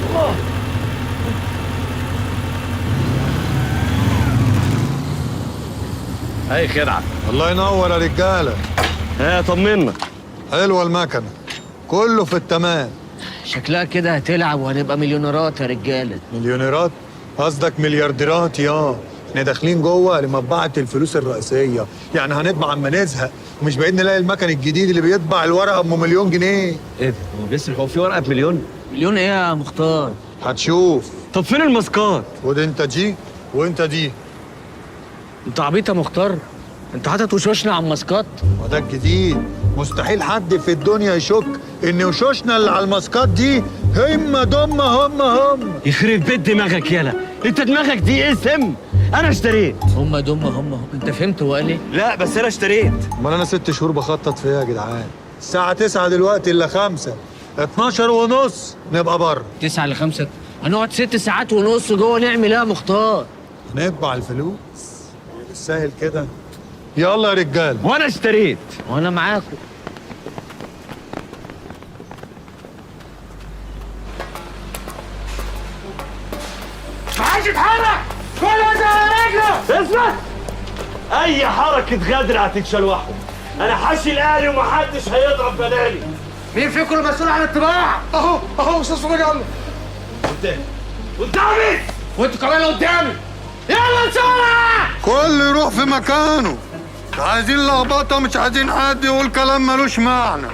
الله. اي خدعه. الله ينور يا رجاله. ها طمنا. حلوة المكنه، كله في التمام. شكلها كده هتلعب وهنبقى مليونيرات يا رجاله. مليونيرات؟ قصدك مليارديرات؟ يا احنا داخلين جوه لمطبعه الفلوس الرئيسية، يعني هنطبع اما نزهق، ومش بعيد نلاقي المكن الجديد اللي بيطبع الورقة ام مليون جنيه. ايه ده؟ هو بيسرح؟ هو في ورقة بمليون؟ مليون ايه يا مختار؟ هتشوف. طب فين الماسكات؟ خد انت دي وانت دي. انت عبيط يا مختار؟ انت حاطط وشوشنا على الماسكات؟ وده الجديد، مستحيل حد في الدنيا يشك ان وشوشنا اللي على الماسكات دي هم دم هم هم. يخرب بيت دماغك يالا، انت دماغك دي ايه سم؟ انا اشتريت. هم دم هم هم. انت فهمت هو قال ايه؟ لا بس انا اشتريت. امال انا 6 شهور بخطط فيها يا جدعان. الساعة 9 دلوقتي الا 5، 12:30 نبقى بره. 9 ل 5 هنقعد 6 ساعات ونص جوه، نعمل ايه يا مختار؟ نطبع الفلوس بالسهل كده. يلا يا رجاله. وانا اشتريت. وانا معاكم. محدش يتحرك، كل واحد على رجله. اسمع، اي حركة غدر هتتشلوحوا. انا حاشي الاهلي ومحدش هيضرب بدالي. مين فيكم المسؤول عن الطباعة؟ اهو اهو استاذ فرج الله. قدامي قدامي، وانتوا كمان قدامي. يلا بسرعة، كله يروح في مكانه. مش عايزين لخبطة، مش عايزين حد يقول كلام ملوش معنى،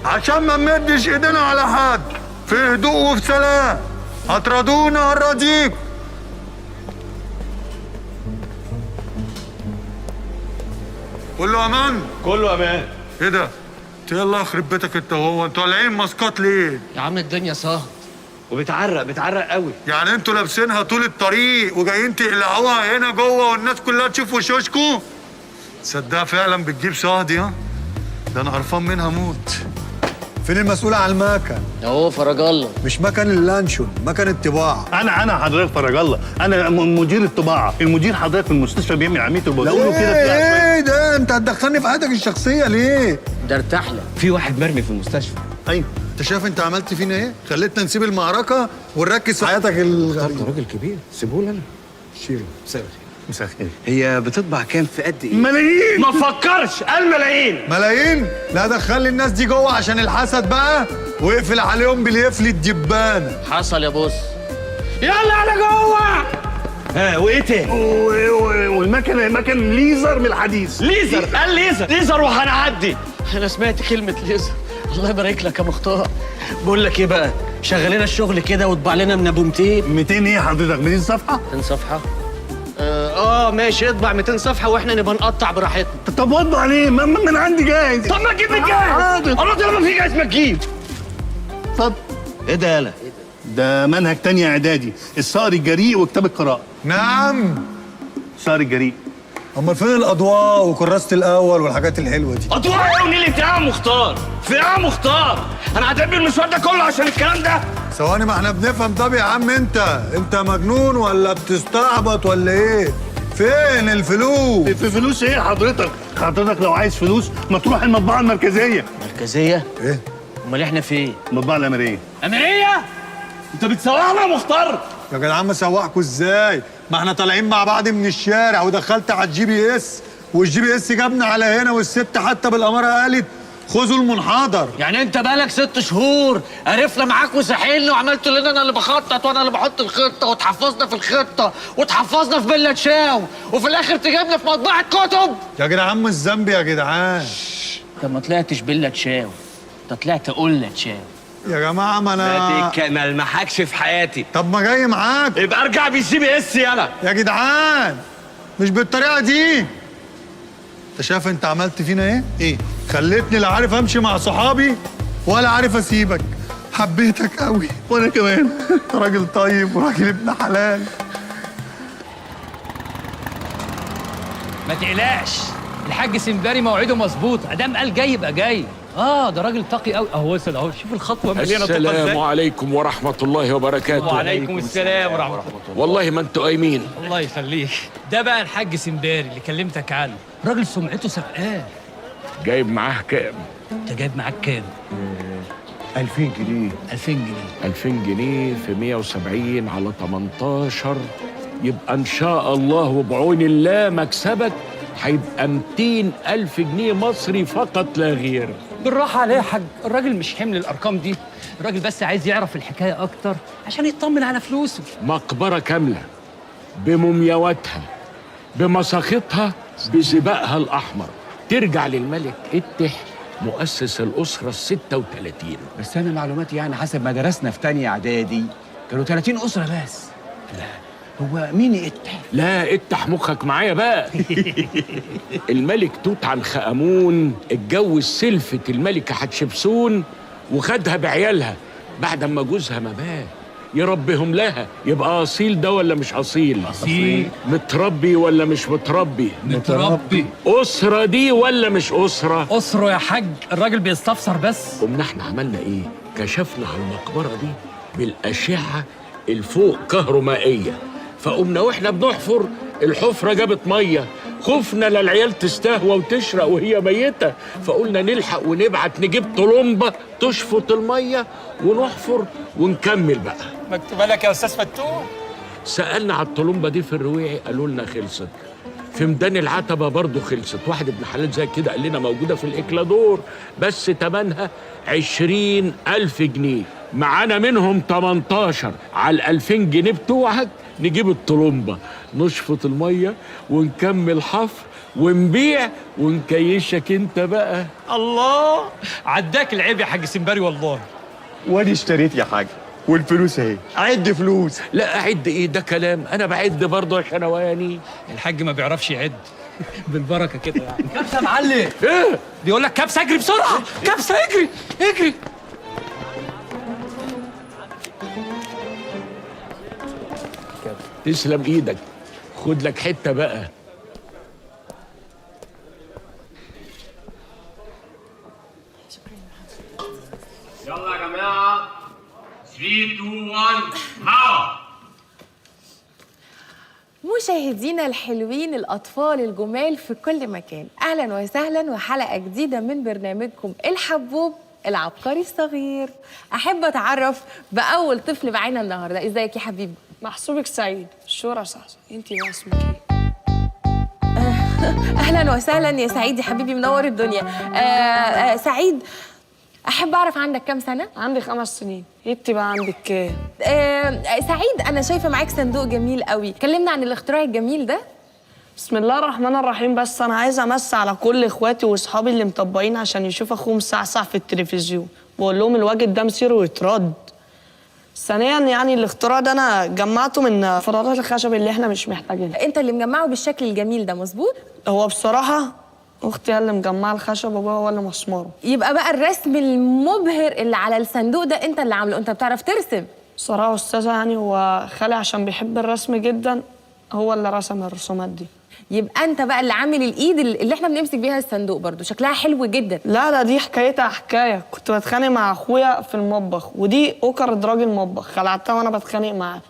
عشان ما نمدش ايدينا على حد. في هدوء وفي سلام. هترضونا هنراضيكم. كله امان؟ كله امان. ايه ده؟ يلا يخرب بيتك انت وهو، انتوا قالعين ماسكات ليه؟ يا عم الدنيا صهد وبتعرق، بتعرق قوي. يعني انتوا لابسينها طول الطريق وجايين تقلعوها هنا جوه والناس كلها تشوف وشوشكوا؟ تصدق فعلا بتجيب صهد؟ يا ده انا قرفان منها موت. فين المسؤول على المكن؟ اهو فرج الله. مش مكن اللانشون، مكن الطباعة. انا حضرتك فرج الله، انا مدير الطباعة. المدير حضرتك في المستشفى بيعمل عملية البطولة كده. ايه ده؟ انت هتدخلني في حياتك الشخصية ليه؟ ده ارتاح لك. في واحد مرمي في المستشفى. ايوه. انت شايف انت عملت فينا ايه؟ خليتنا نسيب المعركة ونركز في حياتك الغريبة. راجل كبير، سيبوه لنا. شيله. مساء الخير. مساء الخير. هي بتطبع كام في قد ايه؟ ملايين. ما فكرش، قال ملايين. ملايين؟ لا دخل الناس دي جوه عشان الحسد بقى، واقفل عليهم بالقفل الدبانه. حصل يا بص. يلا على جوه. ها وايه تاني؟ والمكنه مكن ليزر من الحديث. ليزر، قال ليزر، ليزر وهنعدي. انا سمعت كلمة ليزر. الله يبارك لك يا مختار. بقول لك ايه بقى، شغلنا الشغل كده واطبع لنا من ابو 200. 200 ايه حضرتك؟ 200 صفحة؟ 200 صفحة؟ ماشي، اطبع 200 صفحة واحنا نبقى نقطع براحتنا. طب واطبع ليه؟ ما من عندي جاهز. طب ما تجيب الجاهز. الله، طالما في جاهز ما تجيب. اتفضل. ايه ده يالا؟ ده منهج تانية اعدادي، الصقر الجريء وكتاب القراءة. نعم. الصقر الجريء. امال فين الاضواء وكراسه الاول والحاجات الحلوة دي؟ اضواء ايه ونيلة ايه يا مختار؟ في ايه يا مختار؟ انا هتعب المشوار ده كله عشان الكلام ده؟ ثواني، ما احنا بنفهم. طب يا عم انت مجنون ولا بتستعبط ولا ايه؟ فين الفلوس؟ في فلوس ايه حضرتك؟ حضرتك لو عايز فلوس ما تروح المطبعة المركزية. مركزية؟ ايه؟ امال احنا فين؟ المطبعة الاميريه. اميريه؟ انت بتسوقنا يا مختار؟ يا جدعان ما سوقكوا ازاي؟ ما احنا طالعين مع بعض من الشارع ودخلت على ال GPS، وال GPS جابنا على هنا، والست حتى بالاماره قالت خذوا المنحدر. يعني انت بقالك 6 شهور عرفنا معاك وساحلنا وعملت لنا انا اللي بخطط وانا اللي بحط الخطة، وتحفظنا في الخطة وتحفظنا في بيلا تشاو، وفي الاخر تجيبنا في مطبعة كتب. يا جدعان مش ذنبي يا جدعان. انت ما طلعتش بيلا تشاو، انت طلعت قلة تشاو. يا جماعة ما انا ما المحكش في حياتي. طب ما جاي معاك. يبقى ارجع بال GPS يالا. يا جدعان مش بالطريقة دي. انت شايف انت عملت فينا ايه؟ ايه؟ خليتني لا عارف امشي مع صحابي ولا عارف اسيبك. حبيتك قوي. وانا كمان. انت راجل طيب وراجل ابن حلال. ما تقلقش، الحاج سمباري موعده مظبوط، ادام قال جاي يبقى جاي. ده راجل تقي قوي. اهو وصل اهو، شوف الخطوة مليانة طاقة ازاي. السلام عليكم ورحمة الله وبركاته. وعليكم السلام ورحمة الله. والله ما انتوا قايمين. الله يخليك. ده بقى الحاج سمباري اللي كلمتك عنه، راجل سمعته سبقاه. جايب معاه كام؟ انت جايب معاك كام؟ 2000 جنيه. 2000 جنيه. 2000 جنيه في 170 على 18 يبقى إن شاء الله وبعون الله مكسبك هيبقى 200,000 جنيه مصري فقط لا غير. بالراحة عليه يا حاج، الراجل مش حمل الأرقام دي، الراجل بس عايز يعرف الحكاية أكتر عشان يطمن على فلوسه. مقبرة كاملة بمومياواتها بمساخطها بسباقها الأحمر ترجع للملك اتح مؤسس الأسرة 36. بس أنا معلوماتي يعني حسب ما درسنا في تانية إعدادي كانوا 30 أسرة بس. لا هو مين اتح؟ لا اتح مخك معايا بقى. الملك توت عنخ آمون اتجوز سلفة الملكة حتشبسون وخدها بعيالها بعد ما جوزها ما مات يربيهم لها. يبقى أصيل ده ولا مش أصيل؟ أصيل. متربي ولا مش متربي؟ متربي. أسرة دي ولا مش أسرة؟ أسره يا حاج، الراجل بيستفسر بس. قمنا احنا عملنا إيه؟ كشفنا على المقبرة دي بالأشعة الفوق كهرومائية، فقمنا واحنا بنحفر الحفرة جابت مية، خفنا للعيال تستهوى وتشرق وهي ميتة، فقلنا نلحق ونبعت نجيب طلمبة تشفط المية ونحفر ونكمل بقى. مكتوبة لك يا أستاذ فتوح. سألنا على الطلمبة دي في الرويعي قالوا لنا خلصت، في ميدان العتبة برضو خلصت. واحد ابن حلال زي كده قال لنا موجودة في الإكلادور بس تمنها 20,000 جنيه، معانا منهم 18 على 2000 جنيه بتوعك نجيب الطلمبة نشفط المية ونكمل حفر ونبيع ونكيشك انت بقى. الله عداك العيب يا حاج سمباري والله. وادي اشتريت يا حاج والفلوس اهي. عد فلوس. لا اعد ايه ده كلام، انا بعد برضه يا شنواني. الحاج ما بيعرفش يعد. بالبركة كده يعني. كبسة يا معلم. ايه بيقول لك كبسة، اجري بسرعة، كبسة اجري اجري. تسلم ايدك، خد لك حتة بقى. يلا يا جماعة 3 2 1 هوا. مشاهدينا الحلوين الأطفال الجمال في كل مكان، أهلاً وسهلاً وحلقة جديدة من برنامجكم الحبوب العبقري الصغير. أحب أتعرف بأول طفل معانا النهاردة. إزيك يا حبيبي؟ محسوبك سعيد. شورى صح، انتي بقى اسمك ايه؟ أهلاً وسهلاً يا سعيد يا حبيبي، منور الدنيا. سعيد، أحب أعرف عندك كام سنة؟ عندي 5 سنين. انتي بقى عندك كام؟ سعيد، أنا شايفة معاك صندوق جميل قوي، كلمنا عن الاختراع الجميل ده. بسم الله الرحمن الرحيم. بس أنا عايزة أمس على كل إخواتي وأصحابي اللي مطبقين عشان يشوف أخوهم سعسع في التلفزيون، بقول لهم الواجب ده مصيره يترد. ثانيا يعني الاختراع ده أنا جمعته من فراغات الخشب اللي إحنا مش محتاجينها. أنت اللي مجمعة بالشكل الجميل ده، مظبوط؟ هو بصراحة أختي هي اللي مجمعة الخشب وأبويا هو اللي مسمره. يبقى بقى الرسم المبهر اللي على الصندوق ده أنت اللي عامله، أنت بتعرف ترسم؟ بصراحة أستاذة يعني هو خالي عشان بيحب الرسم جدا هو اللي رسم الرسومات دي. يبقى أنت بقى اللي عامل الإيد اللي إحنا بنمسك بيها الصندوق، برضو شكلها حلو جدا. لا ده دي حكايتها حكاية. كنت بتخانق مع أخويا في المطبخ، ودي أوكر إدراج المطبخ خلعتها وأنا بتخانق معاه.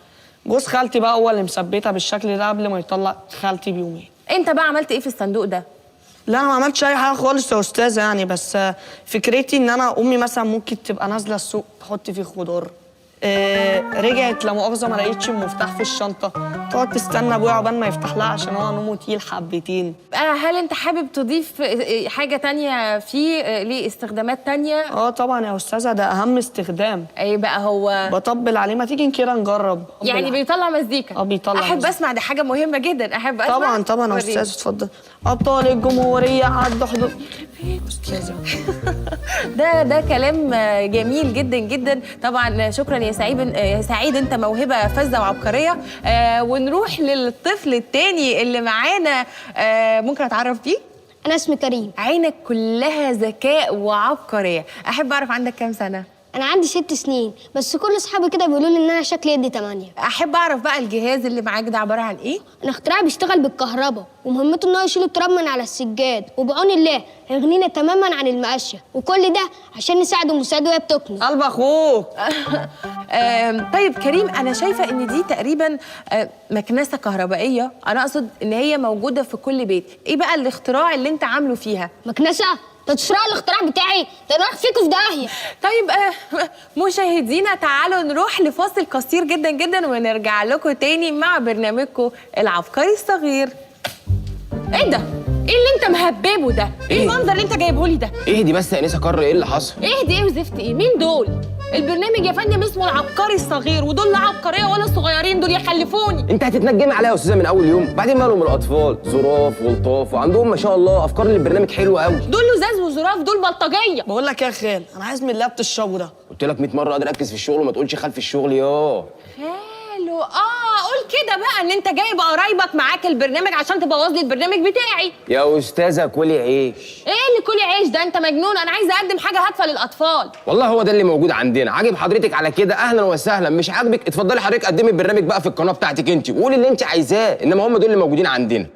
جوز خالتي بقى هو اللي مثبتها بالشكل ده قبل ما يطلق خالتي بيومين. أنت بقى عملت إيه في الصندوق ده؟ لا انا ما عملتش اي حاجة خالص يا استاذه يعني، بس فكرتي ان انا امي مثلا ممكن تبقى نازله السوق تحط فيه خضار، رجعت لا مؤاخذة ما لقيتش المفتاح في الشنطة، تقعد تستنى ابويا عقبال ما يفتح لها عشان هو نومه تقيل حبتين. هل انت حابب تضيف حاجة تانية فيه ليه استخدامات تانية؟ اه طبعا يا استاذه، ده اهم استخدام. ايه بقى هو؟ بطبل عليه. ما تيجي كده نجرب. يعني بيطلع مزيكا؟ اه بيطلع احب مزيكا. اسمع، دي حاجة مهمة جدا، احب اسمع. طبعا طبعا يا استاذه اتفضل. ابطال الجمهورية عدوا حدود. استاذه ده كلام جميل جدا جدا. طبعا شكرا يا سعيد، يا سعيد انت موهبة فذة وعبقريه. ونروح للطفل الثاني اللي معانا. ممكن اتعرف بيه؟ انا اسمي كريم. عينك كلها ذكاء وعبقريه، احب اعرف عندك كام سنة؟ انا عندي 6 سنين، بس كل اصحابي كده بيقولوا لي ان انا شكلي يدي 8. احب اعرف بقى الجهاز اللي معاك ده عبارة عن ايه؟ الاختراع بيشتغل بالكهرباء، ومهمته ان هو يشيل التراب من على السجاد، وبعون الله هيغنينا تماما عن المقشه، وكل ده عشان نساعد مساعدة وهي بتكنس. قلب اخوك. طيب كريم، انا شايفه ان دي تقريبا مكنسة كهربائية، انا اقصد ان هي موجودة في كل بيت. ايه بقى الاختراع اللي انت عامله فيها؟ مكنسة؟ ده تسرقوا الاختراع بتاعي، ده انا رايح فيكوا في داهية. طيب مشاهدينا تعالوا نروح لفاصل قصير جدا جدا ونرجع لكم تاني مع برنامجكم العبقري الصغير. ايه ده؟ ايه اللي انت مهببه ده؟ ايه المنظر اللي انت جايبه لي ده؟ اهدي بس يا انسه كر، ايه اللي حصل؟ اهدي ايه وزفت ايه؟ مين دول؟ البرنامج يا فندم اسمه العبقري الصغير، ودول لا عبقرية ولا صغيرين، دول يخلفوني. انت هتتنجمي عليا يا استاذه من اول يوم؟ بعدين مالهم الاطفال؟ ظراف ولطاف وعندهم ما شاء الله افكار للبرنامج حلوة قوي. دول لزاز وظراف، دول بلطجيه. بقول لك يا خال، انا عايز من اللي بتشربه ده. قلت لك 100 مرة قادر اركز في الشغل وما تقولش خلف الشغل يا خالو. قول كده بقى ان انت جايب قرايبك معاك البرنامج عشان تبوظ لي البرنامج بتاعي. يا استاذه كلي عيش. ايه اللي كلي عيش ده؟ انت مجنون، انا عايزه اقدم حاجة هادفة للاطفال. والله هو ده اللي موجود عندنا. عاجب حضرتك على كده اهلا وسهلا، مش عاجبك اتفضلي حضرتك قدمي البرنامج بقى في القناة بتاعتك انت وقولي اللي انت عايزاه، انما هم دول اللي موجودين عندنا.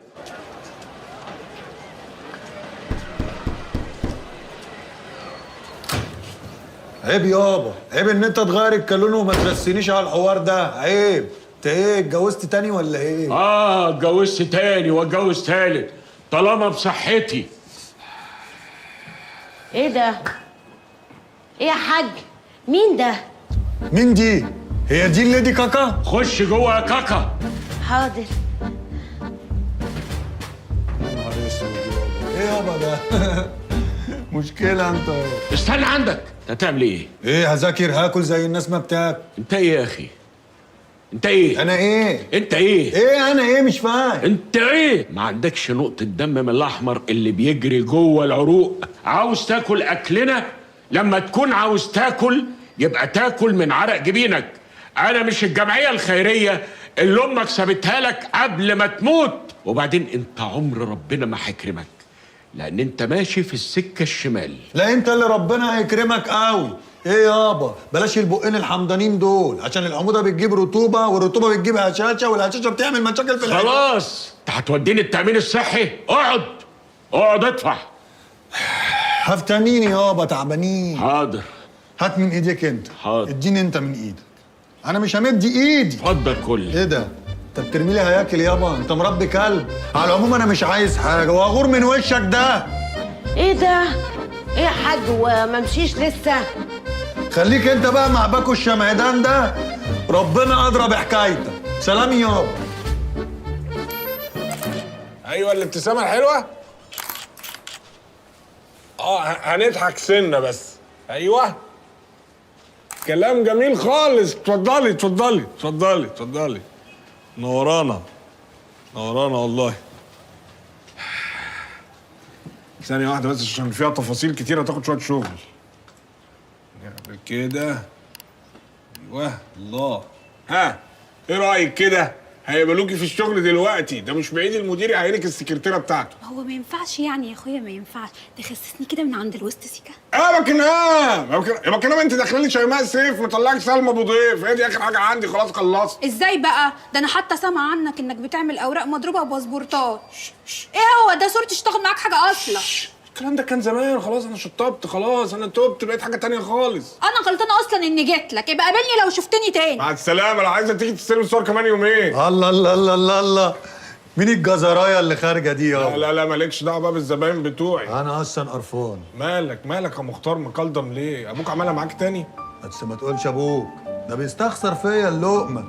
عيب يابا، عيب ان انت تغير الكالون وما ترسينيش على الحوار ده، عيب. انت ايه اتجوزت تاني ولا ايه؟ اتجوزت تاني واتجوز تالت طالما بصحتي. ايه ده؟ ايه يا حاج؟ مين ده؟ مين دي؟ هي دي الليدي كاكا؟ خش جوه يا كاكا. حاضر. يا نهار اسود يابا، ايه يابا ده؟ مشكلة انت. استنى عندك، انت هتعمل ايه؟ ايه هذاكر، هاكل زي الناس ما بتاكل. انت ايه يا اخي؟ انت ايه؟ انا ايه؟ انت ايه؟ ايه انا ايه؟ مش فاهم. انت ايه؟ ما عندكش نقطة دم من الاحمر اللي بيجري جوه العروق. عاوز تاكل اكلنا؟ لما تكون عاوز تاكل يبقى تاكل من عرق جبينك. انا مش الجمعية الخيرية اللي امك سابتها لك قبل ما تموت. وبعدين انت عمر ربنا ما هيكرمك لان انت ماشي في السكة الشمال. لا انت اللي ربنا هيكرمك قوي. ايه يابا، بلاش البقين الحمضانين دول عشان الحموضة بتجيب رطوبة والرطوبة بتجيب هشاشة والهشاشه بتعمل مشاكل في العين. خلاص انت هتوديني التامين الصحي؟ اقعد اقعد ادفع. هفتانين يابا، تعبانين. حاضر. هات من ايديك انت. حاضر. اديني انت من ايدك، انا مش همد ايدي. اتفضل كل. ايه ده؟ انت بترمي لي هياكل يابا؟ انت مربي كلب. على العموم انا مش عايز حاجة واغور من وشك ده. ايه ده؟ ايه يا حاج وما مشيش لسه؟ خليك انت بقى مع باكو الشمعدان ده، ربنا ادرى بحكايتك. سلام يابا. ايوه الابتسامة الحلوة. هنضحك سنة بس. ايوه كلام جميل خالص. اتفضلي اتفضلي اتفضلي اتفضلي. نورانا نورانا والله. ثانية واحدة بس عشان فيها تفاصيل كتيرة تاخد شوية شغل. نعمل كده. ايوه الله. ها ايه رأيك كده؟ هيقبلوكي في الشغل دلوقتي، ده مش بعيد المدير يعينك السكرتيرة بتاعته. هو ما ينفعش يعني يا اخويا، ما ينفعش تخسسني كده من عند الوسط سيكا. بكنام انت داخله لي شيماء سيف مطلعك سلمى ابو ضيف، هي دي اخر حاجة عندي خلاص خلصت. ازاي بقى؟ ده انا حتى سامعه عنك انك بتعمل اوراق مضروبة وباسبورتات. ايه هو ده؟ صورتي اشتغل معاك حاجة اصلا؟ الكلام ده كان زمان، خلاص انا شطبت، خلاص انا تبت، بقيت حاجة تانية خالص. انا غلطانة اصلا اني جيت لك، يبقى قابلني لو شفتني تاني. مع السلامة، لو عايزه تيجي تستلم الصور كمان يومين. الله الله الله الله الله، مين الجزرايه اللي خارجه دي يابا؟ لا لا لا مالكش دعوه بقى بالزباين بتوعي. انا اصلا قرفان. مالك مالك يا مختار مكلضم ليه؟ ابوك عملها معاك تاني؟ بس ما تقولش ابوك، ده بيستخسر فيا اللقمة.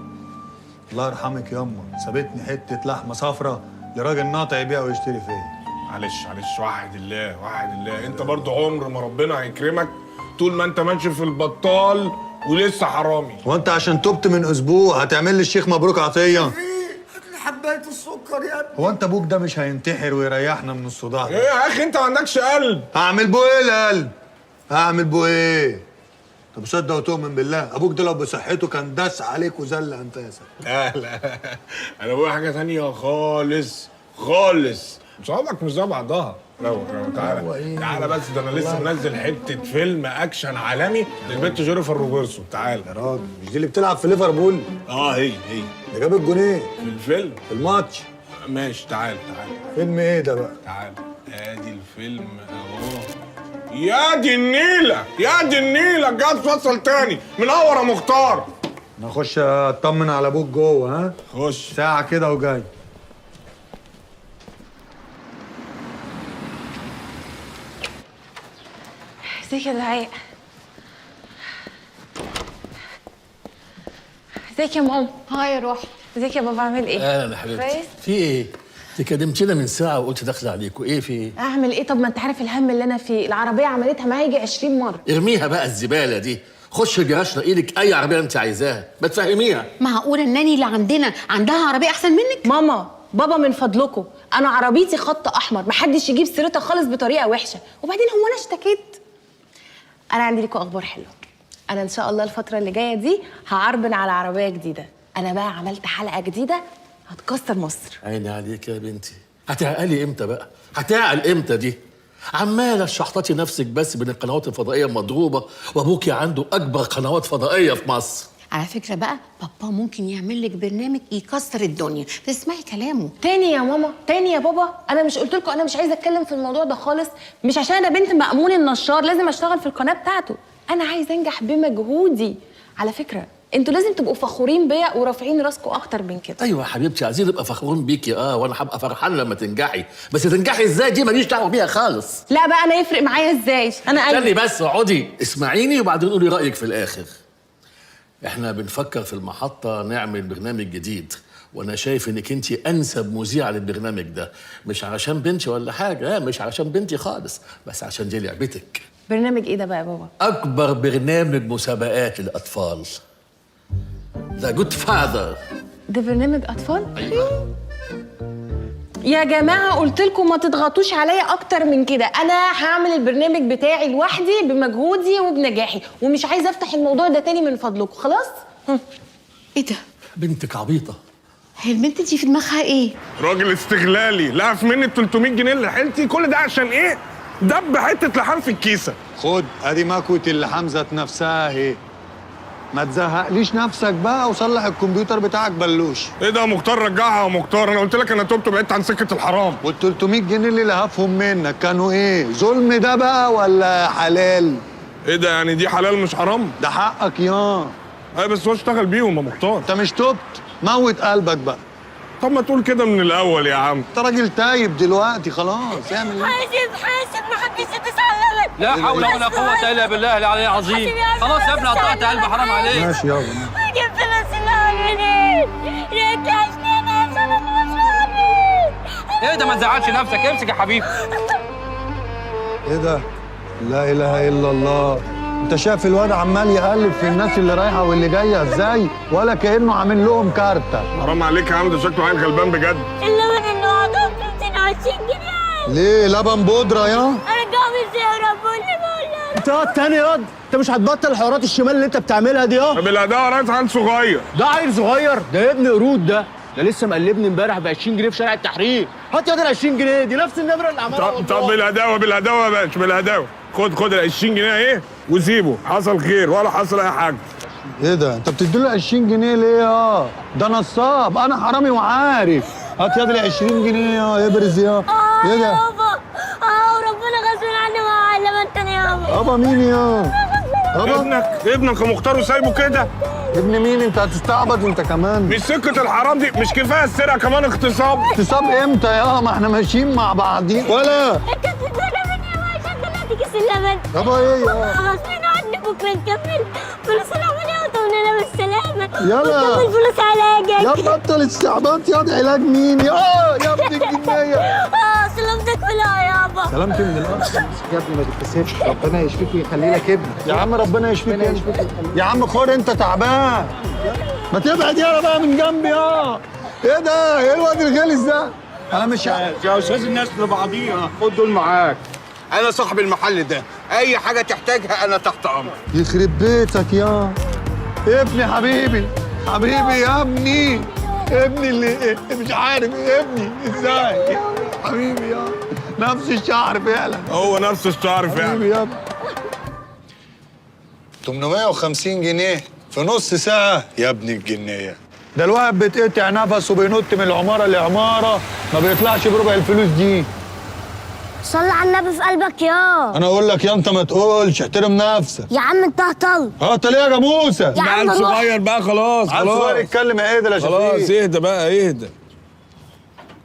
الله يرحمك ياما، سابتني حتة لحمه صفرا لراجل ناطع يبيع ويشتري فيا. معلش معلش، وحد الله وحد الله، انت برضو عمر ما ربنا هيكرمك طول ما انت ماشي في البطال ولسه حرامي. وانت عشان تبت من اسبوع هتعمل لي الشيخ مبروك عطية؟ هات لي حبايه السكر يا ابني. هو انت ابوك ده مش هينتحر ويريحنا من الصداع ده؟ ايه يا اخي انت ما عندكش قلب. هعمل بو ايه القلب؟ هعمل بو ايه؟ طب صدق وتؤمن بالله، ابوك ده لو بصحته كان داس عليك وزل انفاسك. لا لا انا ابويا حاجة ثانية خالص خالص. صحابك مش زي بعضها. روق روق، تعالى تعالى بس، ده انا لسه منزل حتة فيلم اكشن عالمي للبنت جينيفر روبرتسون. تعالى يا راجل، مش دي اللي بتلعب في ليفربول؟ هي هي ده جاب الجونين في الفيلم في الماتش. ماشي تعالى تعالى. فيلم ايه ده بقى؟ تعالى ادي الفيلم اهو. يا دي النيله يا دي النيله، جت فصل تاني. منور يا مختار. انا اخش اطمن على ابوك جوه. ها خش ساعة كده وجاي. ازيك يا دعاء؟ ازيك يا ماما؟ hi يا روحي. ازيك يا بابا، عامل ايه؟ اهلا يا حبيبتي. كويس؟ في ايه؟ انت كلمتينا من ساعة وقلت داخله عليكم، ايه في ايه؟ اعمل ايه؟ طب ما انت عارف الهم اللي انا فيه، العربية عملتها معايا يجي 20 مرة. ارميها بقى الزبالة دي، خش الجراج نقي لك اي عربية انت عايزاها، ما تفهميها. معقولة ال nanny اللي عندنا عندها عربية احسن منك؟ ماما، بابا من فضلكم، انا عربيتي خط احمر، محدش يجيب سيرتها خالص بطريقة وحشة، وبعدين هو انا اشتكيت؟ انا عندي لكم اخبار حلوة. انا ان شاء الله الفترة اللي جاية دي هعربن على عربية جديدة. انا بقى عملت حلقة جديدة هتكسر مصر. عيني عليك يا بنتي، هتعقلي امتى بقى؟ هتعقل امتى دي؟ عماله شحطتي نفسك بس بين القنوات الفضائية المضروبه، وابوكي عنده اكبر قنوات فضائية في مصر. على فكرة بقى بابا ممكن يعمل لك برنامج يكسر الدنيا، تسمعي كلامه. تاني يا ماما، تاني يا بابا، انا مش قلت لكم انا مش عايزه اتكلم في الموضوع ده خالص؟ مش عشان انا بنت مأمون النشار لازم اشتغل في القناة بتاعته، انا عايزه انجح بمجهودي. على فكرة انتوا لازم تبقوا فخورين بيا ورافعين راسكم اكتر من كده. ايوه يا حبيبتي، عايزين نبقى فخورين بيكي، وانا هبقى فرحان لما تنجحي، بس تنجحي ازاي دي ماليش دعوه بيها خالص. لا بقى انا يفرق معايا ازاي؟ انا استني بس، اقعدي اسمعيني وبعدين قولي رايك في الاخر. احنا بنفكر في المحطة نعمل برنامج جديد، وانا شايف انك انت انسب مذيعه للبرنامج ده، مش علشان بنتي ولا حاجة، مش علشان بنتي خالص، بس عشان دي لعبتك. برنامج ايه ده بقى يا بابا؟ اكبر برنامج مسابقات للاطفال، The Good Father. ده برنامج اطفال؟ ايوه. يا جماعة قلت لكم ما تضغطوش عليا اكتر من كده، انا هعمل البرنامج بتاعي لوحدي بمجهودي وبنجاحي، ومش عايزه افتح الموضوع ده تاني من فضلكم، خلاص؟ ايه ده؟ بنتك عبيطه. هي البنت دي في دماغها ايه؟ راجل استغلالي، لقف مني 300 جنيه اللي حيلتي، كل ده عشان ايه؟ دب حتة لحام في الكيسة. خد ادي مكوة اللحام ذات نفسها اهي. ما تزهقليش نفسك بقى وصلح الكمبيوتر بتاعك بلوش. ايه ده يا مختار؟ رجعها يا مختار، انا قلت لك انا تبت وبعدت عن سكة الحرام. وال 300 جنيه اللي لهفهم منك كانوا ايه؟ ظلم ده بقى ولا حلال؟ ايه ده يعني دي حلال مش حرام؟ ده حقك يا. ايوه بس هو اشتغل بيهم يا مختار. انت مش تبت؟ موت قلبك بقى. طب ما تقول كده من الاول يا عم. انت راجل تايب دلوقتي خلاص، اعمل ايه؟ حاسب حاسب، ما حدش يتسلمك. لا حول ولا قوة الا بالله العلي العظيم. خلاص يا ابني قطعت قلبي، حرام عليك. ماشي يابا. جيب فلوس الاول منين؟ رجعتني عشان المشروع. ايه ده؟ ما تزعلش نفسك، امسك يا حبيبي. ايه ده؟ لا اله الا الله. انت شايف الواد عمال يقلب في الناس اللي رايحة واللي جاية ازاي؟ ولا كانه عامل لهم كارته. حرام عليك يا عم، ده شكله عيل غلبان بجد. اللبن اللي وعدهم 220 جنيه. ليه؟ لبن بودره يا؟ ارجعهم ازاي يا رب؟ قول لي بقول يا رب. انت ياض تاني ياض، انت مش هتبطل حوارات الشمال اللي انت بتعملها دي ياض؟ طب لا ده رئيس عيل صغير. ده عيل صغير؟ ده ابن قرود ده. ده لسه مقلبني امبارح ب 20 جنيه في شارع التحرير. هات ياض ال 20 جنيه دي، نفس النمرة اللي عملها. طب بالهداوه بالهداوه يا باشا، بالهداوه. خد ال 20 جنيه اهي وسيبه، حصل خير ولا حصل اي حاجة. ايه ده؟ انت بتديله 20 جنيه ليه؟ ده نصاب، انا حرامي وعارف. هات ياض ال 20 جنيه يا ابرز يا. ايه ده؟ يابا وربنا غصب عني وعلى انت يابا. يابا مين يا؟ يابا ابنك يا مختار وسايبه كده؟ ابن مين؟ انت هتستعبط انت كمان؟ مش سكة الحرام دي، مش كفاية السرقة كمان اغتصاب؟ اغتصاب امتى يا؟ ما احنا ماشيين مع بعضين ولا انت بتتضرب مني يا عشان طلعت كيس اللبن. يابا ايه يا؟ غصب عني بكره نكمل فلوس العملية وتقول بالسلامة. يلا وتكمل فلوس علاجك. يا بطل استعباط يا، علاج مين يا؟ يا ابن الجنيه. سلامتك ولا يابا؟ سلامتي من الارض يا ابني، ما تتكسفش، ربنا يشفيك ويخلي لك ابنك يا عم. ربنا يشفيك يا عم. خد انت تعبان، ما تبعد يلا بقى من جنبي. ايه ده؟ ايه الواد الغلس ده؟ انا مش عارف يا استاذ. الناس لبعضيها، خد دول معاك. انا صاحب المحل ده، اي حاجة تحتاجها انا تحت امرك. يخرب بيتك يا ابني، حبيبي حبيبي يا ابني، ابني اللي مش عارف ابني ازاي. حبيبي يا نفس الشعر فعلا، هو نفس الشعر فعلا. حبيبي يا ابني. 850 جنيه في نص ساعة يا ابن الجنية. ده الواحد بيتقطع نفسه وبينط من العمارة لعمارة ما بيطلعش بربع الفلوس دي. صلي على النبي في قلبك يا. انا اقول لك يا انت ما تقولش، احترم نفسك يا عم. انت هطل. هطل ايه يا جاموسه؟ يا عم عيل صغير بقى، خلاص عيل صغير يتكلم ايه ده يا شفيق؟ خلاص اهدى بقى، اهدى.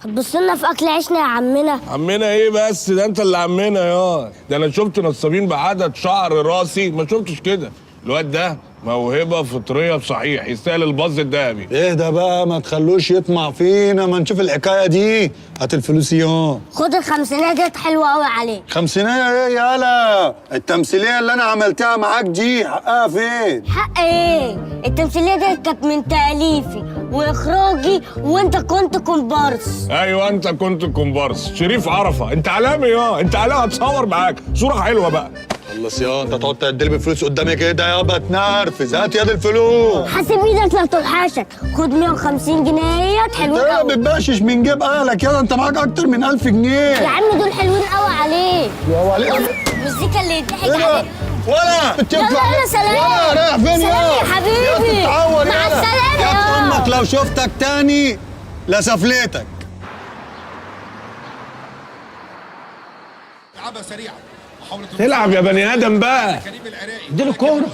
هتبص لنا في اكل عيشنا يا عمنا. عمنا ايه بس؟ ده انت اللي عمنا يا ده. انا شفت نصابين بعدد شعر راسي ما شفتش كده. الواد ده موهبة فطرية بصحيح، يستاهل الباز الذهبي. ايه ده بقى، ما تخلوش يطمع فينا، ما نشوف الحكاية دي. هات الفلوس يا خد الخمسينيه ديت، حلوة قوي عليك. خمسينيه ايه يالا؟ التمثيلية اللي انا عملتها معاك دي حقها فين؟ حق ايه؟ التمثيلية ديت كانت من تاليفي واخراجي، وانت كنت كومبارس. ايوه انت كنت كومبارس شريف عرفه. انت عالمي يا انت عالمي، هتصور معاك صوره حلوة بقى. خلص يا انت تقعد تعدل بفلوس قدامي كده يابا، اتنرفز. هات ياد الفلوس. حاسب ايدك لا توحشك. خد 150 جنيه حلوين قوي. انت بتبقشش من جيب اهلك يلا، انت معاك اكتر من 1000 جنيه يا عم. دول حلوين قوي عليك. يا عليك المزيكا اللي يضحك عليك. ولا يلا يلا سلام. ولا رايح فين يا سلام يا حبيبي، مع السلامة يا امك. لو شفتك تاني لسفلتك. تلعب يا بني ادم بقى، اديله الكورة.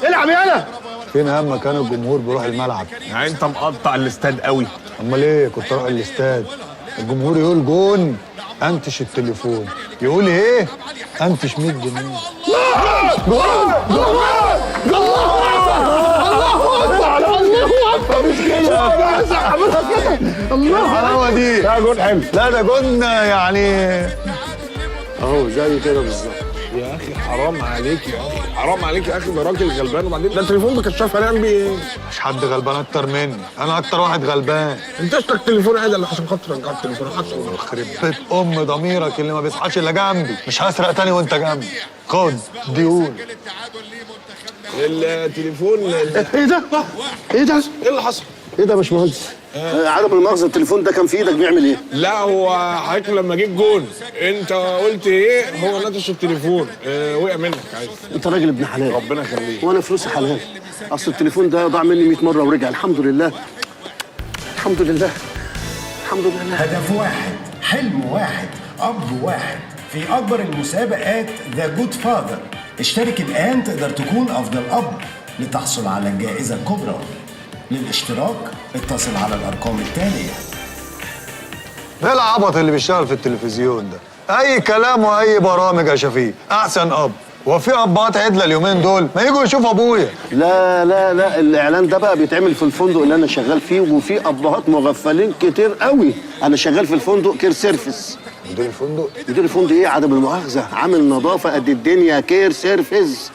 العب يالا. فين اهم مكان الجمهور بيروح الملعب؟ يعني انت مقطع الاستاد قوي. امال ايه، كنت اروح الاستاد الجمهور يقول جون، انتش التليفون يقول ايه، انتش 100 جنيه. جون جون الله اكبر الله اكبر. مش كده الله الحلاوة دي. لا جون حلو. لا ده جون يعني اهو زي كده بالظبط. يا اخي حرام عليك يا اخي، حرام عليك يا اخي، ده راجل غلبان. وبعدين ده التليفون بكشاف هنعمل بيه ايه؟ مش حد غلبان اكتر مني، انا اكتر واحد غلبان. انت اشتك تليفون عدل عشان خاطر رجعت التليفون. يخرب بيت ام ضميرك اللي ما بيصحاش الا جنبي. مش هسرق تاني وانت جنبي. خد ديون التليفون. ايه ده؟ ايه ده؟ ايه اللي حصل؟ ايه ده يا باشمهندس؟ عدم المؤاخذة التليفون ده كان في ايدك بيعمل ايه؟ لا هو حضرتك لما جيت جون انت قلت ايه؟ هو نتش التليفون وقع منك عادي. انت راجل ابن حلال، ربنا يخليك. وانا فلوسي حلال. اصل التليفون ده ضاع مني 100 مرة ورجع، الحمد لله الحمد لله الحمد لله. هدف واحد، حلم واحد، اب واحد في اكبر المسابقات The Good Father. اشترك الان تقدر تكون افضل اب لتحصل على الجائزة الكبرى. للاشتراك اتصل على الارقام التالية. ده العبط اللي بيشتغل في التلفزيون ده، اي كلام واي برامج يا شفيق. احسن اب، وفي ابهات عدله اليومين دول ما يجوا يشوفوا ابويا. لا لا لا، الاعلان ده بقى بيتعمل في الفندق اللي انا شغال فيه، وفي ابهات مغفلين كتير قوي. انا شغال في الفندق care service. مدير الفندق؟ مدير الفندق ايه؟ عدم المؤاخذة، عامل نظافة قد الدنيا، care service.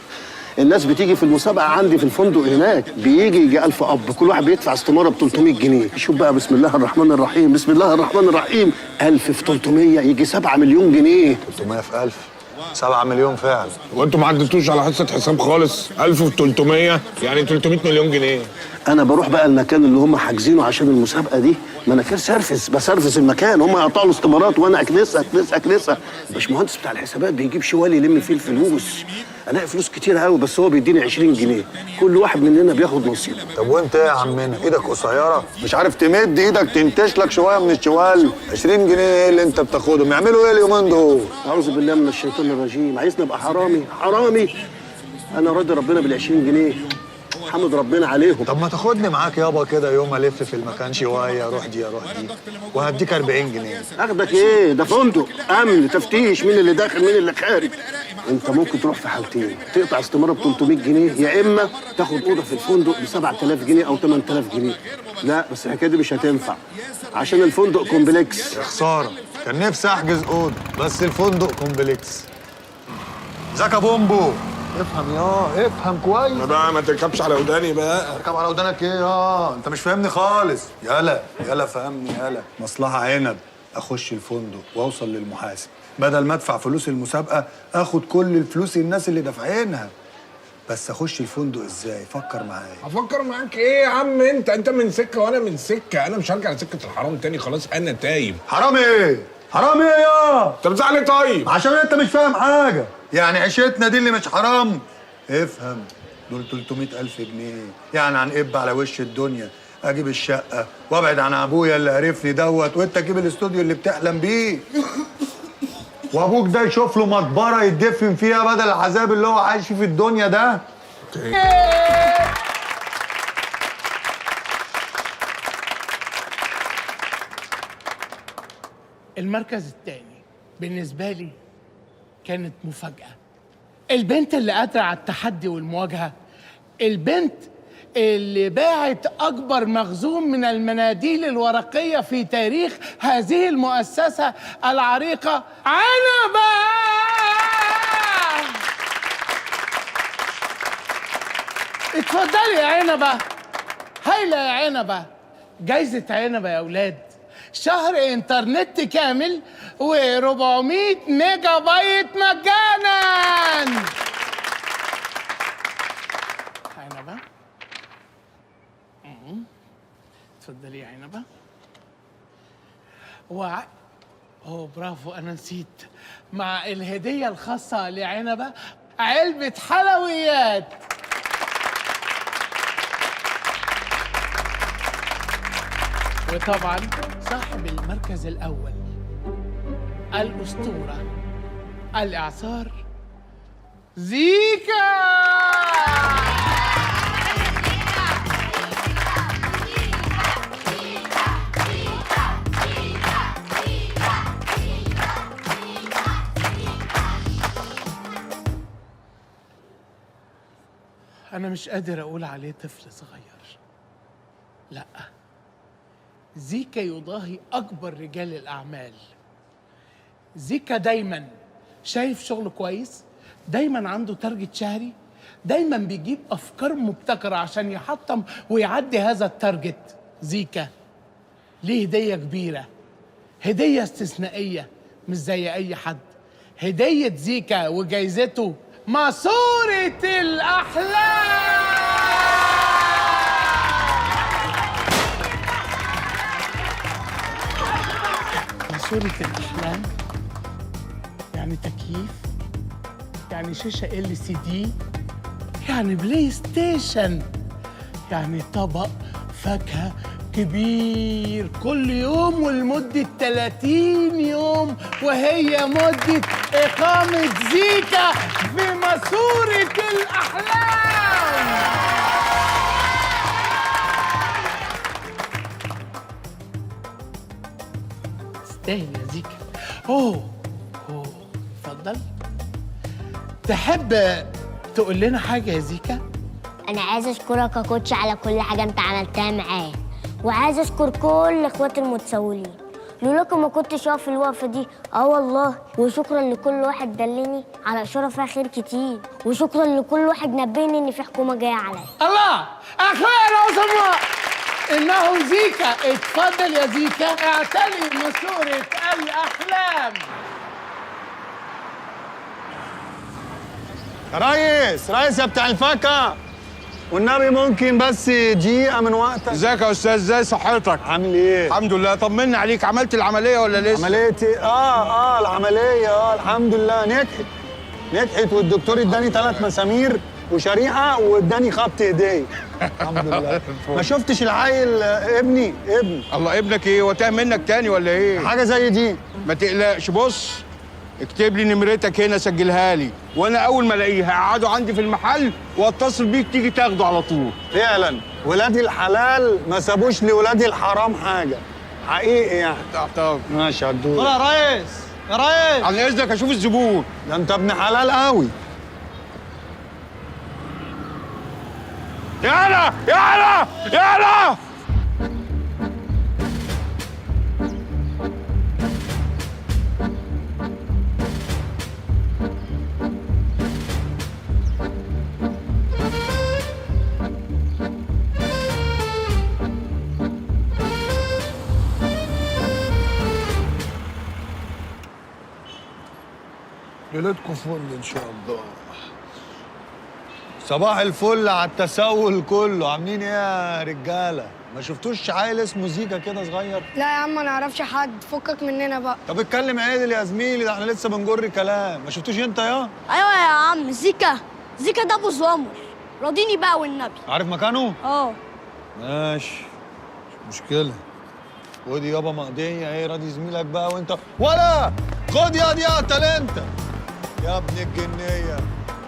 الناس بتيجي في المسابقة عندي في الفندق هناك، بيجي يجي 1000 اب، كل واحد بيدفع استماره ب 300 جنيه. شوف بقى، بسم الله الرحمن الرحيم، بسم الله الرحمن الرحيم، 1000 في 300 يجي 7 مليون جنيه. 300 في 1000 7 مليون فعلا. وانتوا ما عدتوش على حصة حساب خالص؟ 1000 في 300 يعني 300 مليون جنيه. انا بروح بقى المكان اللي هم حاجزينه عشان المسابقة دي، ما انا care service، بسرفس المكان، هم يقطعوا الاستمارات وانا اكنسها اكنسها اكنسها. الباشمهندس بتاع الحسابات بيجيب شوال يلم فيه الفلوس، الاقي فلوس كتير قوي، بس هو بيديني 20 جنيه، كل واحد مننا بياخد نصيبه. طب وانت ايه يا عمنا؟ ايدك قصيرة، مش عارف تمد ايدك تنتش لك شوية من الشوال؟ 20 جنيه ايه اللي انت بتاخدهم؟ يعملوا ايه اليومين دول؟ اعوذ بالله من الشيطان الرجيم، عايزني ابقى حرامي؟ حرامي؟ انا راضي ربنا بال 20 جنيه، حمد ربنا عليهم. طب ما تاخدني معاك يابا كده يوم الف في المكان شوية، اروح دي اروح دي، وهديك 40 جنيه. اخدك ايه؟ ده فندق امن، تفتيش، مين اللي داخل مين اللي خارج. انت ممكن تروح في حالتين، تقطع استماره ب 300 جنيه، يا اما تاخد اوضة في الفندق ب 7000 جنيه او 8000 جنيه. لا بس الحكاية دي مش هتنفع عشان الفندق complex. يا خسارة، كان نفسي احجز اوضة بس الفندق complex. ازيك يا بومبو؟ افهم يا افهم كويس. ما بقى ما تركبش على وداني بقى. اركب على ودانك ايه يا انت مش فاهمني خالص. يلا يلا فهمني يلا. مصلحة عنب، اخش الفندق واوصل للمحاسب، بدل ما ادفع فلوس المسابقة اخد كل الفلوس الناس اللي دافعينها. بس اخش الفندق ازاي؟ فكر معايا. افكر معاك ايه يا عم؟ انت من سكة وانا من سكة، انا مش هرجع لسكه الحرام تاني خلاص، انا تايب. حرام ايه؟ حرام ايه يا؟ انت بتزعل ليه طيب؟ عشان انت مش فاهم حاجة، يعني عيشتنا دي اللي مش حرام. افهم، دول 300,000 جنيه، يعني هنقب على وش الدنيا، اجيب الشقة وابعد عن ابويا اللي عرفني دوت، وانت تجيب الاستوديو اللي بتحلم بيه. وابوك ده يشوف له مقبره يتدفن فيها بدل العذاب اللي هو عايش فيه في الدنيا ده. المركز الثاني بالنسبة لي كانت مفاجأة. البنت اللي قادرة على التحدي والمواجهة، البنت اللي باعت أكبر مخزون من المناديل الورقية في تاريخ هذه المؤسسة العريقة، عنبة. اتفضلي يا عنبة. هايلة يا عنبة. جايزة عنبة يا أولاد شهر إنترنت كامل و400 ميجا بايت مجانا. عنبة، اتفضلي يا عنبة. أوه برافو، أنا نسيت. مع الهدية الخاصة لعنبة علبة حلويات. وطبعا صاحب المركز الأول، الأسطورة، الإعصار، زيكا. أنا مش قادر أقول عليه طفل صغير، لأ، زيكا يضاهي أكبر رجال الأعمال. زيكا دايماً شايف شغله كويس، دايماً عنده target شهري، دايماً بيجيب أفكار مبتكرة عشان يحطم ويعدي هذا ال target. زيكا ليه هدية كبيرة، هدية استثنائية مش زي أي حد. هدية زيكا وجايزته ماسورة الأحلام. ماسورة الأحلام يعني تكييف، يعني شاشة LCD، يعني PlayStation، يعني طبق فاكهة كبير كل يوم ولمدة 30 يوم، وهي مدة إقامة زيكا في ماسورة الأحلام. تستاهل يا زيكا. أوه أوه، اتفضل. تحب تقول لنا حاجة يا زيكا؟ أنا عايز أشكرك يا كوتش على كل حاجة أنت عملتها معايا، وعايز أشكر كل إخواتي المتسولين، لولاكم ما كنتش واقف الوقفة دي، والله. وشكرا لكل واحد دلني على إشارة فيها خير كتير، وشكرا لكل واحد نبهني إن في حكومة جاية عليا. الله، أخلاق العظماء، إنه زيكا. اتفضل يا زيكا، اعتلي ماسورة الأحلام. ريس، ريس يا بتاع الفاكهة، والنبي ممكن بس دقيقة من وقتك؟ ازيك يا أستاذ، ازاي صحتك؟ عامل إيه؟ الحمد لله، طمنا عليك، عملت العملية ولا لسه؟ عملية إيه؟ العملية، الحمد لله نجحت. نجحت، والدكتور اداني 3 مسامير وشريحة واداني خبط هدية. الحمد لله. ما شفتش العيل ابني؟ ابني. الله، ابنك إيه؟ هو تاه منك تاني ولا إيه؟ حاجة زي دي. ما تقلقش، بص اكتب لي نمرتك هنا، سجلها لي، وانا اول ما الاقيها هقعده عندي في المحل واتصل بيك تيجي تاخده على طول. فعلا ولادي الحلال ما سابوش لولادي الحرام حاجة، حقيقي يعني. طب ماشي يا عدول. يا ريس، يا ريس، عن اذنك اشوف الزبون. ده انت ابن حلال قوي. يلا يلا يلا. ليلتكم فل ان شاء الله. صباح الفل على التسول كله. عاملين ايه يا رجاله؟ ما شفتوش عيل اسمه زيكا كده صغير؟ لا يا عم، ما نعرفش حد، فكك مننا بقى. طب اتكلم عدل يا زميلي، ده احنا لسه بنجر كلام. ما شفتوش انت يا؟ ايوه يا عم، زيكا، زيكا ده ابو زمر، راضيني بقى والنبي. عارف مكانه؟ اه. ماشي، مش مشكلة. خد يابا مقضية ايه، راضي زميلك بقى وانت ولا خد يا دي قتل انت يا ابن الجنيه،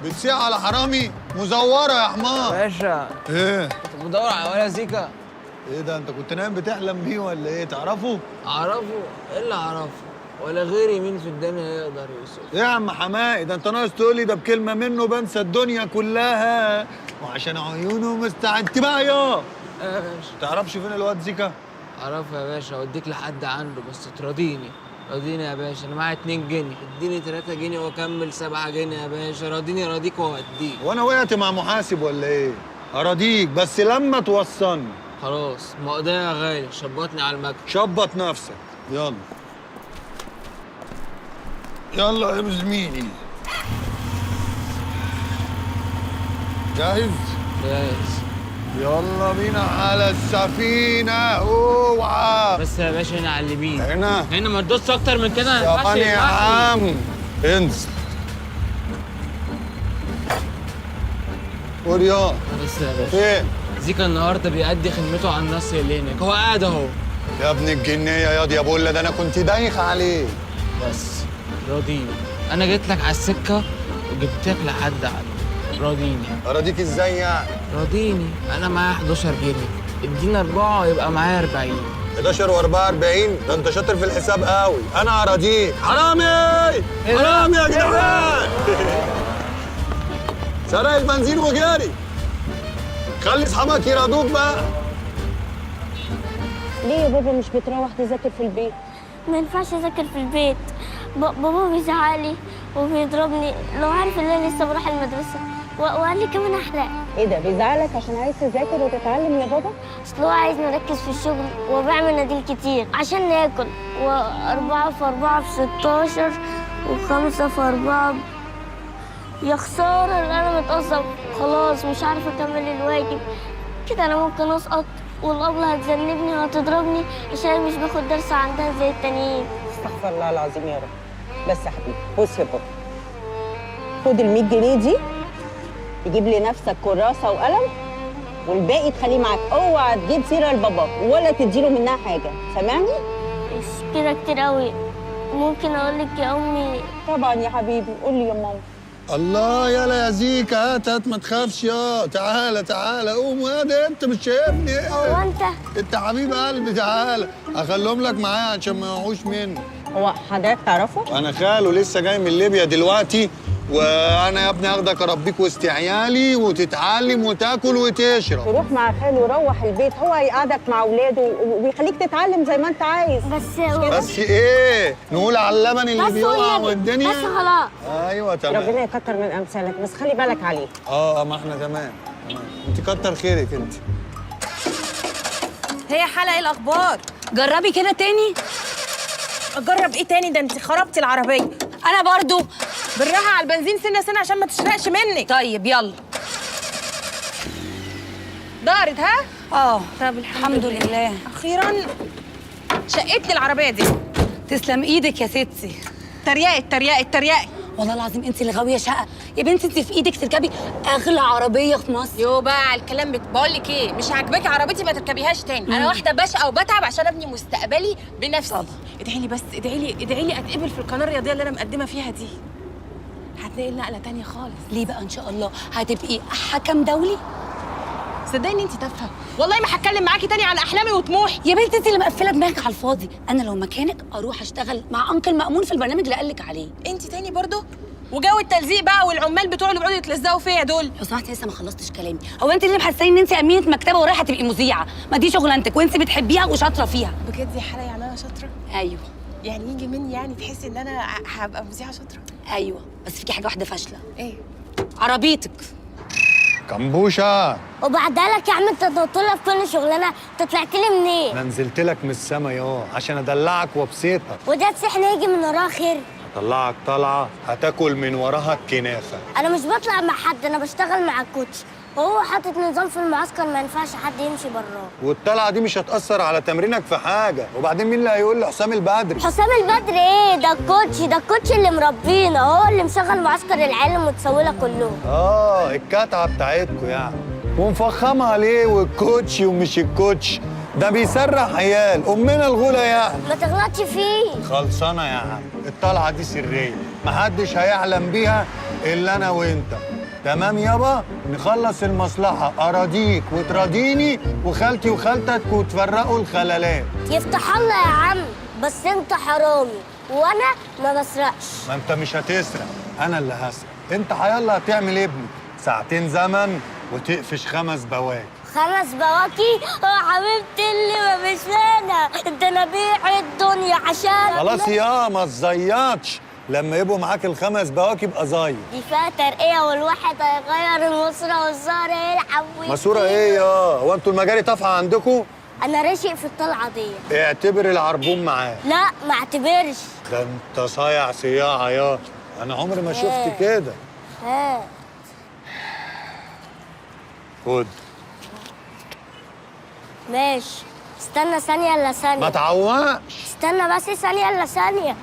بتصيع على حرامي مزوره يا حمار. باشا ايه؟ انت بتدور على ولا زيكا؟ ايه ده، انت كنت نايم بتحلم بيه ولا ايه؟ تعرفه؟ اعرفه؟ ايه اللي اعرفه؟ ولا غيري مين في الدنيا يقدر يوصفه. يا عم حماقي ده انت ناقص تقول لي ده بكلمه منه بنسى الدنيا كلها، وعشان عيونه مستعد بقى يا يا باشا. تعرفش فين الواد زيكا؟ اعرفه يا باشا، اوديك لحد عنده، بس تراضيني. راضيني يا باشا، انا معايا 2 جنيه، اديني 3 جنيه واكمل 7 جنيه يا باشا. راضيني راضيك وهوديك. وانا وقعت مع محاسب ولا ايه؟ اراضيك بس لما توصلني. خلاص مقضية يا غالي، شبطني على المكتب. شبط نفسك، يلا يلا يا زميلي. جاهز؟ جاهز. يلا بينا على السفينة. اوعى بس يا باشا، هنا على اليمين. هنا هنا، ما تدوسش أكتر من كده. ما ينفعش يا عم، انزل. قول يا بس يا باشا. فين؟ زيكا النهارده بيأدي خدمته على الناس اللي هناك، هو قاعد أهو. يا ابن الجنية ياض يا بولا، ده أنا كنت دايخ عليه. بس راضيني، أنا جيت لك على السكة وجبتك لحد عندك. راضيني. أراضيك إزاي يعني؟ راضيني، أنا معايا 11 جنيه، اديني 4 يبقى معايا 40. 11 و4 40، ده أنت شاطر في الحساب قوي. أنا أراضيك. حرامي! حرامي يا جدعان! سرق البنزين وجاري. خلي أصحابك يراضوك بقى. ليه يا بابا مش بتروح تذاكر في البيت؟ ما ينفعش أذاكر في البيت، بابا بيزعقلي وبيضربني لو عارف ان انا لسه بروح المدرسة، وقال لي كمان احرق. ايه ده، بيزعلك عشان عايز تذاكر وتتعلم يا بابا؟ اصل هو عايز نركز في الشغل وبعمل مناديل كتير عشان ناكل، و4 في 4 في 16 و5 في 4. يا خسارة ان انا متقصب خلاص، مش عارفه اكمل الواجب كده. انا ممكن اسقط والابله هتذنبني وهتضربني عشان مش باخد درس عندها زي التانيين. استغفر الله العظيم يا رب. بس يا حبيبي، بص يا بابا، خد ال 100 جنيه دي تجيب لنفسك كراسة وقلم، والباقي تخليه معاك. اوعى تجيب سيره لباباك ولا تديله منها حاجة، سامعني؟ مش كده كتير قوي. ممكن اقول لك يا امي؟ طبعا يا حبيبي، قول لي يا ماما. الله، يلا يا زيكا، هات هات، ما تخافش. يا تعالى تعالى، قوم. يا ده انت مش شايفني ايه؟ هو انت؟ انت حبيب قلبي، تعالى اخليهم لك معايا عشان ما يقعوش مني. هو حضرتك تعرفه؟ انا خاله، لسه جاي من ليبيا دلوقتي. وانا يا ابني اخدك اربيك وسط عيالي وتتعلم وتاكل وتشرب. تروح مع خاله، روح البيت، هو هيقعدك مع اولاده وبيخليك تتعلم زي ما انت عايز. بس ايه نقول على اللبن اللي بيقع والدنيا؟ بس خلاص. ايوه تمام، ربنا يكتر من امثالك، بس خلي بالك عليه. ما احنا تمام تمام، انت كتر خيرك انت. هي حلقة ايه الاخبار؟ جربي كده تاني. اجرب ايه تاني؟ ده انت خربتي العربية. انا برضو بالراحة على البنزين سنة سنة عشان ما تشرقش منك. طيب يلا. دارت ها؟ طب الحمد لله. اخيرا شقتني العربية دي. تسلم ايدك يا ستي. تريقي تريقي تريقي. والله العظيم انت اللي غاويه شقه يا بنتي. انت في ايدك تركبي اغلى عربية في مصر. يو بقى على الكلام. بقول لك ايه، مش عاجباكي عربيتي ما تركبيهاش تاني. انا واحدة بشقى وبتعب عشان ابني مستقبلي بنفسي. ادعي لي بس، ادعي لي، ادعي لي اتقبل في القناة الرياضية اللي انا مقدمه فيها دي. هتنقل نقله تانية خالص. ليه بقى؟ ان شاء الله هتبقي حكم دولي. صدقني انت تافهة، والله ما هتكلم معاكي تاني على احلامي وطموحي. يا بنتي انت اللي مقفلة دماغك على الفاضي. انا لو مكانك اروح اشتغل مع انكل مأمون في البرنامج اللي قالك عليه. انت تاني برضو؟ وجو التلزيق بقى والعمال بتوع اللي بيقعدوا يتلزقوا فيا دول. لو سمحتي لسه ما خلصتش كلامي. هو انت اللي محسساني ان انت امينه مكتبه ورايحه تبقي مذيعه؟ ما دي شغلانتك وانت بتحبيها وشاطره فيها. بجد يا حلا يعني انا شاطرة؟ ايوه. يعني يجي مني يعني تحسي ان انا هبقى مذيعه شاطرة؟ ايوه، بس فيكي حاجة واحدة فاشلة. ايه؟ عربيتك. كمبوشه. وبعدها لك يا عم انت تطلع في كل شغلانة، انت طلعت لي منين؟ انا نزلت لك من السما يا عشان ادلعك وابسطك. وده تسحن يجي من وراها خير؟ هطلعك طلعه هتاكل من وراها الكنافه. انا مش بطلع مع حد، انا بشتغل مع الكوتش، وهو حاطط نظام في المعسكر ما ينفعش حد يمشي براه. والطلعه دي مش هتأثر على تمرينك في حاجة. وبعدين مين اللي هيقول لحسام البدري؟ حسام البدري ايه ده؟ الكوتش ده، الكوتش اللي مربينا، هو اللي مشغل معسكر العيال المتسوله كلهم. الكتعه بتاعتكم يعني، ومفخمها ليه؟ والكوتش ومش الكوتش ده بيسرح عيال امنا الغولة يعني. ما تغلطش فيه. خلصانه يا عم، الطلعة دي سرية محدش هيعلم بيها الا انا وانت. تمام يابا؟ نخلص المصلحة، اراضيك وتراضيني وخالتي وخالتك وتفرقوا الخلالات. يفتح الله يا عم، بس انت حرامي وانا ما بسرقش. ما انت مش هتسرق، انا اللي هسرق. انت هيلا هتعمل ابني ساعتين زمن وتقفش 5 بواكي. 5 بواكي؟ يا حبيبتي اللي ما فيش منها، ده انا بيع الدنيا عشان. خلاص يا ما تزيطش، لما يبقوا معاك ال5 بواكي يبقى زيط. دي فيها ترقية والواحد هيغير الماسورة والزهر يلعب. ماسورة ايه يا؟ هو انتوا المجاري طافحة عندكم؟ أنا راشق في الطلعة دي. اعتبر العربون معاك. لا ما اعتبرش. ده انت صايع صياعة يا، أنا عمري ما شفت كده. خد. ماشي، استنى ثانية إلا ثانية. ما تعوقش. استنى بس ثانية إلا ثانية.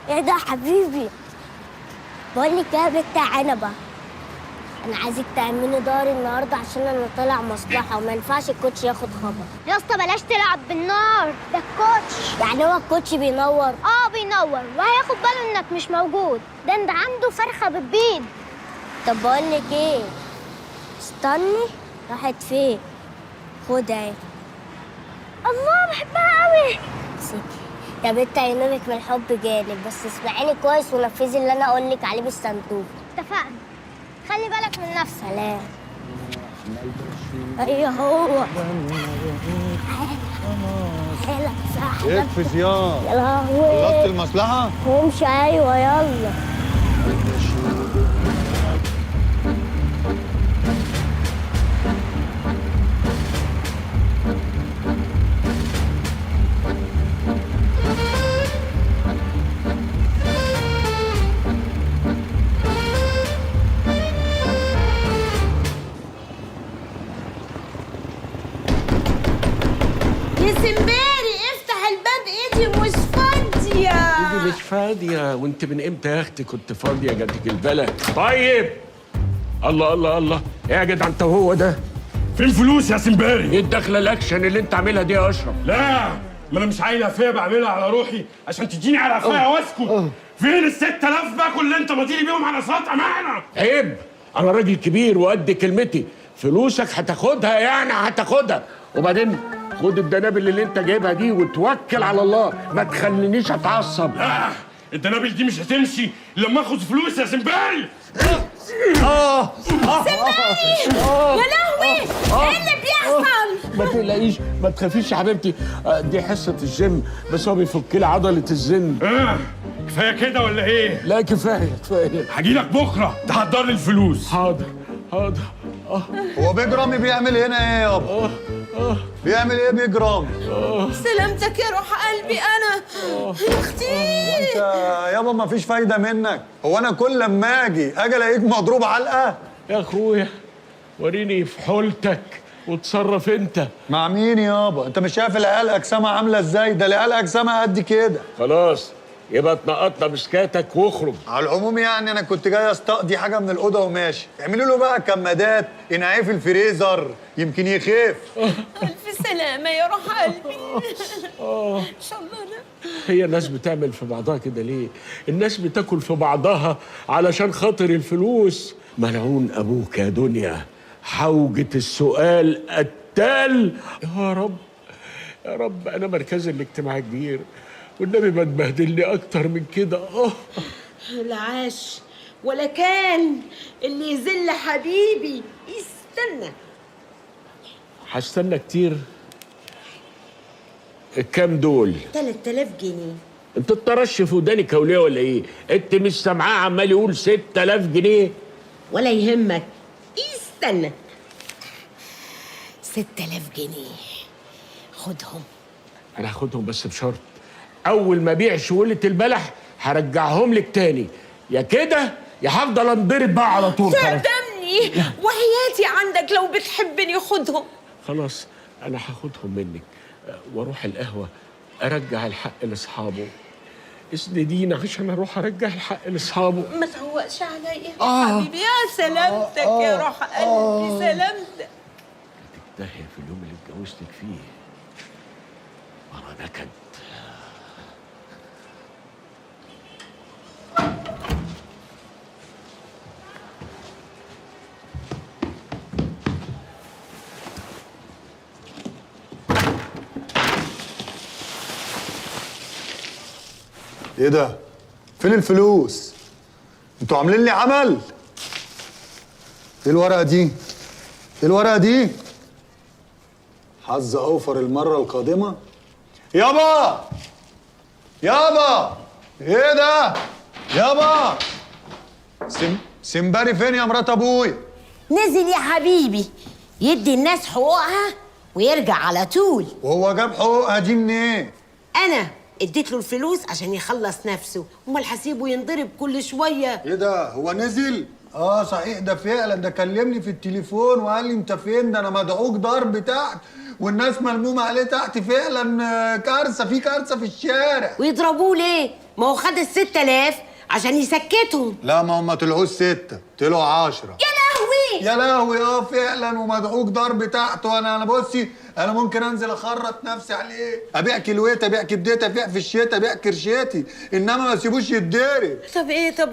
ايه ده يا حبيبي؟ بقول لك يا بنت عنبة، انا عايزك تأمني داري النهارده عشان انا طالع مصلحة وما ينفعش الكوتش ياخد خبر. يا اسطى بلاش تلعب بالنار، ده الكوتش. يعني هو الكوتش بينور؟ اه بينور، وهياخد باله انك مش موجود، ده انت عنده فرخة بتبيض. طب بقول لك ايه؟ استني، راحت فين؟ خد اهي. الله بحبها قوي. سيكي يا بنت عينك من الحب جانب، بس اسمعيني كويس ونفذي اللي انا اقول لك عليه بالصندوق. اتفقنا. خلي بالك من نفسك. سلام. ايوه هو. تعالى تعالى. اقفز يا. يا لهوي. خلصت المصلحة؟ امشي. ايوه يلا. سمباري افتح الباب، ايدي مش فاضية. ايدي مش فاضية؟ وانت من امتى يا اختي كنت فاضية؟ جاتك البلد. طيب الله الله الله، ايه يا جدع انت وهو ده؟ فين فلوس يا سمباري؟ ايه الدخلة الاكشن اللي انت عاملها دي يا اشرف؟ لا ما انا مش عايل قفايا، بعملها على روحي عشان تديني على قفايا واسكت. فين ال 6000 باكل اللي انت ماضيلي بيهم على سطح معنا؟ عيب، انا راجل كبير وقد كلمتي، فلوسك هتاخدها يعني هتاخدها. وبعدين خد الدنابل اللي انت جايبها دي وتوكل على الله، ما تخلينيش اتعصب. لا الدنابل دي مش هتمشي لما اخد فلوس يا سمباري. سمباري يا لهوي، ايه اللي بيحصل؟ ما تقلقيش، ما تخافيش يا حبيبتي، دي حصة الجيم، بس هو بيفك لي عضلة الزن. كفاية كده ولا ايه؟ لا كفاية كفاية. هجيلك بكرة تحضر لي الفلوس. حاضر حاضر. هو بيج رامي بيعمل هنا ايه يابا؟ بيعمل ايه بيج رامي؟ سلامتك يا روح قلبي انا يا اختي. انت يابا ما فيش فايده منك، هو انا كل لما اجي الاقيك مضروب علقه؟ يا اخويا وريني في حولتك وتصرف انت. مع مين يابا؟ انت مش شايف العيال اجسامها عامله ازاي؟ ده العيال اجسامها قد كده. خلاص يبقى اتنقطنا بسكاتك واخرج. على العموم يعني انا كنت جاي استقضي حاجة من الاوضة وماشي، اعملوا له بقى كمادات، انعيه في الفريزر يمكن يخف. الف سلامه يا روح قلبي. ان شاء الله. هي الناس بتعمل في بعضها كده ليه؟ الناس بتاكل في بعضها علشان خاطر الفلوس. ملعون ابوك يا دنيا، حوجة السؤال قتال. يا رب يا رب، انا مركزي الاجتماعي كبير، والنبي ما تبهدلني اكتر من كده. لا عاش ولا كان اللي يذل حبيبي. استنى، هستنى كتير. الكام دول؟ 3000 جنيه. انت اتطرش في ودانك يا وليه ولا ايه؟ انت مش سامعاه عمال يقول 6000 جنيه؟ ولا يهمك، استنى. 6000 جنيه خدهم. انا هاخدهم بس بشرط، اول ما ابيع شوله البلح هرجعهم لك تاني، يا كده يا هفضل انضرب بقى على طول. صدمني وحياتي عندك، لو بتحبني خدهم. خلاص انا هاخدهم منك واروح القهوة ارجع الحق لاصحابه. اسندينا عشان اروح ارجع الحق لاصحابه. ما تعوقش عليا يا حبيبي. يا سلامتك يا روح قلبي، سلامتك. تنتهي في اليوم اللي اتجوزتك فيه مرة نكد. ايه ده؟ فين الفلوس؟ انتوا عاملين لي عمل؟ ايه الورقة دي؟ ايه الورقة دي؟ حظ اوفر المرة القادمة؟ يابا يابا، ايه ده؟ يابا سمباري فين يا مرات ابويا؟ نزل يا حبيبي يدي الناس حقوقها ويرجع على طول. وهو جاب حقوقها دي منين؟ انا اديت له الفلوس عشان يخلص نفسه، امال هسيبه ينضرب كل شوية. ايه ده؟ هو نزل؟ اه صحيح، ده فعلا ده كلمني في التليفون وقال لي انت فين؟ ده انا مدعوك ضرب تحت والناس ملمومه عليه تحت، فعلا كارثة، في كارثة في الشارع. ويضربوه ليه؟ ما هو خد ال 6000 عشان يسكتهم. لا ما هم طلعوش 6، طلعوا 10. يا لهوي يا لهوي. اه فعلا، ومدعوك ضرب تحت. وانا بصي، انا ممكن انزل اخرط نفسي عليه، ابيع كيلويت، ابيع كبدتي، ابيع في الشتا، ابيع كرشتي، انما ما اسيبوش يتضرب. طب ايه؟ طب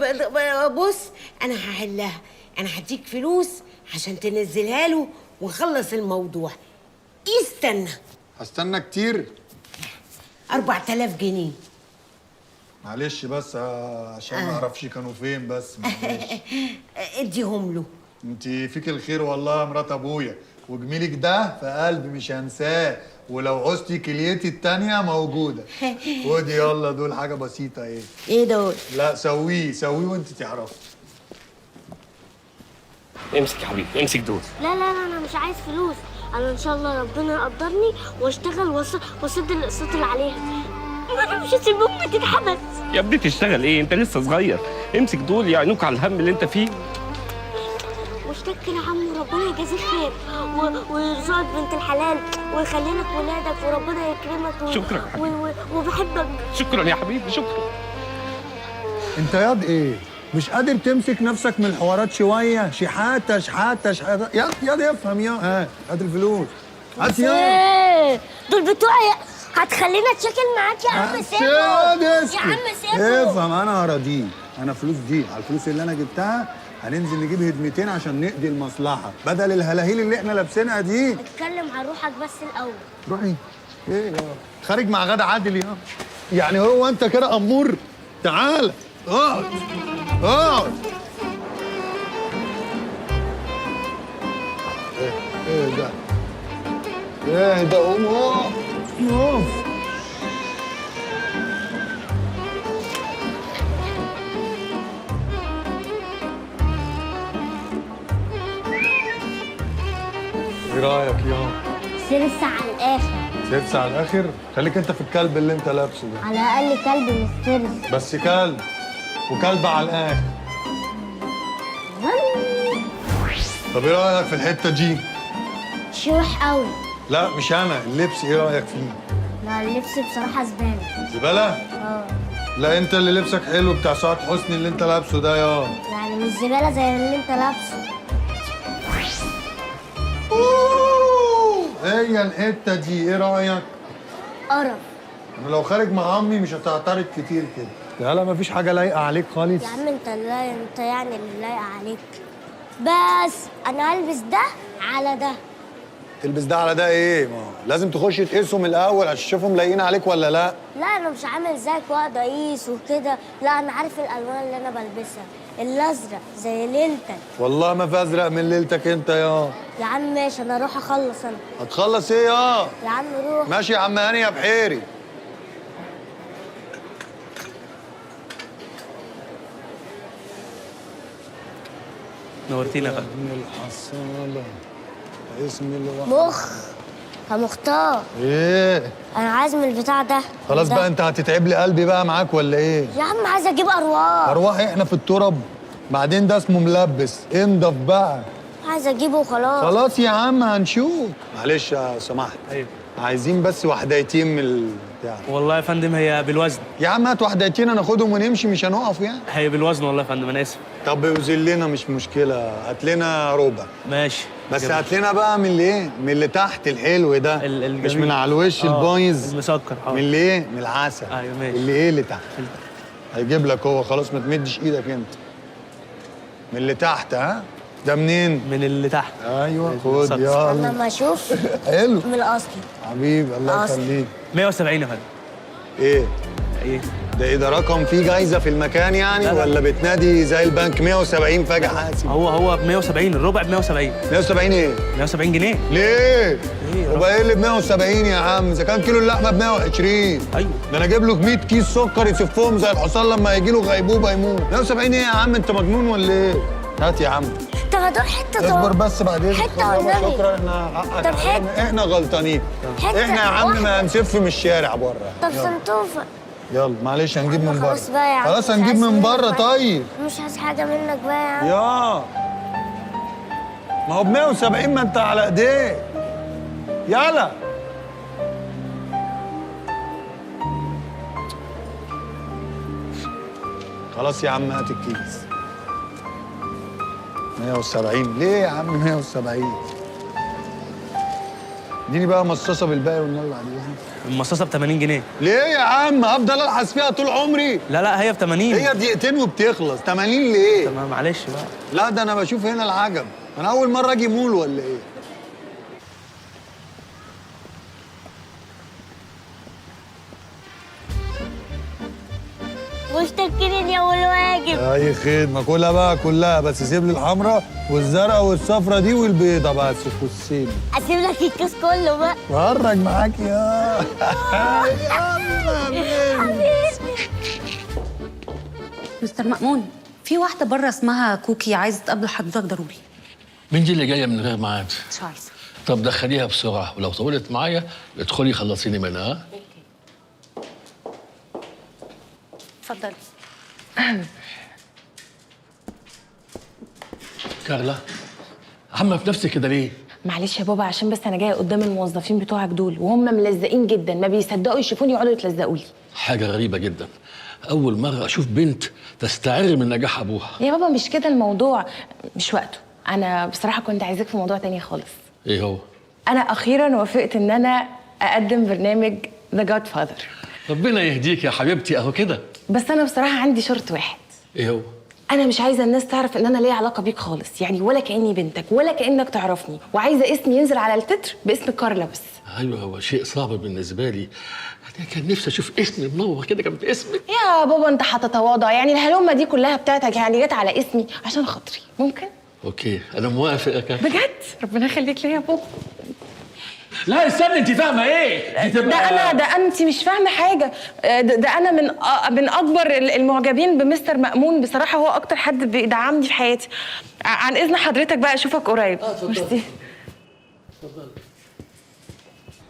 بص، انا هحلها، انا هديك فلوس عشان تنزلها له ونخلص الموضوع. استنى. هستنى كتير؟ 4000 جنيه. معلش بس عشان ما اعرفش كانوا فين، بس معلش. اديهم له. انت فيك الخير والله يا مرات ابويا، وجميلك ده في قلبي مش هنساه، ولو عوزتي كليتي التانية موجودة. خدي يلا، دول حاجة بسيطة. ايه؟ ايه دول؟ لا سويه سويه وانت تعرفي. امسك يا حبيبي، امسك دول. لا لا لا، انا مش عايز فلوس، انا ان شاء الله ربنا يقدرني واشتغل واسد الاقساط اللي عليها. انا مش هسيب امي تتحبس. يا ابني تشتغل ايه؟ انت لسه صغير. امسك دول يعينوك على الهم اللي انت فيه. واشتكي يا عم، وربنا يجازيك خير ويرزقك بنت الحلال ويخلي لك ولادك وربنا يكرمك شكرا يا حبيبي. وبحبك. شكرا يا حبيبي، شكرا. انت ياض ايه؟ مش قادر تمسك نفسك من الحوارات شوية؟ شحاته شحاته شحاته، ياض ياض افهم يا هات الفلوس، هات يا دول بتوعي، هتخلينا اتشكل معاك يا عم سيفو. يا عم سيفو افهم، انا هراضيه، انا فلوس دي على الفلوس اللي انا جبتها هننزل نجيب هدمتين عشان نقضي المصلحة بدل الهلاهيل اللي احنا لابسينها دي. اتكلم عن روحك بس الاول. روحي ايه يا خارج مع غدا عادل يا يعني هو انت كده امور؟ تعال اقعد اقعد. ايه ايه ده؟ ايه ده؟ قوم اقف اقف. ايه رايك يا سرسة على الاخر؟ سرسة على الاخر؟ خليك انت في الكلب اللي انت لابسه ده. على الاقل كلب مش سرس. بس كلب وكلب على الاخر. طب ايه رايك في الحتة دي؟ شوح قوي. لا مش انا، اللبس ايه رايك فيه؟ لا اللبس بصراحة زبالة. زبالة؟ اه. لا انت اللي لبسك حلو بتاع سعاد حسني اللي انت لابسه ده يا. يعني مش زبالة زي اللي انت لابسه. هي الحتة دي ايه رايك؟ قرف. انا لو خارج مع امي مش هتعترض كتير كده. لا لا مفيش حاجة لايقة عليك خالص. يا عم انت لا انت يعني اللي لايقة عليك. بس انا هلبس ده على ده. تلبس ده على ده ايه؟ ما لازم تخش تقيسهم الاول عشان تشوفهم لايقين عليك ولا لا. لا انا مش عامل زيك واقعد اقيس وكده، لا انا عارف الالوان اللي انا بلبسها، الازرق زي ليلتك. والله ما في ازرق من ليلتك انت يا. يا عم ماشي، انا اروح اخلص انا. هتخلص ايه يا؟ يا عم روح. ماشي يا عم هاني يا بحيري. نورتينا يا فندم. الحصاله اسم الوحيد مخ يا مختار. ايه؟ انا عايز من البتاع ده. خلاص ده. بقى انت هتتعب لي قلبي بقى معاك ولا ايه؟ يا عم عايز اجيب ارواح. ارواح احنا في الترب؟ بعدين ده اسمه ملبس، انضف بقى. عايز اجيبه وخلاص. خلاص يا عم هنشوف. معلش يا سماحة. ايوه. عايزين بس وحدايتين من البتاع. والله يا فندم هي بالوزن. يا عم هات وحدايتين هناخدهم ونمشي، مش هنقف يعني. هي بالوزن والله يا فندم، انا اسف. طب اوزن لنا مش مشكلة، هات لنا ربع. ماشي. بس هات لنا بقى من اللي ايه؟ من اللي تحت الحلو ده، مش من على الوش البايظ المسكر. من اللي ايه؟ من العسل. ايوه ماشي. اللي ايه اللي تحت؟ هيجيب لك هو، خلاص ما تمدش ايدك انت. من اللي تحت. ها؟ ده منين؟ من اللي تحت. ايوه خد يلا. انا ما اشوف. حلو. من الاصلي. حبيبي الله يخليك. 170 يا فندم. ايه؟ ايه؟ ده ايه ده، رقم فيه جايزة في المكان يعني؟ لا لا. ولا بتنادي زي البنك 170 فجأة حاسب؟ هو ب 170، الربع ب 170. 170 ايه؟ 170 جنيه. ليه؟ وبقى ايه اللي ب 170 يا عم؟ اذا كان كيلو اللحمة ب 120. ايوه ده انا اجيب له 100 كيس سكر يسفهم زي الحصان لما يجي له غيبوبة يموت. 170 ايه يا عم؟ انت مجنون ولا ايه؟ هات يا عم. طب هدوق حتة. اصبر بس بعد اذنك. حتة والنبي. شكرا، احنا حقك طب حتة. احنا غلطانين. حتة احنا يا عم ما هنسف من الشارع بره. طب سنتوفه. يلا معلش هنجيب من بره. خلاص بقى يا عم، خلاص مش هنجيب عايز من منك بره. بقى. طيب مش عايز حاجة منك بقى يا عم. يا ما هو ب 170، ما انت على ايديك. يلا خلاص يا عم هات الكيس. 170 ليه يا عم 170؟ اديني بقى مصاصه بالباقي والنبي بعد اذنك. المصاصه ب 80 جنيه. ليه يا عم؟ هفضل الحس فيها طول عمري؟ لا لا هي ب 80. هي دقيقتين وبتخلص، 80 ليه؟ تمام معلش بقى. لا ده انا بشوف هنا العجب، انا اول مرة اجي مول ولا ايه؟ مشتكرين يا والواجب. اي خدمة، كلها بقى كلها، بس سيب لي الحمراء والزرقاء والصفراء دي والبيضة بس خصيني. اسيب لك الكيس كله بقى. بهرج معاك يا يلا. مستر مأمون، في واحدة بره اسمها كوكي عايزة تقابل حضرتك ضروري. مين دي اللي جاية من غير ميعاد؟ مش عارفة. طب دخليها بسرعة، ولو طولت معايا ادخلي خلصيني منها. ها؟ اتفضلي. كارلا، عامة في نفسك كده ليه؟ معلش يا بابا، عشان بس انا جاية قدام الموظفين بتوعك دول وهم ملزقين جدا، ما بيصدقوا يشوفوني يقعدوا يتلزقوا لي. حاجة غريبة جدا، اول مرة اشوف بنت تستعر من نجاح ابوها. يا بابا مش كده الموضوع، مش وقته. انا بصراحة كنت عايزاك في موضوع تاني خالص. ايه هو؟ انا اخيرا وافقت ان انا اقدم برنامج The Godfather. ربنا يهديك يا حبيبتي، اهو كده. بس انا بصراحة عندي شرط واحد. ايه هو؟ انا مش عايزه الناس تعرف ان انا ليا علاقة بيك خالص، يعني ولا كاني بنتك ولا كانك تعرفني، وعايزه اسمي ينزل على التتر باسم كارلا بس. ايوه هو شيء صعب بالنسبة لي، انا كان نفسي اشوف اسمي منور كده جنب اسمك. يا بابا انت هتتواضع، يعني الهلومه دي كلها بتاعتك يعني جت على اسمي عشان خاطري، ممكن؟ okay انا موافق يا كارلا. بجد؟ ربنا يخليك ليا يا بابا. لا استني، انت فاهمه ايه؟ دي تبقى ده انا، ده انت مش فاهمه حاجة، ده انا من اكبر المعجبين بمستر مأمون بصراحة، هو اكتر حد بيدعمني في حياتي. عن اذن حضرتك بقى اشوفك قريب. ميرسي.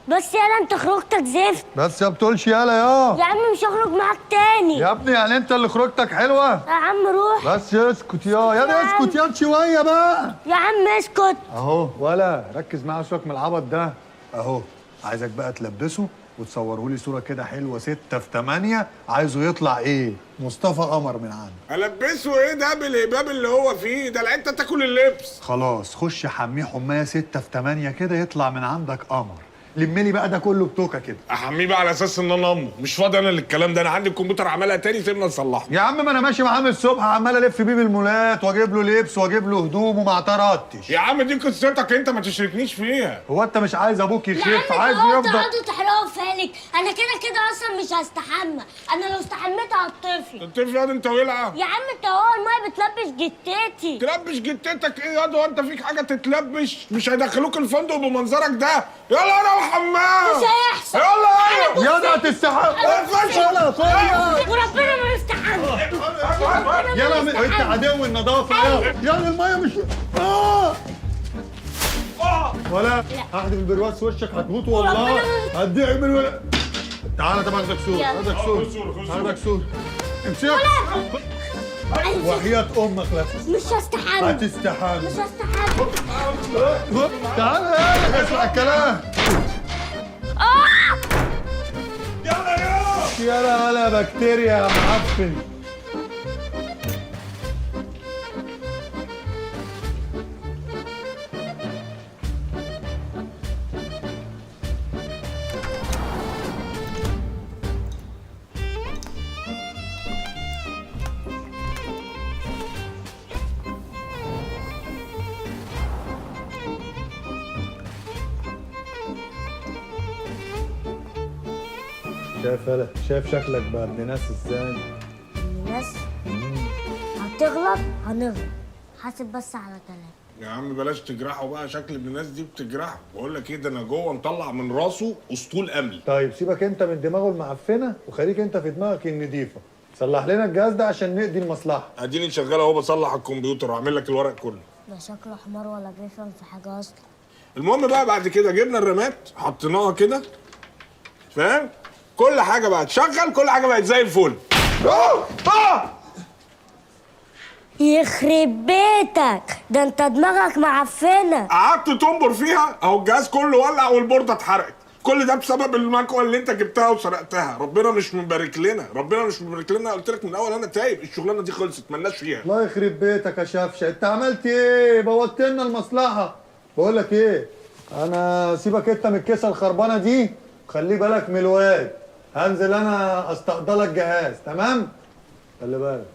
بس يالا انت خروجتك زفت. بس يا بتقولش يالا يا يا عم مش هخرج معاك تاني يا ابني، يعني انت اللي خروجتك حلوة؟ يا عم روح بس. اسكت يا ابني، اسكت يا شوية بقى. يا عم اسكت اهو، ولا ركز معايا سيبك من العبط ده اهو. عايزك بقى تلبسه وتصوره لي صوره كده حلوة 6 في 8، عايزه يطلع ايه؟ مصطفى قمر من عندي. البسه ايه ده بالهباب اللي هو فيه ده؟ العيال تاكل اللبس. خلاص خش حمية حماية 6 في 8 كده يطلع من عندك قمر. لملي بقى ده كله بتوكه كده. احميه بقى على اساس ان انا امه؟ مش فاضي انا للكلام ده، انا عندي الكمبيوتر عملها تاني سيبنا نصلحه. يا عم ما انا ماشي معاه من الصبح عمال الف بيه بالمولات واجيب له لبس واجيب له هدوم وما اعترضتش. يا عم دي قصتك انت، ما تشركنيش فيها. هو انت مش عايز ابوك يخف؟ عايز يفضل يفضل تقعدوا تحرقوا في بالك. انا كده كده اصلا مش هستحمى، انا لو استحميت هتطفي. تطفي ياض انت ولعه؟ يا عم انت هو المية بتلبش جتتي. تلبش جتتك ايه ياض؟ هو انت فيك حاجة تتلبش؟ مش هيدخلوك الفندق بمنظرك ده. يلا انا الحمام. مش هيحصل. يلا يلا يا هتستحمى. وربنا ما يستحمى. يلا انت عدو النظافة. يلا يلا المية مش ولا هاخد البرواز في وشك هتموت والله. هتضيع من ولا. تعالى طب اخدك صوره، اخدك صوره، اخدك صوره. امسك وحياة امك لا مش هستحمى. هتستحمى. مش هستحمى. تعالى يلا اسمع الكلام. يلا يلا يلا ولا بكتيريا يا معفن. شايف يالا، شايف شكلك بقى ابن ناس ازاي؟ ابن ناس؟ هتغلط هنغلط، حاسب بس على 3. يا عم بلاش تجرحه بقى، شكل ابن الناس دي بتجرحه. بقول لك ايه، ده انا جوه مطلع من راسه اسطول امل. طيب سيبك انت من دماغه المعفنه وخليك انت في دماغك النضيفه. صلح لنا الجهاز ده عشان نقضي المصلحة. اديني شغال اهو، بصلح الكمبيوتر واعمل لك الورق كله. ده شكله حمار ولا بيفهم في حاجة اصلا. المهم بقى بعد كده جبنا الرامات حطيناها كده، فاهم؟ كل حاجة بقت شغل، كل حاجة بقت زي الفل. يخرب بيتك، ده انت دماغك معفنه. قعدت تنبر فيها، اهو الجهاز كله ولع والبورده اتحرقت. كل ده بسبب المكوه اللي انت جبتها وسرقتها. ربنا مش مبارك لنا، ربنا مش مبارك لنا. قلت لك من الاول انا تايب، الشغلانة دي خلصت مالناش فيها. الله يخرب بيتك يا شفشه، انت عملت ايه؟ بوظت لنا المصلحة. بقول لك ايه، انا سيبك انت من الكيسة الخربانه دي، خلي بالك من الواد. هنزل انا استقضلك جهاز، تمام؟ خلي بالك.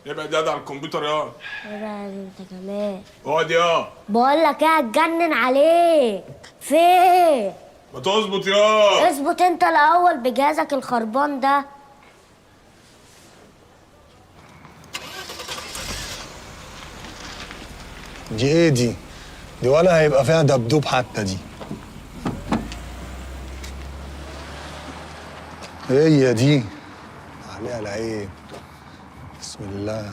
ابعد يا على الكمبيوتر يا. ابعد انت كمان. اقعد يا. بقول لك ايه، هتجنن عليك. فين؟ ما تظبط يا. اظبط انت الاول بجهازك الخربان ده. دي ايه دي؟ دي ولا هيبقى فيها دبدوب حتى دي. هي دي عليها العيب. بسم الله.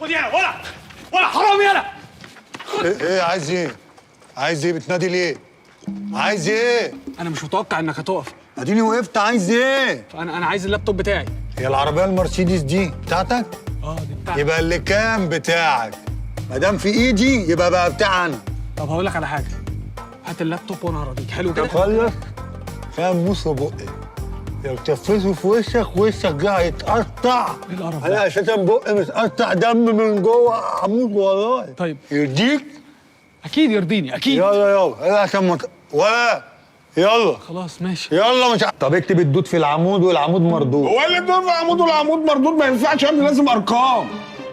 خد يالا، ولا ولا حرام يالا. ايه عايز ايه؟ عايز ايه؟ بتنادي ليه؟ عايز ايه؟ انا مش متوقع انك هتقف. اديني وقفت. عايز ايه؟ انا عايز اللابتوب بتاعي. هي العربية المرسيدس دي بتاعتك؟ اه دي بتاعتي. يبقى اللي كان بتاعك ما دام في ايدي يبقى بقى بتاع انا. طب هقول لك على حاجة، هات اللابتوب وانا هراضيك. حلو كده؟ خلص فاهم، موس في بقي لو تفسه في وشك، وشك ده هيتقطع. ايه القرف ده؟ انا اساسا بقي متقطع دم من جوه، هموت والله. طيب يرضيك؟ اكيد يرضيني، اكيد. يلا يلا يلا عشان ما ولا يلا خلاص ماشي يلا. مش طب اكتب الدود في العمود والعمود مردود. هو اللي الدود في العمود والعمود مردود؟ ما ينفعش يا ابني، لازم ارقام.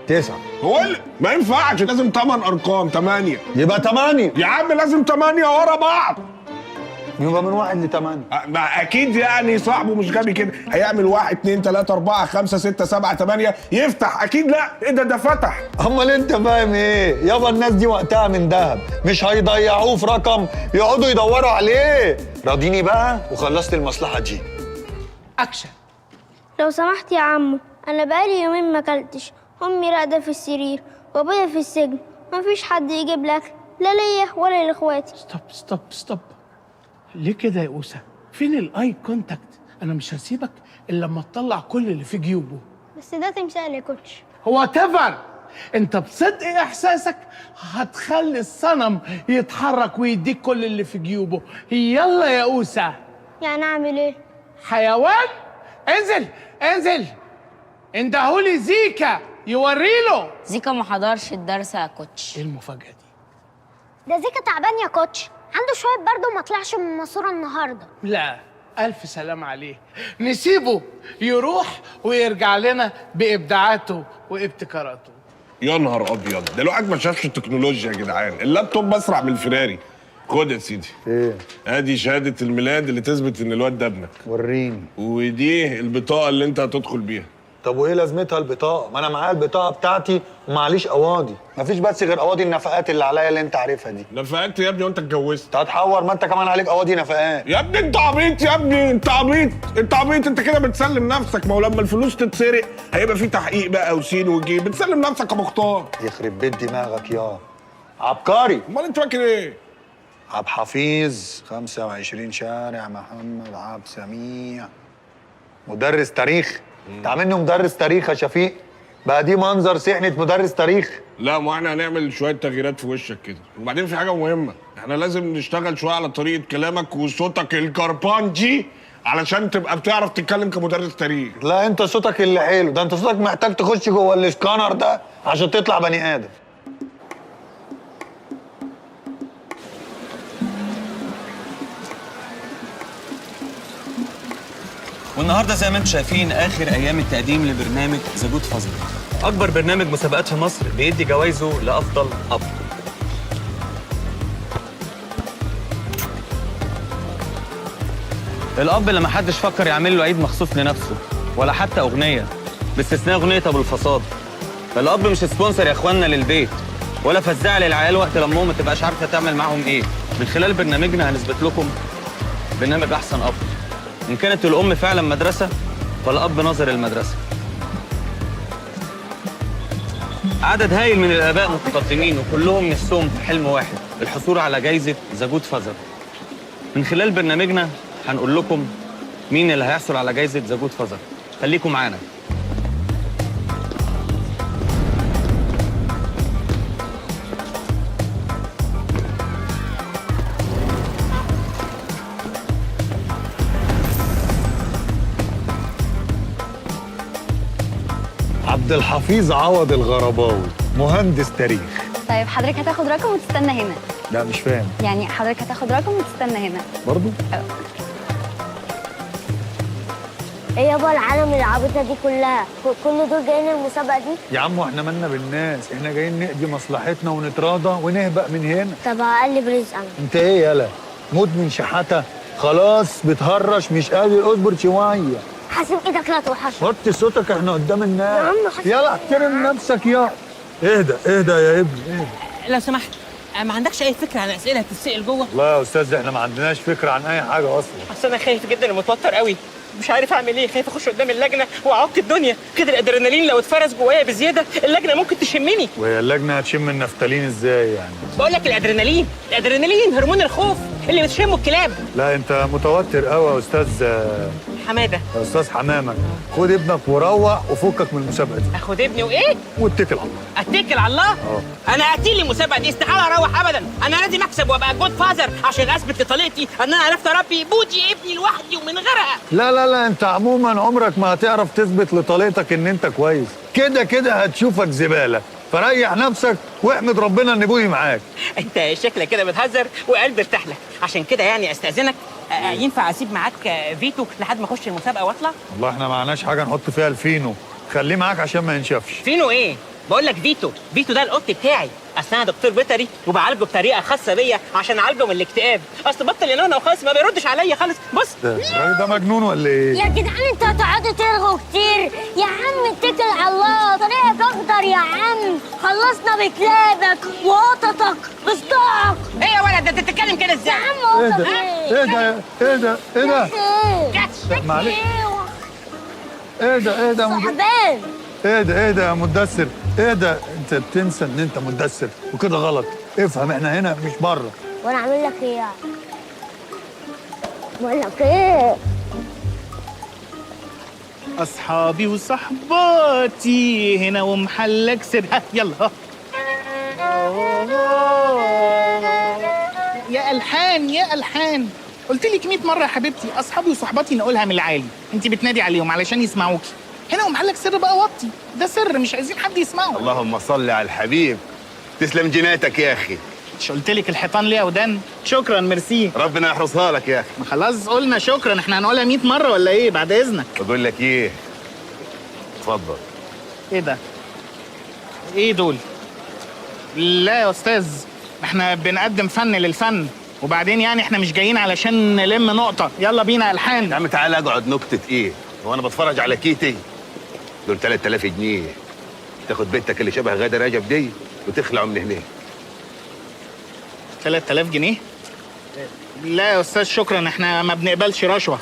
9. هو اللي ما ينفعش، لازم 8 ارقام. 8 يبقى 8 يا عم، لازم 8 ورا بعض. يبقى من 1 ل 8. ما اكيد يعني صاحبه مش غبي كده، هيعمل 1 2 3 4 5 6 7 8 يفتح اكيد. لا ايه ده فتح. امال انت فاهم ايه؟ يابا الناس دي وقتها من ذهب، مش هيضيعوه في رقم يقعدوا يدوروا عليه. راضيني بقى وخلصت المصلحة دي. اكشن. لو سمحت يا عمو، انا بقالي يومين ما اكلتش، امي راقده في السرير وابويا في السجن، مفيش حد يجيب لك لا ليا ولا لاخواتي. stop stop stop. ليه كده يا أوسة؟ فين ال eye contact؟ أنا مش هسيبك إلا لما تطلع كل اللي في جيوبه. بس ده تمثال يا coach. whatever، أنت بصدق إحساسك هتخلي الصنم يتحرك ويديك كل اللي في جيوبه. يلا يا أوسة. يعني أعمل إيه؟ حيوان؟ انزل انزل. اندهولي زيكا يوريله. زيكا ما حضرش الدرس يا coach. إيه المفاجأة دي؟ ده زيكا تعبان يا coach، عنده شوية برد وما طلعش من الماسورة النهاردة. لا ألف سلام عليه، نسيبه يروح ويرجع لنا بإبداعاته وابتكاراته. يا نهار أبيض، ده الواحد ما شافش التكنولوجيا يا جدعان. اللابتوب أسرع من الفراري. خد يا سيدي. إيه؟ أدي شهادة الميلاد اللي تثبت إن الواد ده ابنك. وريني. ودي البطاقة اللي أنت هتدخل بيها. طب وايه لازمتها البطاقة؟ ما انا معايا البطاقة بتاعتي ومعليش قواضي، مفيش بس غير قواضي النفقات اللي عليا اللي انت عارفها دي. نفقات يا ابني وانت اتجوزت؟ انت هتحور، ما انت كمان عليك قواضي نفقات. يا ابني انت عبيط يا ابني، انت عبيط، انت عبيط، انت كده بتسلم نفسك. ما هو لما الفلوس تتسرق هيبقى في تحقيق بقى وسين وجيم، بتسلم نفسك يا مختار. يخرب بيت دماغك يا عبقري. امال انت فاكر ايه؟ عبد حفيظ 25 شارع محمد عبد سميع، مدرس تاريخ. انت عاملني مدرس تاريخ يا شفيق؟ بقى دي منظر سحنة مدرس تاريخ؟ لا ما احنا هنعمل شوية تغييرات في وشك كده. وبعدين في حاجة مهمة، احنا لازم نشتغل شوية على طريقه كلامك وصوتك الكربانجي علشان تبقى بتعرف تتكلم كمدرس تاريخ. لا انت صوتك اللي حلو ده، انت صوتك محتاج تخش جوه الاسكانر ده عشان تطلع بني ادم. والنهارده زي ما انتم شايفين اخر ايام التقديم لبرنامج The Good Father، اكبر برنامج مسابقات في مصر بيدي جوائزه لافضل اب. الاب اللي ما حدش فكر يعمل له عيد مخصوص لنفسه ولا حتى اغنية، باستثناء اغنية ابو الفصاد. الاب مش sponsor يا اخوانا للبيت، ولا فزاعه للعيال وقت لما امهم ما تبقاش عارفه تعمل معاهم ايه. من خلال برنامجنا هنثبت لكم برنامج احسن اب. ان كانت الام فعلا مدرسه، فالاب ناظر المدرسة. عدد هايل من الاباء متقدمين وكلهم نفسهم في حلم واحد، الحصول على جايزة The Good Father. من خلال برنامجنا هنقول لكم مين اللي هيحصل على جايزة The Good Father. خليكم معانا. عبد الحفيظ عوض الغرباوي، مهندس تاريخ. طيب حضرتك هتاخد رقم وتستنى هنا. لا مش فاهم. يعني حضرتك هتاخد رقم وتستنى هنا برضو؟ ايه يابا العالم العبيطه دي كلها؟ كل دول جايين المسابقة دي؟ يا عم احنا مالنا بالناس، احنا جايين نقضي مصلحتنا ونتراضى ونهبق من هنا. طب هقلب رزق انا. انت ايه يالا؟ مدمن شحاته؟ خلاص بتهرش مش قادر، اصبر شوية. حاسب ايدك لا توحشك. وطي صوتك احنا قدام الناس. يا عم حاسب. يلا احترم نفسك يا. اهدى اهدى يا ابني اهدى. لو سمحت ما عندكش اي فكرة عن اسئلة هتتسال جوه؟ لا يا استاذ احنا ما عندناش فكرة عن اي حاجة اصلا. اصل انا خايف جدا ومتوتر قوي، مش عارف اعمل ايه، خايف اخش قدام اللجنة واعك الدنيا كده. الادرينالين لو اتفرز جوايا بزيادة اللجنة ممكن تشمني. وهي اللجنة هتشم النفتالين ازاي يعني؟ بقول لك الادرينالين، الادرينالين هرمون الخوف اللي بتشمه الكلاب. لا انت متوتر قوي يا استاذ حمادة. يا استاذ حمامه، خد ابنك وروق وفكك من المسابقة دي. اخد ابني وايه؟ واتكل على الله. اتكل على الله؟ انا قتيل المسابقة دي، استحالة اروح ابدا. انا لازم اكسب وابقى good father عشان اثبت لطليقتي ان انا عرفت اربي بودي ابني لوحدي ومن غيرها. لا لا لا، انت عموما عمرك ما هتعرف تثبت لطليقتك ان انت كويس، كده كده هتشوفك زبالة، فريح نفسك واحمد ربنا ان بودي معاك. انت شكلك كده بتهزر وقلبي ارتاح لك، عشان كده يعني استاذنك ينفع اسيب معاك فيتو لحد ما اخش المسابقة واطلع؟ والله احنا معناش حاجة نحط فيها الفينو، خليه معاك عشان ما ينشفش. فينو ايه؟ بقول لك فيتو، فيتو ده القط بتاعي، اصل انا دكتور بيطري وبعالجه بطريقة خاصة بيا عشان اعالجه من الاكتئاب، اصل بطل ينونو خالص ما بيردش عليا خالص. بص ده الراجل ده مجنون ولا ايه؟ يا جدعان انتوا هتقعدوا ترغوا كتير. يا عم اتكل على الله، طريقك اخضر يا عم، خلصنا بكلابك وقططك بصداعك. ايه يا ولد انت بتتكلم كده ازاي؟ يا عم قطط ايه ده؟ ايه ده؟ ايه ده؟ ايه ده؟ معلش ايه ده؟ ايه ده؟ صعبان. ايه ده؟ ايه ده يا مدثر؟ ايه ده؟ انت بتنسى ان انت مدثر وكده غلط، افهم احنا هنا مش بره. وانا اعمل لك ايه يعني؟ بقول لك ايه؟ اصحابي وصحباتي هنا ومحلك سر. ها يلا. يا الحان يا الحان، قلت لك 100 مرة يا حبيبتي اصحابي وصحباتي نقولها من العالي، انت بتنادي عليهم علشان يسمعوكي. هنا ومحلك سر بقى، وطي ده سر مش عايزين حد يسمعه. اللهم صل على الحبيب. تسلم جناتك يا اخي. مش قلت لك الحيطان ليها ودان؟ شكرا ميرسي. ربنا يحرسها لك يا اخي. ما خلاص قلنا شكرا، احنا هنقولها 100 مرة ولا ايه؟ بعد اذنك. بقول لك ايه، اتفضل. ايه ده؟ ايه دول؟ لا يا استاذ، احنا بنقدم فن للفن، وبعدين يعني احنا مش جايين علشان نلم نقطة. يلا بينا الحان. يا عم تعالى اقعد. نكتة ايه؟ هو انا بتفرج على كيتي؟ دول 3000 جنيه تاخد بنتك اللي شبه غادة رجب دي وتخلعوا من هنا. 3000 جنيه؟ لا يا استاذ شكرا، احنا ما بنقبلش رشوة.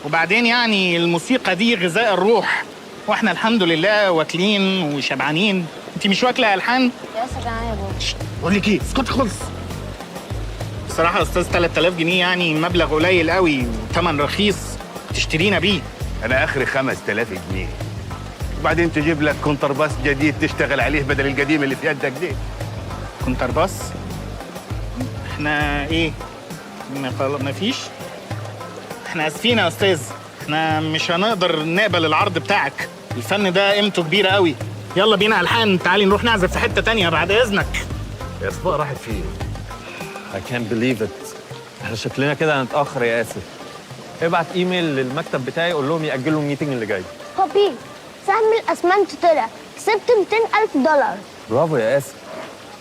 وبعدين يعني الموسيقى دي غذاء الروح، واحنا الحمد لله واكلين وشبعانين. انت مش واكله يا الحان؟ يا شبعانه يا بابا. بقول لك ايه، اسكتي خالص. بصراحة يا استاذ 3000 جنيه يعني مبلغ قليل قوي وثمن رخيص تشترينا بيه. انا اخري 5000 جنيه، وبعدين تجيب لك كونترباس جديد تشتغل عليه بدل القديم اللي في يدك دي. كونترباس؟ احنا ايه؟ ما فيش؟ احنا اسفين يا استاذ، احنا مش هنقدر نقبل العرض بتاعك، الفن ده قيمته كبيرة قوي. يلا بينا الحان، تعالي نروح نعزف في حتة تانية بعد اذنك. يا صفاء راحت فين؟ I can't believe it. احنا شكلنا كده هنتأخر يا آسف. ابعت ايميل للمكتب بتاعي قول لهم ياجلوا ال meeting اللي جاي. بابي، سهم الاسمنت طلع، كسبت $200,000. برافو يا آسر،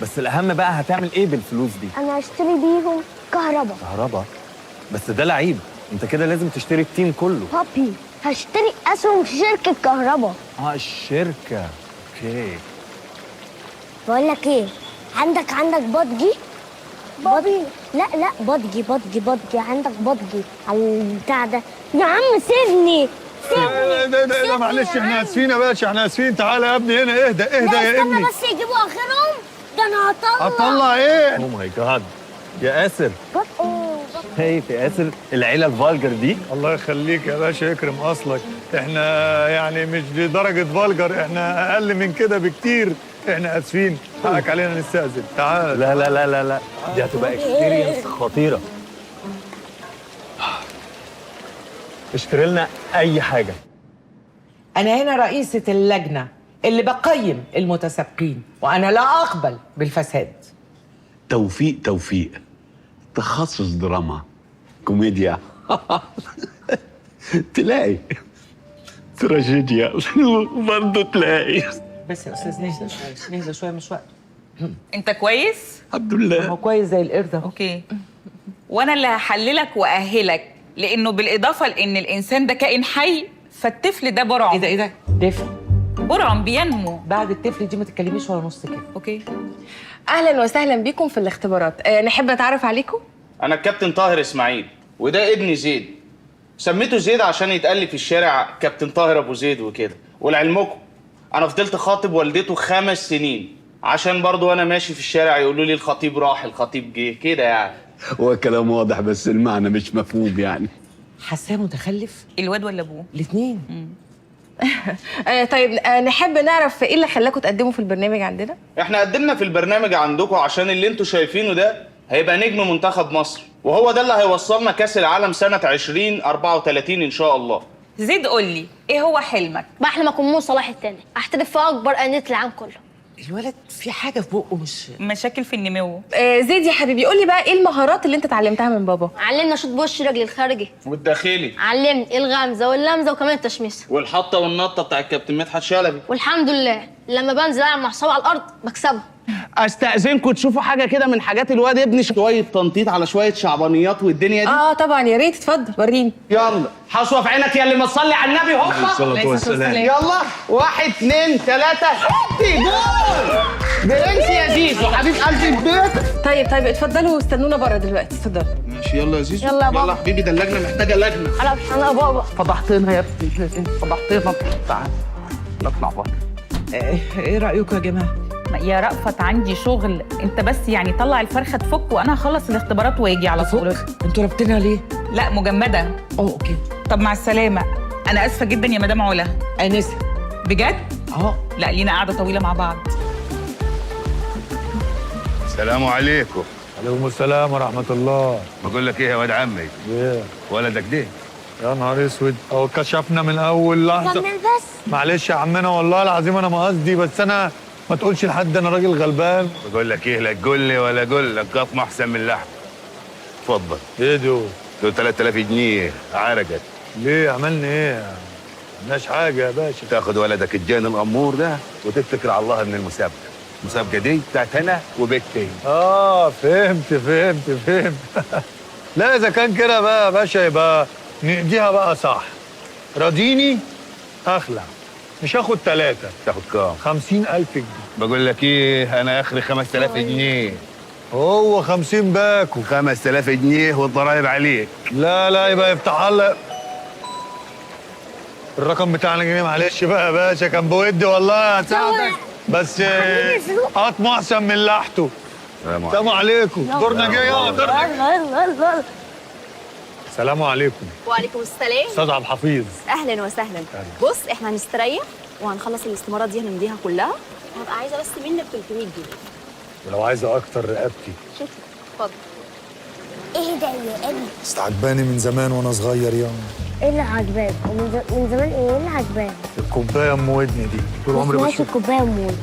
بس الاهم بقى هتعمل ايه بالفلوس دي؟ انا هشتري بيهم كهرباء. كهرباء؟ بس ده لعيب، انت كده لازم تشتري ال team كله. بابي، هشتري اسهم في شركة كهرباء. الشركة، okay. بقول لك ايه، عندك بطجي؟ بابي لا لا، بطجي بطجي بطجي، عندك بطجي على البتاع ده يا عم. سيبني سيبني. ده ده معلش، احنا اسفين يا باشا، احنا اسفين. تعالى يا ابني هنا، اهدى اهدى يا ابني. استنى بس يجيبوا اخرهم، ده انا هطلع. هطلع ايه؟ oh my God يا آسر، شايف يا آسر العيلة ال vulgar دي؟ الله يخليك يا باشا، يكرم اصلك. احنا يعني مش لدرجة vulgar، احنا اقل من كده بكتير. احنا اسفين، حقك علينا، نستأذن. تعالى. لا لا لا لا لا، دي هتبقى experience خطيرة. اشتري لنا اي حاجة. انا هنا رئيسه اللجنة اللي بقيم المتسابقين، وانا لا اقبل بالفساد. توفيق توفيق، تخصص دراما كوميديا، تلاقي تراجيديا برضه تلاقي. بس يا استاذ نهدى شوية، نهدى شوية، مش وقت. انت كويس؟ الحمد لله. هو كويس زي القردة. okay. وانا اللي هحللك واهلك، لانه بالاضافة لان الانسان ده كائن حي، فالطفل ده برعم. ايه ده ايه ده؟ طفل برعم بينمو. بعد الطفل دي ما تتكلميش ولا نص كده. okay. اهلا وسهلا بيكم في الاختبارات. نحب نتعرف عليكم. انا الكابتن طاهر اسماعيل، وده ابني زيد. سميته زيد عشان يتقال لي في الشارع كابتن طاهر ابو زيد وكده. ولعلمكم انا فضلت خاطب والدته 5 سنين، عشان برضو انا ماشي في الشارع يقولوا لي الخطيب راح الخطيب جه كده يعني. هو كلام واضح بس المعنى مش مفهوم يعني. حاساه متخلف الواد ولا ابوه؟ الاثنين. طيب، نحب نعرف ايه اللي خلاكم تقدموا في البرنامج عندنا؟ احنا قدمنا في البرنامج عندكم عشان اللي انتوا شايفينه ده هيبقى نجم منتخب مصر، وهو ده اللي هيوصلنا كاس العالم سنة 2034 ان شاء الله. زيد قول لي ايه هو حلمك؟ بحلم اكون مو صلاح التاني، احترف في اكبر اندية العالم كله. الولد في حاجة في بقه، مش مشاكل في النمو. زيد يا حبيبي قول لي بقى ايه المهارات اللي انت اتعلمتها من بابا؟ علمنا شوط بوش رجل الخارجي والداخلي، علمني الغمزه واللمزه وكمان التشميسه والحطه والنطه بتاع الكابتن مدحت شلبي. والحمد لله لما بنزل العب مع صحابي على الارض بكسبه. استأذنكم تشوفوا حاجة كده من حاجات الواد ابني، شوية تنطيط على شوية شعبانيات والدنيا دي. طبعا يا ريت، اتفضل وريني. يلا حصوه في عينك يا اللي ما تصلي على النبي. هوبا الصلاة والسلام. يلا 1 2 3 هدي جول برنس يا زيزو حبيب قلبي البيت. طيب اتفضلوا واستنونا بره دلوقتي، اتفضلوا. ماشي يلا يا زيزو. يلا يا بابا. يلا حبيبي، ده اللجنة محتاجه لجنة. انا يا بابا فضحتنا يا ابني، فضحتنا. تعال نطلع بره. ايه رايكم يا جماعة؟ يا رأفت عندي شغل، انت بس يعني طلع الفرخه تفك وانا هخلص الاختبارات واجي على طول. انتوا رابطينها ليه؟ لا مجمده. okay. طب مع السلامة، انا اسفه جدا يا مدام علا. انسه بجد؟ اه. لا لينا قعدة طويلة مع بعض. السلام عليكم. عليكم السلام ورحمة الله. بقول لك ايه يا واد عمي؟ ايه؟ ولدك ده يا نهار اسود، هو كشفنا من اول لحظة. كمل بس. معلش يا عمنا والله العظيم انا ما قصدي، بس انا ما تقولش لحد، انا راجل غلبان. بقول لك ايه، لا تقول لي ولا اقول لك، قطمه احسن من لحم. اتفضل. ايه دول؟ دول 3000 جنيه عرقت. ليه عملنا ايه؟ ما عملناش حاجة يا باشا. تاخد ولدك الجان الامور ده وتتكل على الله من المسابقة. المسابقة دي بتاعت انا وبنتي. فهمت فهمت فهمت. لا اذا كان كده بقى يا باشا يبقى نقضيها بقى صح. راضيني اخلع، مش هاخد 3. تاخد كام؟ 50,000 جنيه. بقول لك ايه، انا اخري 5000 جنيه. هو 50 باكو. 5000 جنيه والضرايب عليك. لا لا يبقى يفتح الله الرقم بتاعنا جنيه. معلش بقى يا باشا، كان بودي والله هساعدك، بس قطمه احسن من لحته. السلام عليكم. دورنا جاي. يلا دورنا. يلا يلا. السلام عليكم. وعليكم السلام. استاذ عبد الحفيظ. اهلا وسهلا. بص احنا هنستريح وهنخلص الاستمارات دي، هنمضيها كلها. هبقى عايزه بس منك 300 جنيه. ولو عايزه اكتر رقبتي. شكرا. اتفضل. ايه ده يا ابني؟ بس عجباني من زمان وانا صغير يا. ايه اللي عجباك؟ ومن زمان ايه اللي عجباك؟ الكوباية ام ودني دي طول عمري بشوف. بشوف الكوباية ام ودني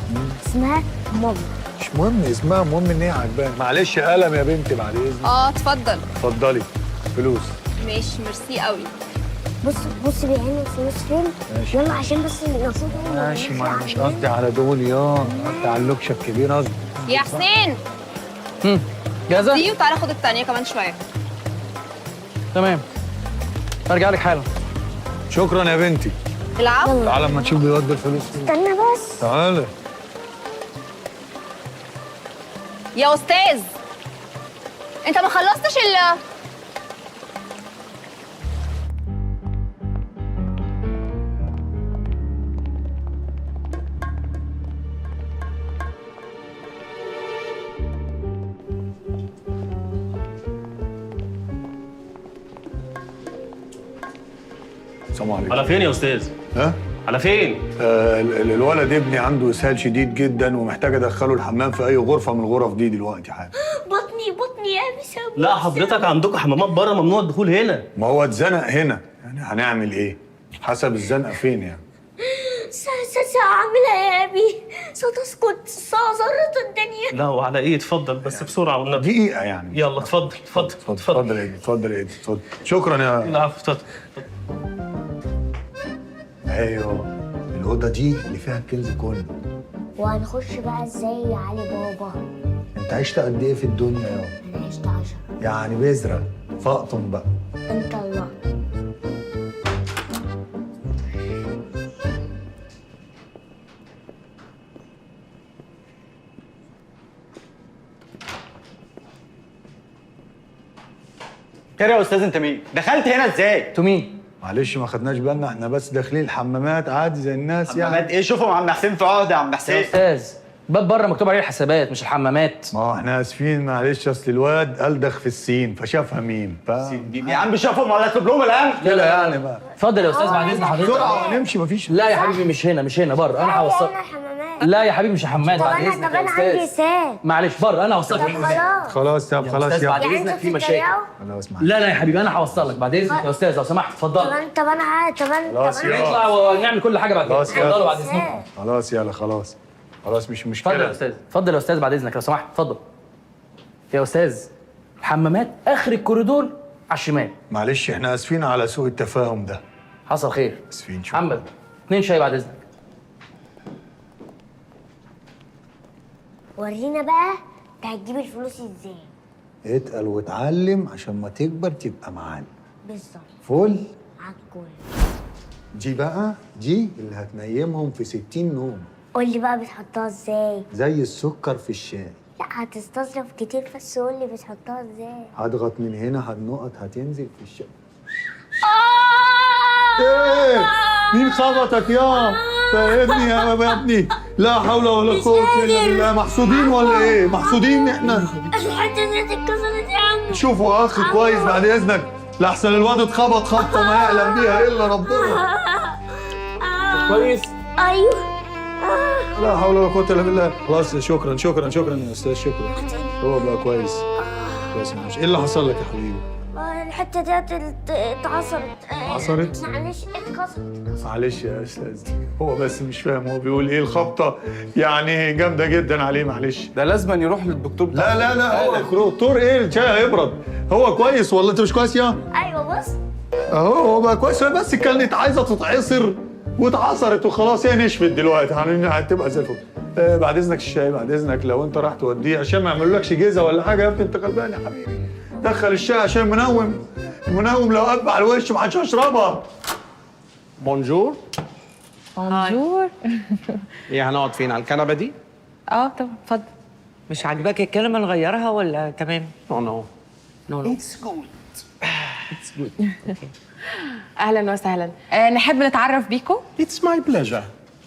اسمها mug. مش مهم اسمها، المهم ان هي عجباني. معلش قلم يا بنتي بعد اذنك. اتفضل. اتفضلي فلوس. ماشي، ميرسي قوي. بص بص بيعينوا الفلوس فين؟ ماشي. يلا عشان بس ناخدهم. ماشي، ما انا مش قصدي على دول يا، قصدي على اللوكشه الكبيرة قصدي. يا حسين جاهزة؟ دي، وتعالى خد الثانية كمان شوية. تمام، ارجع لك حالا. شكرا يا بنتي. العفو. تعالى اما تشوف بيودي الفلوس فين. استنى بس. تعالى يا استاذ، انت ما خلصتش ال السلام عليكم. على فين يا استاذ؟ ها؟ على فين؟ الولد ابني عنده اسهال شديد جدا ومحتاج ادخله الحمام في اي غرفة من الغرف دي دلوقتي حالا. بطني بطني يا ابي. لا حضرتك عندكم حمامات بره، ممنوع الدخول هنا. ما هو اتزنق هنا، يعني هنعمل ايه؟ حسب الزنقة فين يعني. سأعملها يا أبي، ستسقط ذرة الدنيا. لا وعلى ايه؟ اتفضل بس بسرعة والنبي. دقيقة يعني. يلا اتفضل اتفضل اتفضل يا ابني، اتفضل يا ابني، اتفضل. شكرا يا العفو، اتفضل. ايوه الاوضة دي اللي فيها الكنز كله. وهنخش بقى ازاي يا علي بابا؟ انت عشت قد ايه في الدنيا يا؟ انا عشت 10. يعني بذرة فاقطم بقى. انت الله. خير يا استاذ، انت مين؟ دخلت هنا ازاي؟ انتوا مين؟ معلش ما خدناش بالنا، احنا بس داخلين الحمامات عادي زي الناس يعني. حمامات ايه؟ شوفوا عم حسين في عهده يا عم يا حسين. استاذ، باب بره مكتوب عليه الحسابات مش الحمامات. ما هو احنا اسفين معلش، اصل الواد ألدغ في السين فشافها ميم ف يا عم شافهم ولا اطلب لهم الامن؟ كده يعني بقى. اتفضل يا استاذ بعد اذن حضرتك. بسرعة نمشي مفيش. لا يا حبيبي مش هنا، مش هنا، بره انا هوصلك. لا يا حبيبي مش حمامات طب بعد انا اذنك طب يا انا عندي استاذ. ساعة. معلش بره انا هوصلك. طب خلاص. خلاص يا يا خلاص استاذ يا بعد يعني اذنك انتوا في مشاكل. بتتريقوا؟ خلاص معلش. لا لا يا حبيبي انا هوصلك بعد اذنك يا استاذ لو سمحت. اتفضل. طب انا طب انا خلاص طب انا يا نطلع ونعمل كل حاجة بعد كده. خلاص يا اتفضلوا بعد اذنكم. خلاص يلا خلاص خلاص مش مشكلة. اتفضل يا استاذ، اتفضل يا استاذ بعد اذنك لو سمحت، اتفضل. يا استاذ الحمامات اخر الكوريدور على الشمال. معلش احنا اسفين على سوء التفاهم ده. حصل خير. اسفين. شكرا. محمد 2 شاي بعد اذنك. ورينا بقى انت هتجيب الفلوس ازاي؟ اتقل واتعلم عشان ما تكبر تبقى معلم. بالظبط. فل على الكل. دي بقى دي اللي هتنيمهم في 60 نوم. قول لي بقى بتحطها ازاي؟ زي السكر في الشاي. لا هتستظرف كتير، بس قول لي بتحطها ازاي؟ هضغط من هنا هالنقط هتنزل في الشاي. ايه؟ مين خبطك يا؟ يا ابني يا ابني، لا حول ولا قوة الا بالله. محسودين ولا ايه؟ محسودين احنا؟ الحتة دي اتكسرت يا عم. شوفوا اخ كويس بعد اذنك، لحسن الواد اتخبط خبطه ما يعلم بيها الا ربنا. كويس؟ ايوه. لا حول ولا قوة الا بالله. خلاص شكرا شكرا شكرا يا استاذ، شكرا. هو بقى كويس كويس. معلش ايه اللي حصل لك يا حبيبي؟ الحتة دي اتعصرت. اتعصرت؟ معلش اتكسرت. معلش يا استاذ، هو بس مش فاهم هو بيقول ايه. الخبطه يعني جامدة جدا عليه، معلش. ده لازم يروح للدكتور. لا لا لا، هو دكتور ايه؟ الشاي هيبرد. هو كويس والله. انت مش كويس يا؟ ايوه بص اهو هو بقى كويس، هي بس كانت عايزه تتعصر واتعصرت وخلاص، هي نشفت دلوقتي هتبقى زي الفل. بعد اذنك الشاي، بعد اذنك لو انت راح توديه عشان ما يعملولكش جيزه ولا حاجة يا ابني، انت غلبان يا حبيبي. دخل الشاي عشان منوم، المنوم لو قب على الوش ما حدش هيشربها. Bonjour. Bonjour. ايه هنقعد فين؟ على الكنبة دي؟ اه طبعا اتفضل. مش عاجباك الكلمة نغيرها ولا تمام؟ No no no no. It's good. It's good. اهلا وسهلا. نحب نتعرف بيكم. It's my pleasure.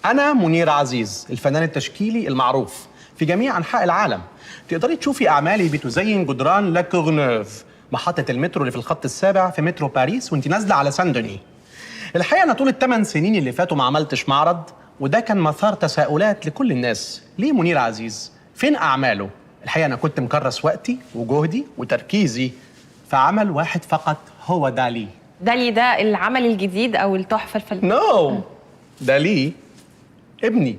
أنا منير عزيز، الفنان التشكيلي المعروف في جميع أنحاء العالم. تقدري تشوفي أعمالي بتزين جدران La Courneuve، محطة المترو اللي في الخط السابع في مترو باريس وانت نازلة على سان دوني. الحقيقة أنا طول ال8 سنين اللي فاتوا ما عملتش معرض، وده كان مثار تساؤلات لكل الناس. ليه منير عزيز؟ فين أعماله؟ الحقيقة أنا كنت مكرس وقتي وجهدي وتركيزي في عمل واحد فقط، هو دالي. دالي ده العمل الجديد أو التحفة الفنية؟ No، دالي ابني.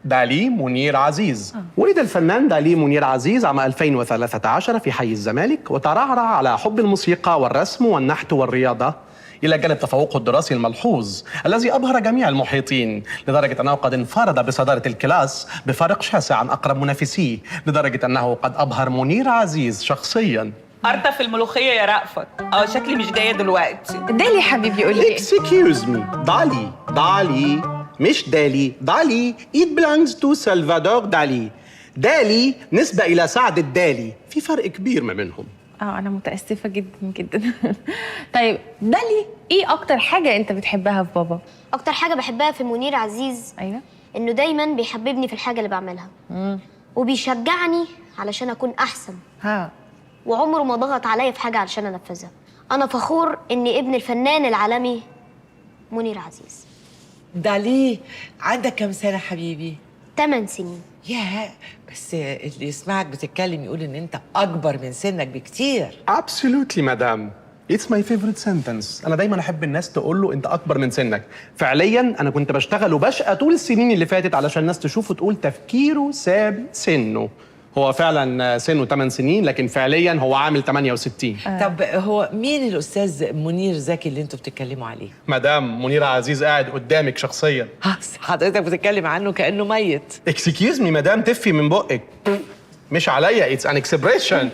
دالي منير عزيز. ولد الفنان دالي منير عزيز عام 2013 في حي الزمالك، وترعرع على حب الموسيقى والرسم والنحت والرياضة، إلى جانب تفوقه الدراسي الملحوظ الذي أبهر جميع المحيطين، لدرجة أنه قد انفرد بصدارة ال class بفارق شاسع عن أقرب منافسيه، لدرجة أنه قد أبهر منير عزيز شخصياً. قرطة في الملوخية يا رأفت. شكلي مش جاية دلوقتي. دالي حبيبي قول لي. Excuse me، دالي، دالي مش دالي، دالي it belongs to سلفادور دالي. دالي نسبة إلى سعد الدالي، في فرق كبير ما بينهم. أنا متأسفة جدا جدا. طيب دالي، إيه أكتر حاجة أنت بتحبها في بابا؟ أكتر حاجة بحبها في منير عزيز أيوه إنه دايما بيحببني في الحاجة اللي بعملها، وبيشجعني علشان أكون أحسن. ها، وعمره ما ضغط عليا في حاجة علشان أنفذها. أنا فخور إني ابن الفنان العالمي منير عزيز. دالي عندك كم سنة حبيبي؟ 8 سنين. ياه، بس اللي يسمعك بتتكلم يقول إن أنت أكبر من سنك بكتير. Absolutely مدام. It's my favorite sentence. أنا دايماً أحب الناس تقول له أنت أكبر من سنك. فعلياً أنا كنت بشتغل وبشقى طول السنين اللي فاتت علشان الناس تشوفه تقول تفكيره ساب سنة. هو فعلا سنة 8 سنين، لكن فعليا هو عامل 68. طب هو مين الاستاذ منير زكي اللي انتوا بتتكلموا عليه؟ مدام منير عزيز قاعد قدامك شخصيا. حضرتك بتتكلم عنه كانه ميت. Excuse me مدام، تفي من بقك مش عليا، it's an expression.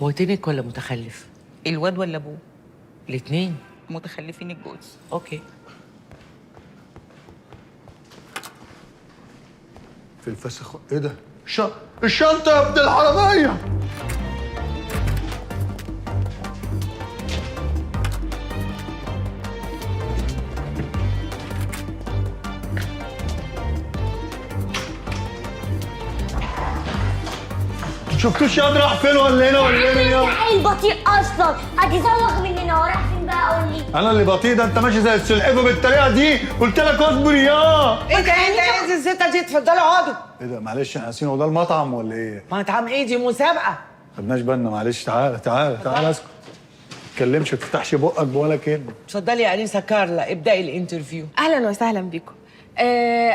هو تنك ولا متخلف؟ الواد ولا ابوه؟ الاثنين متخلفين الجوز. Okay. في الفسخ. ايه ده؟ الشنطة يا ابن الحرامية. شفتوش يا راح فين ولا هنا ولا هنا؟ انت عيل بطيء اصلا، هتزوغ مننا. هو راح فين بقى؟ قول لي. انا اللي بطيء؟ ده انت ماشي زي السلحفه بالطريقة دي، قلت لك اصبر يا ايه ده؟ ايه ده؟ الزيطة دي؟ اتفضلوا اقعدوا. ايه ده؟ معلش احنا قاسيين، هو ده المطعم ولا ايه؟ مطعم ايه؟ دي مسابقة. خدناش بالنا، معلش. تعالى تعالى تعالى، اسكت، ما تتكلمش، ما تفتحش بقك ولا كلمة. اتفضلي يا انسه كارلا، ابدأي ال interview. اهلا وسهلا بيكم.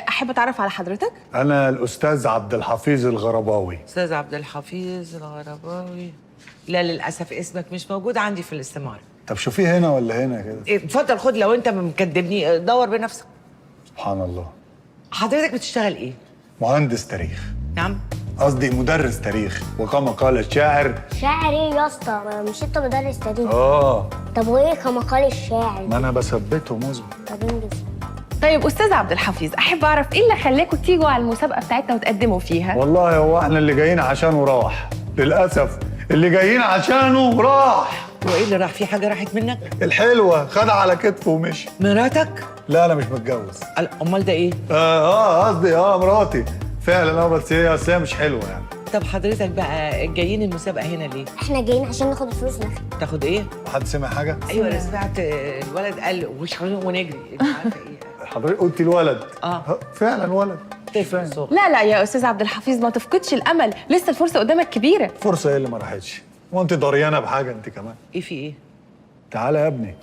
احب اتعرف على حضرتك. انا الاستاذ عبد الحفيظ الغرباوي. استاذ عبد الحفيظ الغرباوي؟ لا للاسف اسمك مش موجود عندي في الاستمارة. طب شوفيه هنا ولا هنا كده؟ اتفضل خد، لو انت مكدبني دور بنفسك. سبحان الله. حضرتك بتشتغل ايه؟ مهندس تاريخ. نعم؟ قصدي مدرس تاريخ، وكما قال الشاعر. شاعر ايه يا اسطى؟ مش انت مدرس تاريخ؟ اه. طب وايه كما قال الشاعر؟ ما انا بثبته مظبوط. طب انجز. طيب استاذ عبد الحفيظ، احب اعرف ايه اللي خلاكم تيجوا على المسابقة بتاعتنا وتقدموا فيها؟ والله هو احنا اللي جايين عشانه راح، للاسف اللي جايين عشانه راح. وايه اللي راح؟ في حاجة راحت منك؟ الحلوة خدها على كتفه ومشي. مراتك؟ لا انا مش متجوز. امال ده ايه؟ قصدي مراتي فعلا، بس هي اصل هي مش حلوة يعني. طب حضرتك بقى جايين المسابقة هنا ليه؟ احنا جايين عشان ناخد الفلوس. ناخد تاخد ايه؟ حد سمع حاجة؟ ايوه انا سمعت الولد قال وش ونجري، مش عارفه ايه. حضرتك قلتي الولد؟ فعلا ولد. طفل صغير. لا لا يا استاذ عبد الحفيظ، ما تفقدش الامل، لسه الفرصة قدامك كبيرة. فرصة ايه اللي ما راحتش؟ وانت ضريانه بحاجة انت كمان؟ ايه في ايه؟ تعالى يا ابني.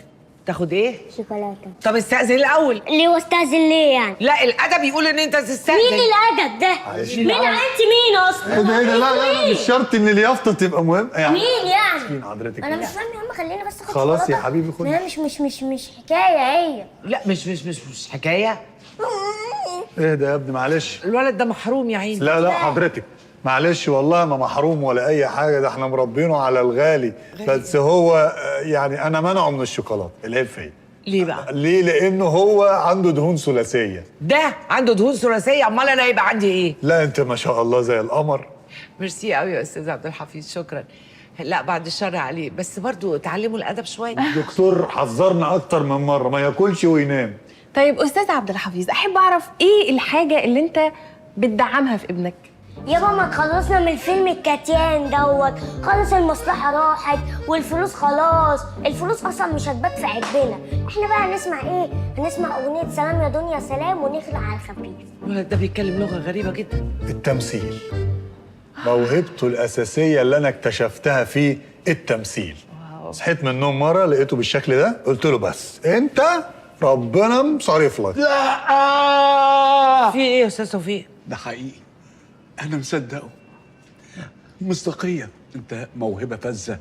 تاخد ايه؟ شوكولاتة. طب استأذن الاول. ليه واستأذن ليه يعني؟ لا الادب يقول ان انت تستأذن. مين الادب ده؟ مين انت؟ مين اصلا؟ ايه ده؟ ايه ده؟ لا لا لا مش شرط ان اليافطه تبقى مهم يعني. مين يعني؟ مين حضرتك؟ انا مش فاهم يا عم، خليني بس اخد خلاص يا شوكولاتة. حبيبي خد. ما مش مش مش مش حكاية هي. لا مش مش مش مش حكاية. ايه ده يا ابني؟ معلش الولد ده محروم يا عيني. لا لا حضرتك معلش، والله ما محروم ولا اي حاجة، ده احنا مربينه على الغالي. بس هو يعني انا منعه من الشوكولاتة. العيب فيا. ليه بقى؟ ليه؟ لانه هو عنده دهون ثلاثية. ده عنده دهون ثلاثية؟ امال انا هيبقى عندي ايه؟ لا انت ما شاء الله زي القمر. ميرسي قوي يا استاذ عبد الحفيظ، شكرا. لا بعد الشر عليه، بس برضه تعلموا الادب شوية. الدكتور حذرنا اكتر من مرة ما ياكلش وينام. طيب استاذ عبد الحفيظ، احب اعرف ايه الحاجة اللي انت بتدعمها في ابنك؟ يابا ما خلصنا من الفيلم الكتيان دوت، خلص المصلحة راحت والفلوس خلاص، الفلوس أصلا مش هتبات في عبنا، احنا بقى هنسمع إيه؟ هنسمع أغنية سلام يا دنيا سلام ونخلع على الخفيف. الولد ده بيتكلم لغة غريبة جدا. التمثيل موهبته الأساسية اللي أنا اكتشفتها فيه التمثيل. صحيت من النوم مرة لقيته بالشكل ده، قلت له بس أنت ربنا مصرف لك. لا، في ايه يا استاذ توفيق؟ ده حقيقي، انا مصدقه. مصداقية، انت موهبة فذة،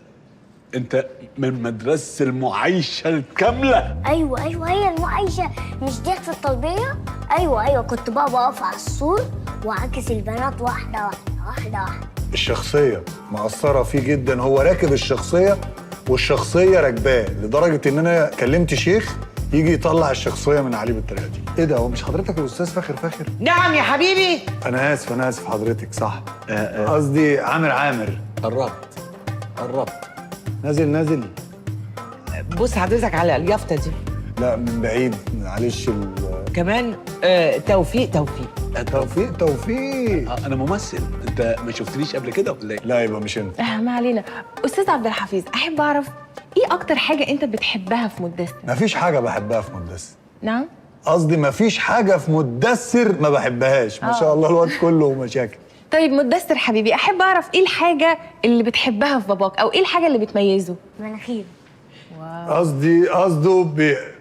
انت من مدرسه المعايشه الكاملة. ايوه ايوه، هي المعايشه مش دي في الطلبيه؟ ايوه ايوه، كنت بقى بقف على السور واعاكس البنات واحدة واحدة واحدة واحدة. الشخصية مأثره فيه جدا، هو راكب الشخصية والشخصية راكباه، لدرجة ان انا كلمت شيخ يجي يطلع الشخصية من عليه بالطريقة دي. ايه ده، هو مش حضرتك الاستاذ فاخر فاخر؟ نعم يا حبيبي. انا اسف، انا اسف حضرتك، صح. قصدي عامر عامر. قربت قربت. نازل نازل. بص حضرتك على اليافطه دي. لا من بعيد معلش. كمان توفيق توفيق توفيق توفيق. انا ممثل، انت ما شفتنيش قبل كده ولا ايه؟ لا يبقى مش انت. ما علينا. استاذ عبد الحفيظ، احب اعرف ايه اكتر حاجة انت بتحبها في مدثر؟ مفيش حاجة بحبها في مدثر. نعم؟ قصدي مفيش حاجة في مدثر ما بحبهاش. ما شاء الله الواد كله مشاكل. طيب مدثر حبيبي، احب اعرف ايه الحاجة اللي بتحبها في باباك، او ايه الحاجة اللي بتميزه؟ مناخيره. قصدي قصده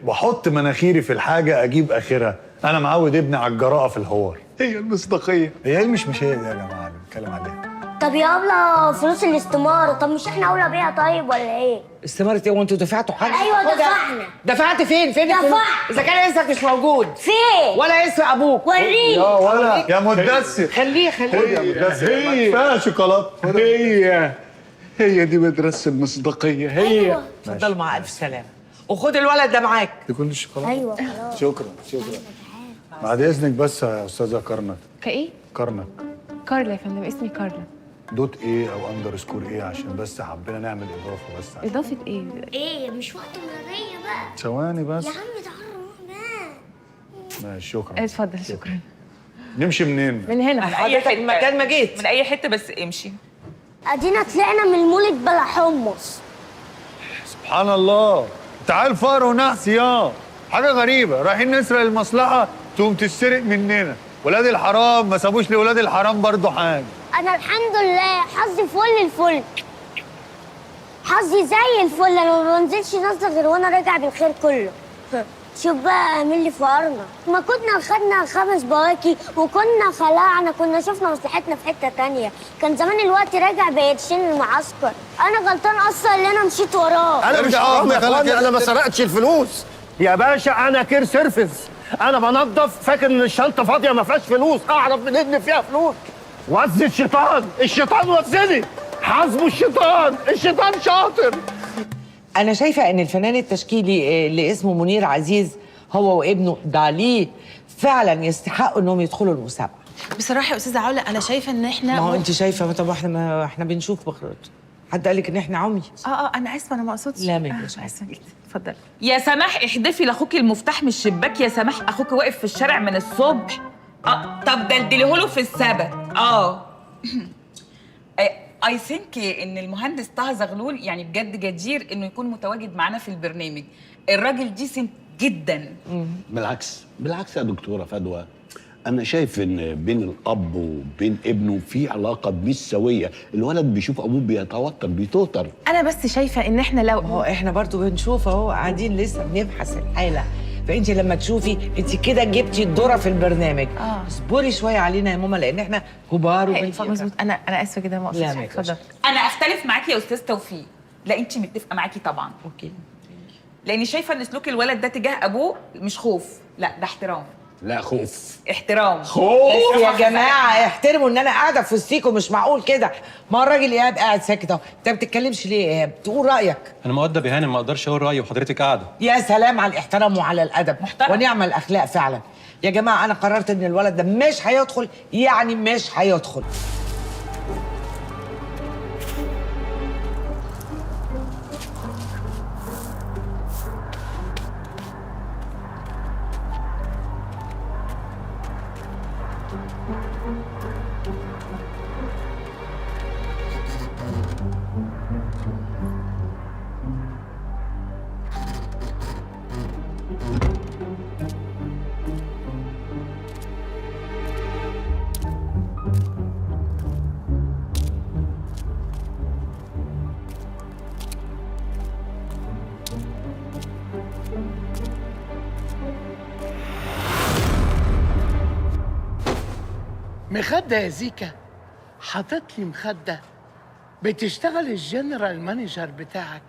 بحط مناخيري في الحاجة اجيب اخرها. انا معود ابني على الجراءة في الحوار. هي المصداقية. هي ايه مش هي دي يا جماعة اللي بنتكلم عليها؟ طب يا ابله فلوس الاستمارة، طب مش احنا اولى بيها طيب ولا ايه؟ استمارة ايه وانتوا دفعتوا حاجة؟ ايوه دفعنا. دفعت فين؟ فين الفلوس؟ دفعت. اذا كان اسمك مش موجود. فين؟ ولا اسم ابوك. وريني. يا ولا يا مدثر. خليه خليه يا مدثر، كفاية شوكولاتة. هي دي مدرسه المصداقية هي. اتفضل مع الف سلامه، وخد الولد ده معاك. دي كل الشوكولاتة؟ ايوه خلاص. شكرا شكرا. بعد اذنك بس يا استاذه كرنك. كايه؟ كرنك. كارلا يا فندم، اسمي كارلا. dot ايه او underscore ايه، عشان بس حبينا نعمل اضافه بس. عشان اضافه ايه؟ ايه مش وقت المريه بقى. ثواني بس يا عم، تعال نروح بقى. ماشي شكرا. اتفضل شكرا. نمشي منين؟ من هنا. من اي حتة، المكان ما جيت. من اي حتة بس امشي. ادينا طلعنا من المولد بلا حمص. سبحان الله، تعال فار ونحس يا حاجة غريبة، رايحين نسرق المصلحة تقوم تسرق مننا. ولاد الحرام ما سابوش لولاد الحرام برضه حاجة. انا الحمد لله حظي فل الفل، حظي زي الفل. انا ما بنزلش نازله غير وانا راجع بالخير كله. شوف بقى مين اللي فقرنا، ما كنا خدنا 5 بواكي وكنا خلعنا، كنا شفنا مصلحتنا في حتة تانية، كان زمان الوقت راجع بقرشين المعسكر. انا غلطان اصلا اللي انا مشيت وراه. انا مش حرامي يا اخواني، انا ما سرقتش الفلوس يا باشا، انا care service، انا بنظف، فاكر ان الشنطة فاضية ما فيهاش فلوس، اعرف منين ان فيها فلوس. وزن الشيطان، الشيطان وزني، حاسبه الشيطان، الشيطان شاطر. أنا شايفة إن الفنان التشكيلي اللي اسمه منير عزيز هو وابنه دالي فعلا يستحقوا إنهم يدخلوا المسابقة. بصراحة يا أستاذة علا أنا شايفة إن إحنا، ما هو أنت شايفة، طب إحنا ما إحنا بنشوف بخرج. حد قال لك إن إحنا عمي؟ أنا آسفة، أنا ما أقصدش. لا ما يجوش. آسفة جدا، اتفضلي. يا سماح احدفي لأخوكي المفتاح من الشباك، يا سماح أخوكي واقف في الشارع من الصبح. طب دلدليه في السبت. I think ان المهندس طه زغلول يعني بجد جدير انه يكون متواجد معانا في البرنامج. الراجل decent جدا. بالعكس بالعكس يا دكتورة فدوى، انا شايف ان بين الاب وبين ابنه في علاقة مش سويه، الولد بيشوف ابوه بيتوتر بيتوتر. انا بس شايفه ان احنا لو هو احنا برضو بنشوف اهو، قاعدين لسه بنبحث الحالة، فانت لما تشوفي انت كده جبتي الدورة في البرنامج. اصبري شوية علينا يا ماما لان احنا كبار وبنفكر. مظبوط. انا اسفه جدا ما اقصدش. اتفضل. انا اختلف معاكي يا استاذ توفيق. لا انت متفقه معاكي طبعا. okay. لاني شايفه ان سلوك الولد ده تجاه ابوه مش خوف، لا ده احترام. لا خوف، احترام. خوف يا جماعة، احترموا ان انا قاعدة في وسطيكم، مش معقول كده. ما الراجل ايهاب قاعد ساكت اهو، انت ما بتتكلمش ليه يا ايهاب؟ تقول رايك. انا مؤدب يا هانم، ما اقدرش اقول رايي وحضرتك قاعدة. يا سلام على الاحترام وعلى الادب، محترم ونعم الاخلاق فعلا. يا جماعة انا قررت ان الولد ده مش هيدخل، يعني مش هيدخل. مخدة يا زيكا، حاطط لي مخدة. بتشتغل ال general manager بتاعك،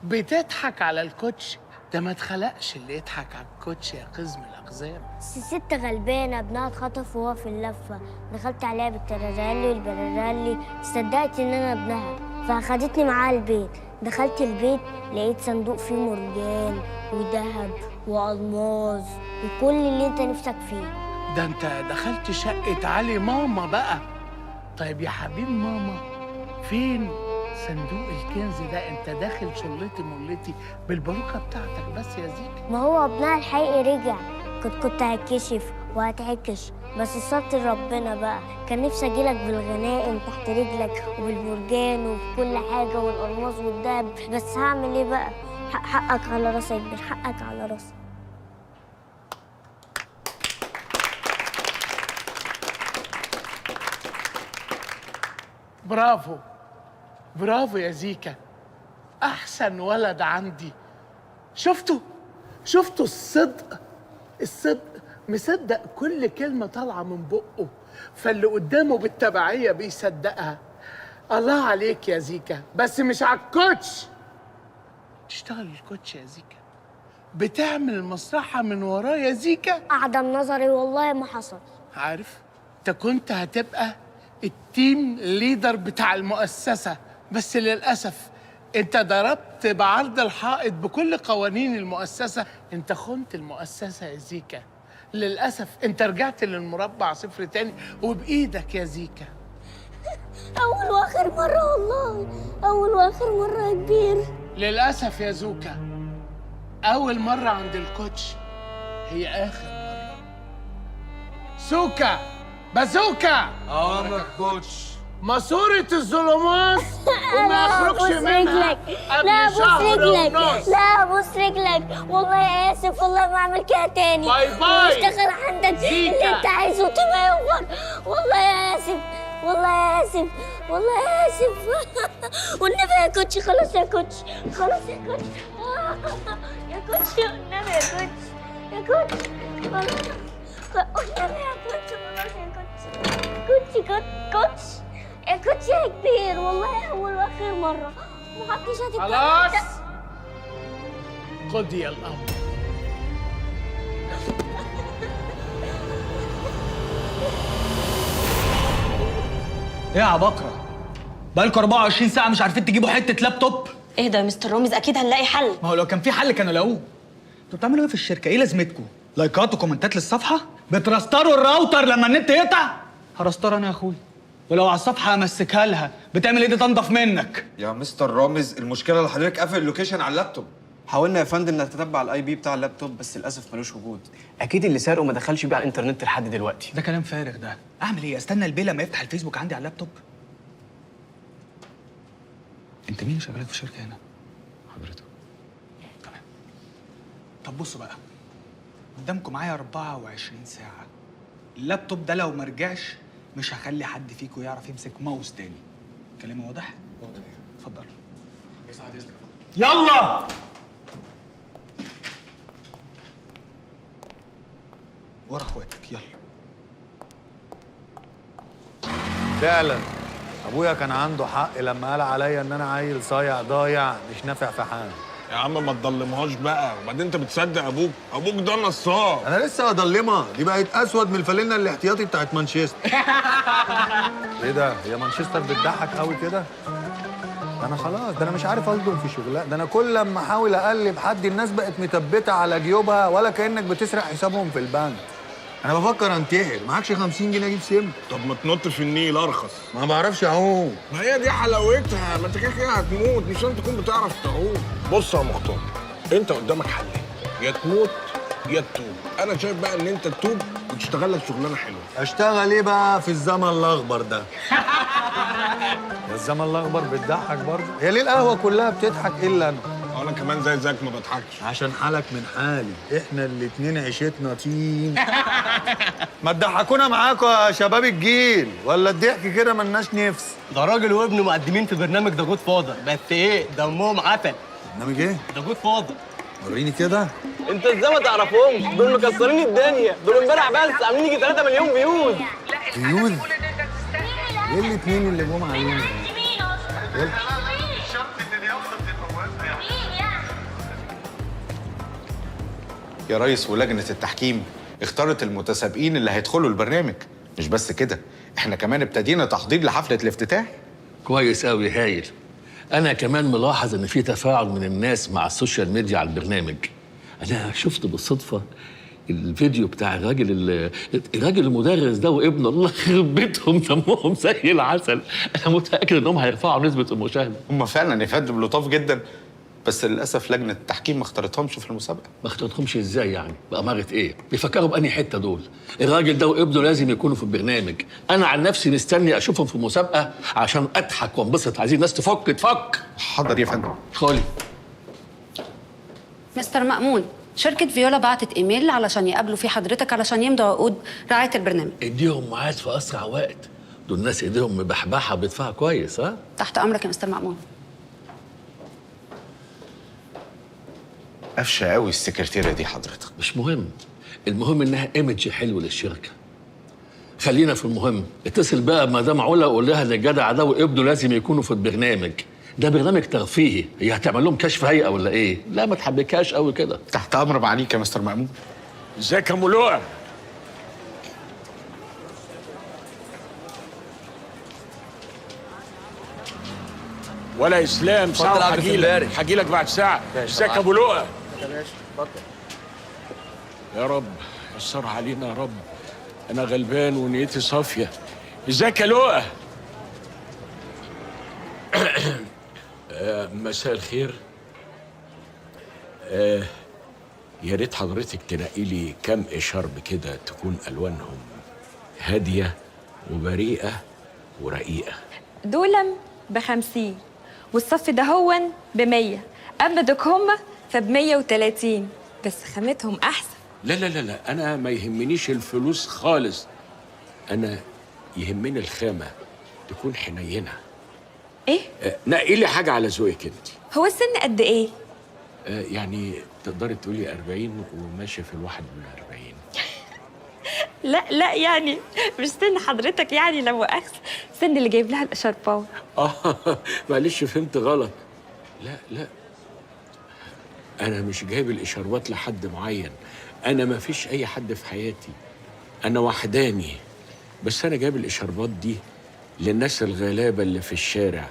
بتضحك على ال coach. ده ما اتخلقش اللي يضحك على ال coach يا قزم الأقزام. بس الست غلبانة، ابنها اتخطف وهو في اللفة. دخلت عليها بالترارالي والبرارالي، صدقت إن أنا ابنها فأخدتني معاها البيت. دخلت البيت لقيت صندوق فيه مرجان وذهب وألماظ وكل اللي أنت نفسك فيه. ده أنت دخلت شقة علي ماما بقى. طيب يا حبيب ماما، فين صندوق الكنز ده؟ انت داخل شلتي ملتي بالباروكه بتاعتك بس يا زيكا. ما هو ابنها الحقيقي رجع. كنت هتكشف وهتعكش، بس ستر ربنا بقى. كان نفسي اجيلك بالغنائم تحت رجلك وبالمرجان وبكل حاجة والالماس والذهب، بس هعمل ايه بقى؟ حقك على راسي يا كبير، حقك على راسي. برافو برافو يا زيكا، احسن ولد عندي. شفتوا الصدق؟ الصدق مصدق كل كلمة طالعه من بقه، فاللي قدامه بالتبعيه بيصدقها. الله عليك يا زيكا، بس مش على ال coach. تشتغل ال coach يا زيكا، بتعمل المصلحة من وراه يا زيكا. اعدم نظري والله ما حصل. عارف انت كنت هتبقى ال team leader بتاع المؤسسة، بس للأسف أنت ضربت بعرض الحائط بكل قوانين المؤسسة. أنت خنت المؤسسة يا زيكا، للأسف أنت رجعت للمربع صفر تاني وبإيدك يا زيكا. أول وآخر مرة والله، أول وآخر مرة يا كبير. للأسف يا زوكا، أول مرة عند ال coach هي آخر مرة. سوكا بازوكا، أمرك coach. ماسورة الظلمات وما يخرجش منها قبل شهر ونص. لا بوس رجلك والله، آسف والله ما أعمل كده تاني. bye bye. واشتغل عندك اللي أنت عايزه تبقى يوفر. والله آسف والله آسف والله آسف. والنبي يا coach، خلاص يا coach، خلاص يا coach، يا coach والنبي يا coach، يا coach والنبي يا coach، خلاص يا coach، coach coach coach يا coach يا كبير، والله أول وآخر مرة، ما حدش هتتكلم. خلاص قضي الأمر. إيه يا عباقرة؟ بقالكوا 24 ساعة مش عارفين تجيبوا حتة لابتوب؟ إيه ده يا مستر رامز؟ أكيد هنلاقي حل. ما هو لو كان في حل كانوا لاقوه. أنتوا بتعملوا إيه في الشركة؟ إيه لازمتكم؟ لايكات وكومنتات للصفحة؟ بترستروا الراوتر لما النت يقطع؟ هرستر أنا يا أخويا، ولو على الصفحة همسكها لها. بتعمل ايه دي تنضف منك؟ يا مستر رامز، المشكلة اللي حضرتك قافل ال location على اللابتوب. حاولنا يا فندم نتتبع ال IP بتاع اللابتوب، بس للاسف ملوش وجود. اكيد اللي سارقه ما دخلش بيه على الانترنت لحد دلوقتي. ده كلام فارغ ده. اعمل ايه؟ استنى البيه لما يفتح الفيسبوك عندي على اللابتوب؟ انت مين اللي شغالك في الشركة هنا؟ حضرتك. تمام. طب بصوا بقى، قدامكم معايا 24 ساعة. اللابتوب ده لو ما رجعش مش هخلي حد فيكم يعرف يمسك ماوس تاني. كلامي واضح؟ واضح. اتفضل. يلا. ورا اخواتك يلا. فعلا ابويا كان عنده حق لما قال عليا ان انا عيل صايع ضايع مش نافع في حاجة. يا عم ما تضلمهاش بقى، وبعدين انت بتصدق ابوك؟ ابوك ده نصاب. انا لسه هضلمها، دي بقت اسود من الفانلة الاحتياطي بتاعت مانشستر. ايه ده؟ هي مانشستر بتضحك قوي كده؟ انا خلاص، ده انا مش عارف الضم في شغلها، ده انا كل لما احاول اقلب حد الناس بقت متبته على جيوبها ولا كانك بتسرق حسابهم في البنك. انا بفكر انتحر. معكش 50 جنيه اجيب سم؟ طب ما تنط في النيل ارخص. ما بعرفش اعوم. ما هي دي حلاوتها، ما انت كده كده هتموت، مش لازم تكون بتعرف تعوم. بص يا مختار، انت قدامك حلين، يا تموت يا تتوب. انا شايف بقى ان انت تتوب وتشتغل لك شغلانة حلوة. اشتغل ايه بقى في الزمن الاخضر ده؟ يا الزمن الاخضر بتضحك برضه؟ هي ليه القهوة كلها بتضحك الا انا؟ انا كمان زي زيك ما بضحكش. عشان حالك من حالي، احنا الاتنين عيشتنا طين. ما تضحكونا معاكم يا شباب الجيل، ولا الضحك كده ملناش نفس؟ ده راجل وابنه مقدمين في برنامج The Good Father، بس ايه دمهم عسل. برنامج ايه؟ The Good Father. وريني كده. انت ازاي ما تعرفهمش؟ دول مكسرين الدنيا، دول امبارح بس عاملين يجي 3 مليون views. views؟ ايه الاثنين اللي جم علينا؟ يلا. يا ريس، ولجنة التحكيم اختارت المتسابقين اللي هيدخلوا البرنامج. مش بس كده، احنا كمان ابتدينا تحضير لحفلة الافتتاح. كويس قوي، هايل. انا كمان ملاحظ ان في تفاعل من الناس مع ال social media على البرنامج. انا شفت بالصدفة الفيديو بتاع الراجل المدرس ده وابنه، الله يخرب بيتهم، دمهم زي العسل. انا متاكد انهم هيرفعوا نسبه المشاهدة. هم فعلا يا فندم لطاف جدا، بس للاسف لجنة التحكيم ما اختارتهمش في المسابقة. ما اختارتهمش ازاي يعني؟ بأمارة ايه؟ بيفكروا بأنهي حتة دول؟ الراجل ده وابنه لازم يكونوا في البرنامج. انا عن نفسي مستني اشوفهم في المسابقة عشان اضحك وانبسط. عايزين الناس تفك تفك. حاضر يا فندم. ادخلي. مستر مأمون، شركة فيولا بعتت ايميل علشان يقابلوا فيه حضرتك علشان يمضوا عقود رعاية البرنامج. اديهم ميعاد في اسرع وقت، دول الناس ايديهم مبحبحه بيدفعوا كويس. ها؟ تحت امرك يا مستر مأمون. قفشه قوي السكرتيره دي حضرتك. مش مهم، المهم انها image حلو للشركة. خلينا في المهم. اتصل بقى بمدام علا وقول لها ان الجدع ده وابنه لازم يكونوا في البرنامج. ده برنامج ترفيهي، هي هتعمل لهم كشف هيئة ولا ايه؟ لا ما تحبكهاش قوي كده. تحت امر معاليك يا مستر مأمون. ازيك يا ملوقه؟ ولا اسلام، ساعة هجيلك، هجيلك بعد ساعة. ازيك يا ابو لؤى؟ اتفضل. يا رب يسر علينا يا رب، انا غلبان ونيتي صافية. ازيك يا لؤى؟ مساء الخير. يا ريت حضرتك تنقي لي كام اشارب كده تكون الوانهم هادية وبريئه ورقيقه. دولم ب50 والصف ده هون ب100، اما دوك هما ف130، بس خامتهم احسن. لا لا لا لا، انا ما يهمنيش الفلوس خالص، انا يهمني الخامة تكون حنينه. ايه؟ نقي لي حاجة على ذوقك انت. هو السن قد ايه؟ يعني تقدري تقولي 40 وماشية في 41. لا لا، يعني مش سن حضرتك، يعني لو مؤاخذة السن اللي جايب لها الاشارباوي. معلش فهمت غلط. لا لا، انا مش جايب الاشاربات لحد معين، انا ما فيش اي حد في حياتي، انا وحداني. بس انا جايب الاشاربات دي للناس الغلابة اللي في الشارع.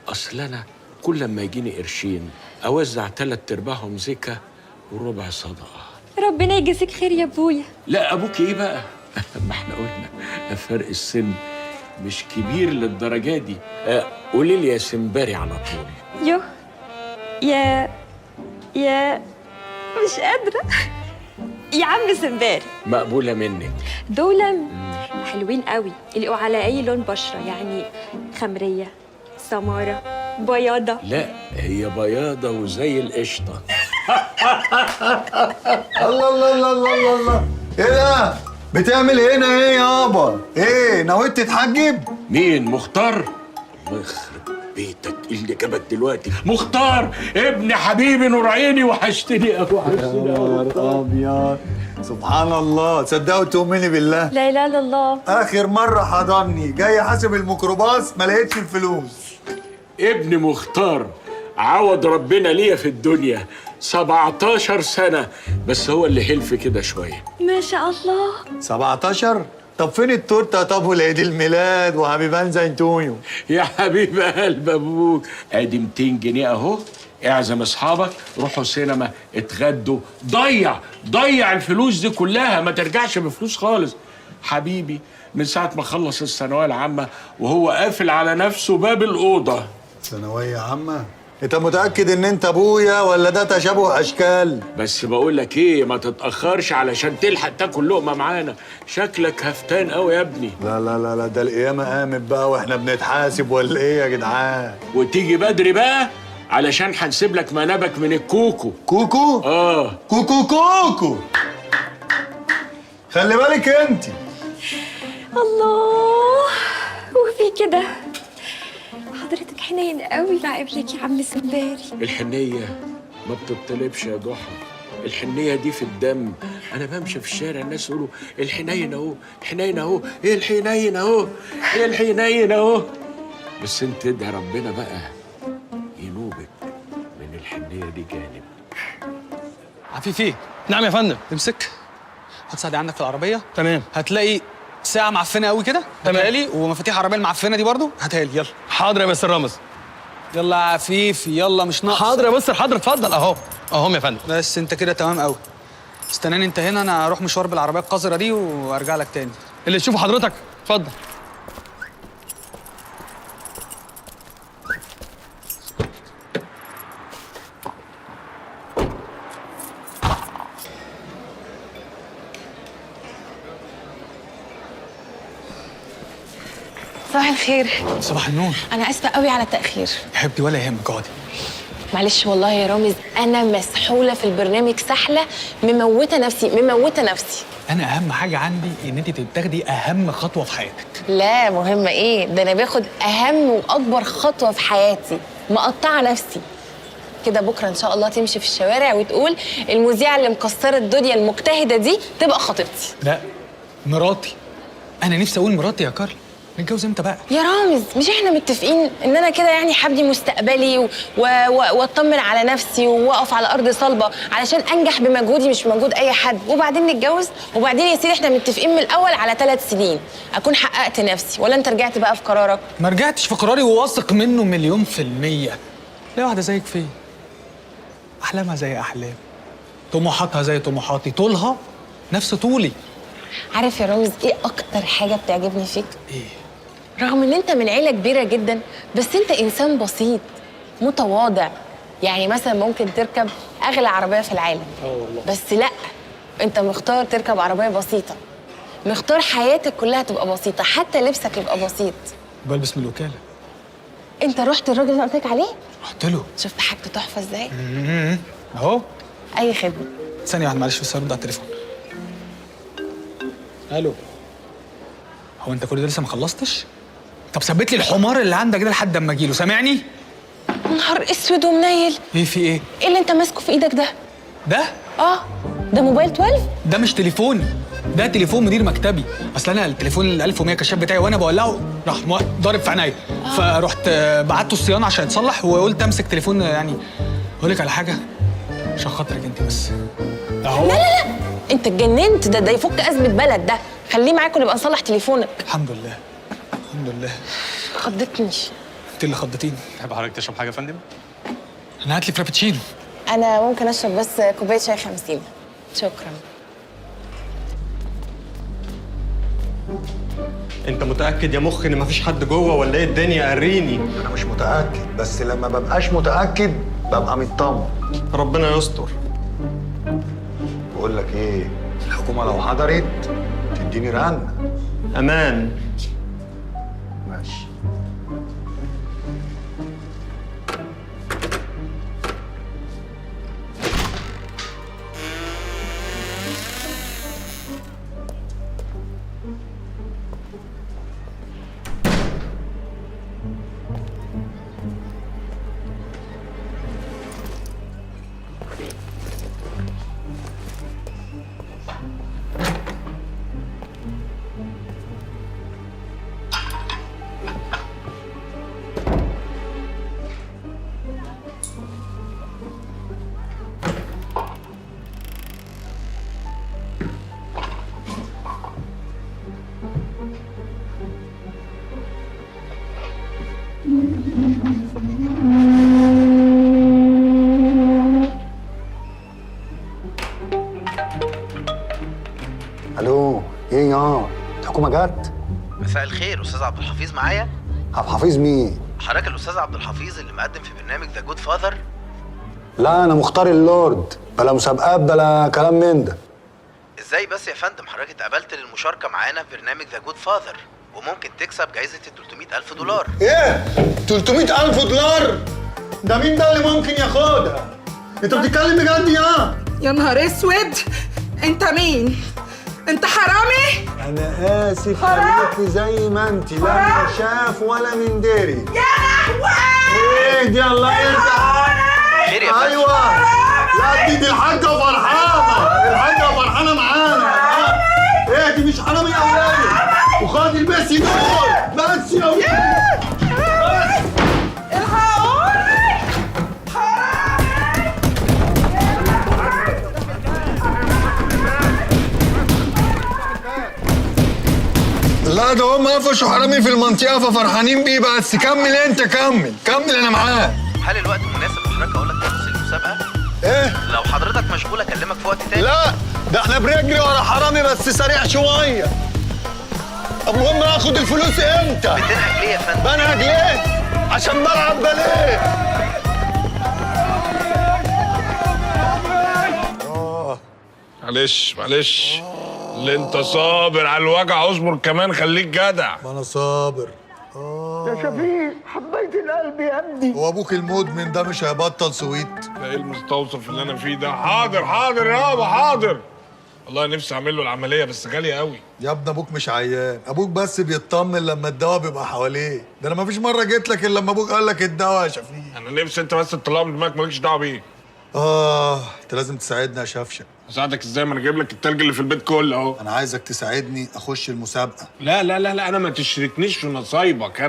اصل انا كل لما يجيني قرشين اوزع 3/4 زكاة وربع صدقه. ربنا يجازيك خير يا ابويا. لا ابوك ايه بقى؟ ما احنا قلنا فرق السن مش كبير للدرجة دي. قولي لي يا سمباري على طول. يوه يا يا مش قادرة يا عم سمباري. مقبولة منك. دول حلوين قوي، يليقوا على اي لون بشره، يعني خمريه، سماره، بياضه. لا هي بياضه وزي القشطه. الله الله الله الله الله، ايه ده؟ بتعمل هنا ايه يابا؟ ايه نويت تتحجب؟ مين؟ مختار؟ الله يخرب بيتك، ايه اللي جابك دلوقتي؟ مختار ابن حبيبي نور عيني، وحشتني قوي، وحشتني قوي. يا ابيض، سبحان الله، تصدقوا تؤمني بالله؟ لا اله الا الله. اخر مرة حضني جاي حاسب الميكروباص ما لقيتش الفلوس. ابن مختار عوض ربنا ليا في الدنيا 17 سنة، بس هو اللي حلف كده شوية. ما شاء الله. 17؟ طب فين التورتة؟ طب والعيد الميلاد وحبيبان زيتونيو؟ يا حبيب قلب ابوك، ادي 200 جنيه اهو، اعزم اصحابك، روحوا سينما، اتغدوا، ضيع الفلوس دي كلها، ما ترجعش بفلوس خالص. حبيبي من ساعة ما خلص الثانوية العامة وهو قافل على نفسه باب الأوضة. ثانوية عامة؟ انت متأكد ان انت ابويا ولا ده تشابه اشكال؟ بس بقول لك ايه، ما تتأخرش علشان تلحق تاكل لقمة معانا، شكلك هفتان قوي يا ابني. لا لا لا لا، ده القيامة قامت بقى واحنا بنتحاسب ولا ايه يا جدعان؟ وتيجي بدري بقى علشان هنسيب لك منابك من الكوكو. كوكو؟ اه كوكو كوكو. خلي بالك انت. الله، وفي كده حضرتك حنين قوي مع ابنك يا عم سمباري. الحنية ما بتطلبش يا ضحى، الحنيه دي في الدم. انا بمشي في الشارع الناس يقولوا الحنين اهو، الحنين اهو، ايه الحنين اهو، ايه الحنين اهو. بس انت ادعي ربنا بقى ينوبك من الحنيه دي جانب. عفيفي. نعم يا فندم. امسك، هتساعد عندك في العربية. تمام. هتلاقي ساعة معفنه قوي كده. تمام. لي ومفاتيح العربية المعفنه دي برضو هاتها لي. يلا. حاضر يا مستر رامز. يلا يا عفيفي، يلا مش ناقص. حاضر يا مستر، حاضر، اتفضل. اهو اهم يا فندم. بس انت كده تمام قوي. استناني انت هنا، انا هروح مشوار بالعربية القذرة دي وارجع لك تاني. اللي تشوفه حضرتك، اتفضل. صباح الخير. صباح النور. انا اسفه قوي على التاخير. يا حبيبتي ولا يهمك، اقعدي. معلش والله يا رامز، انا مسحوله في البرنامج سحله، مموته نفسي مموته نفسي. انا اهم حاجة عندي ان انت تاخدي اهم خطوة في حياتك. لا مهمة ايه ده، انا باخد اهم واكبر خطوة في حياتي، مقطعه نفسي كده. بكره ان شاء الله تمشي في الشوارع وتقول المذيعه اللي مكسرة الدنيا المجتهده دي تبقى خطيبتي. لا مراتي، انا نفسي اقول مراتي يا كارل. نتجوز امتى بقى؟ يا رامز مش احنا متفقين ان انا كده يعني هبني مستقبلي واطمن على نفسي واقف على ارض صلبه علشان انجح بمجهودي مش بمجهود اي حد، وبعدين نتجوز؟ وبعدين يا سيدي احنا متفقين من الاول على 3 سنين اكون حققت نفسي، ولا انت رجعت بقى في قرارك؟ ما رجعتش في قراري وواثق منه 1,000,000%. لا واحدة زيك فين؟ احلامها زي احلامي، طموحاتها زي طموحاتي، طولها نفس طولي. عارف يا رامز ايه اكتر حاجة بتعجبني فيك؟ ايه؟ رغم ان انت من عيله كبيرة جدا بس انت انسان بسيط متواضع. يعني مثلا ممكن تركب اغلى عربية في العالم، والله، بس لا، انت مختار تركب عربية بسيطة، مختار حياتك كلها تبقى بسيطة، حتى لبسك يبقى بسيط. بلبس من الوكالة. انت رحت الراجل اللي قلت لك عليه؟ رحت له. شفت حاجته تحفة ازاي؟ اهو. اي خدمة. ثانية واحدة معلش، بس هرد على التليفون. الو. هو انت كل ده لسه ما خلصتش؟ طب ثبت لي الحمار اللي عندك ده لحد اما اجيله، سامعني؟ نهار اسود ومنيل. ايه في ايه؟ ايه اللي انت ماسكه في ايدك ده؟ ده؟ اه ده موبايل 12؟ ده مش تليفوني، ده تليفون مدير مكتبي. اصل انا التليفون ال 1100 كشاف بتاعي وانا بولعه راح ضارب في عينيا، فرحت بعته الصيانة عشان يتصلح، وقلت امسك تليفون. يعني اقول لك على حاجة عشان خاطرك انت بس. اهو. لا لا لا انت اتجننت، ده يفك ازمة بلد، ده خليه معاك ونبقى نصلح تليفونك. الحمد لله الحمد لله. خضتني. انت اللي خضتيني. تحب حضرتك تشرب حاجة يا فندم؟ انا هات لي فرابتشينو. انا ممكن اشرب بس كوباية شاي 50. شكرا. انت متاكد يا مخ ان مفيش حد جوه ولا ايه الدنيا؟ قريني. انا مش متاكد، بس لما ببقاش متاكد ببقى مطمن. ربنا يستر. بقول لك ايه، الحكومة لو حضرت تديني رن. امان. ماشي. الو. ايه يا الحكومة جت؟ مساء الخير، استاذ عبد الحفيظ معايا؟ عبد الحفيظ مين؟ حضرتك الاستاذ عبد الحفيظ اللي مقدم في برنامج The Good Father؟ لا انا مختار اللورد، بلا مسابقات بلا كلام من ده. ازاي بس يا فندم؟ حضرتك اتقبلت للمشاركة معانا في برنامج The Good Father وممكن تكسب جايزة ال $300,000. ايه؟ $300,000؟ ده مين ده اللي ممكن ياخدها؟ انت بتتكلم بجد يا نهار اسود، انت مين؟ انت حرامي؟ انا اسف، خليكي زي ما انت، لا من شاف ولا من دري. يا لهوي! ايه دي؟ الله يرجع. خير يا فندم. ايوه. يا ابني دي الحاجة فرحانة، الحاجة فرحانة معانا. ايه دي مش حرامي يا اولاد؟ وخد البسي دول بس يا ولاد. بس الحقوني. لا ده هم قفشوا حرامي في المنطقة ففرحانين بيه. بس كمل انت، كمل كمل انا معاك. هل الوقت مناسب لحضرتك اقول لك تفاصيل المسابقة؟ ايه؟ لو حضرتك مشغول اكلمك في وقت تاني. لا ده احنا بنجري ورا حرامي بس سريع شوية. طب المهم اخد الفلوس امتى؟ بتنهج ليه يا فندم؟ بنهج ليه؟ عشان بلعب باليه. معلش معلش، اللي انت صابر على الوجع اصبر كمان، خليك جدع. ما انا صابر. يا شفيق حبيت القلب يا ابني. هو ابوك المدمن ده مش هيبطل سويت؟ ده ايه المستوصف اللي انا فيه ده؟ حاضر حاضر يابا حاضر. والله نفسي اعمل له العملية بس غالية قوي. يا ابني ابوك مش عيان، ابوك بس بيطمن لما الدواء بيبقى حواليه. ده انا مفيش مرة جيت لك الا لما ابوك قال لك الدواء يا شفيق. انا نفسي انت بس تطلعه من دماغك، مالكش دعوه بيه. انت لازم تساعدني يا شفشق. اساعدك ازاي؟ ما انا جايب لك التلج اللي في البيت كله اهو. انا عايزك تساعدني اخش المسابقة. لا لا لا لا، انا ما تشركنيش في نصايبك.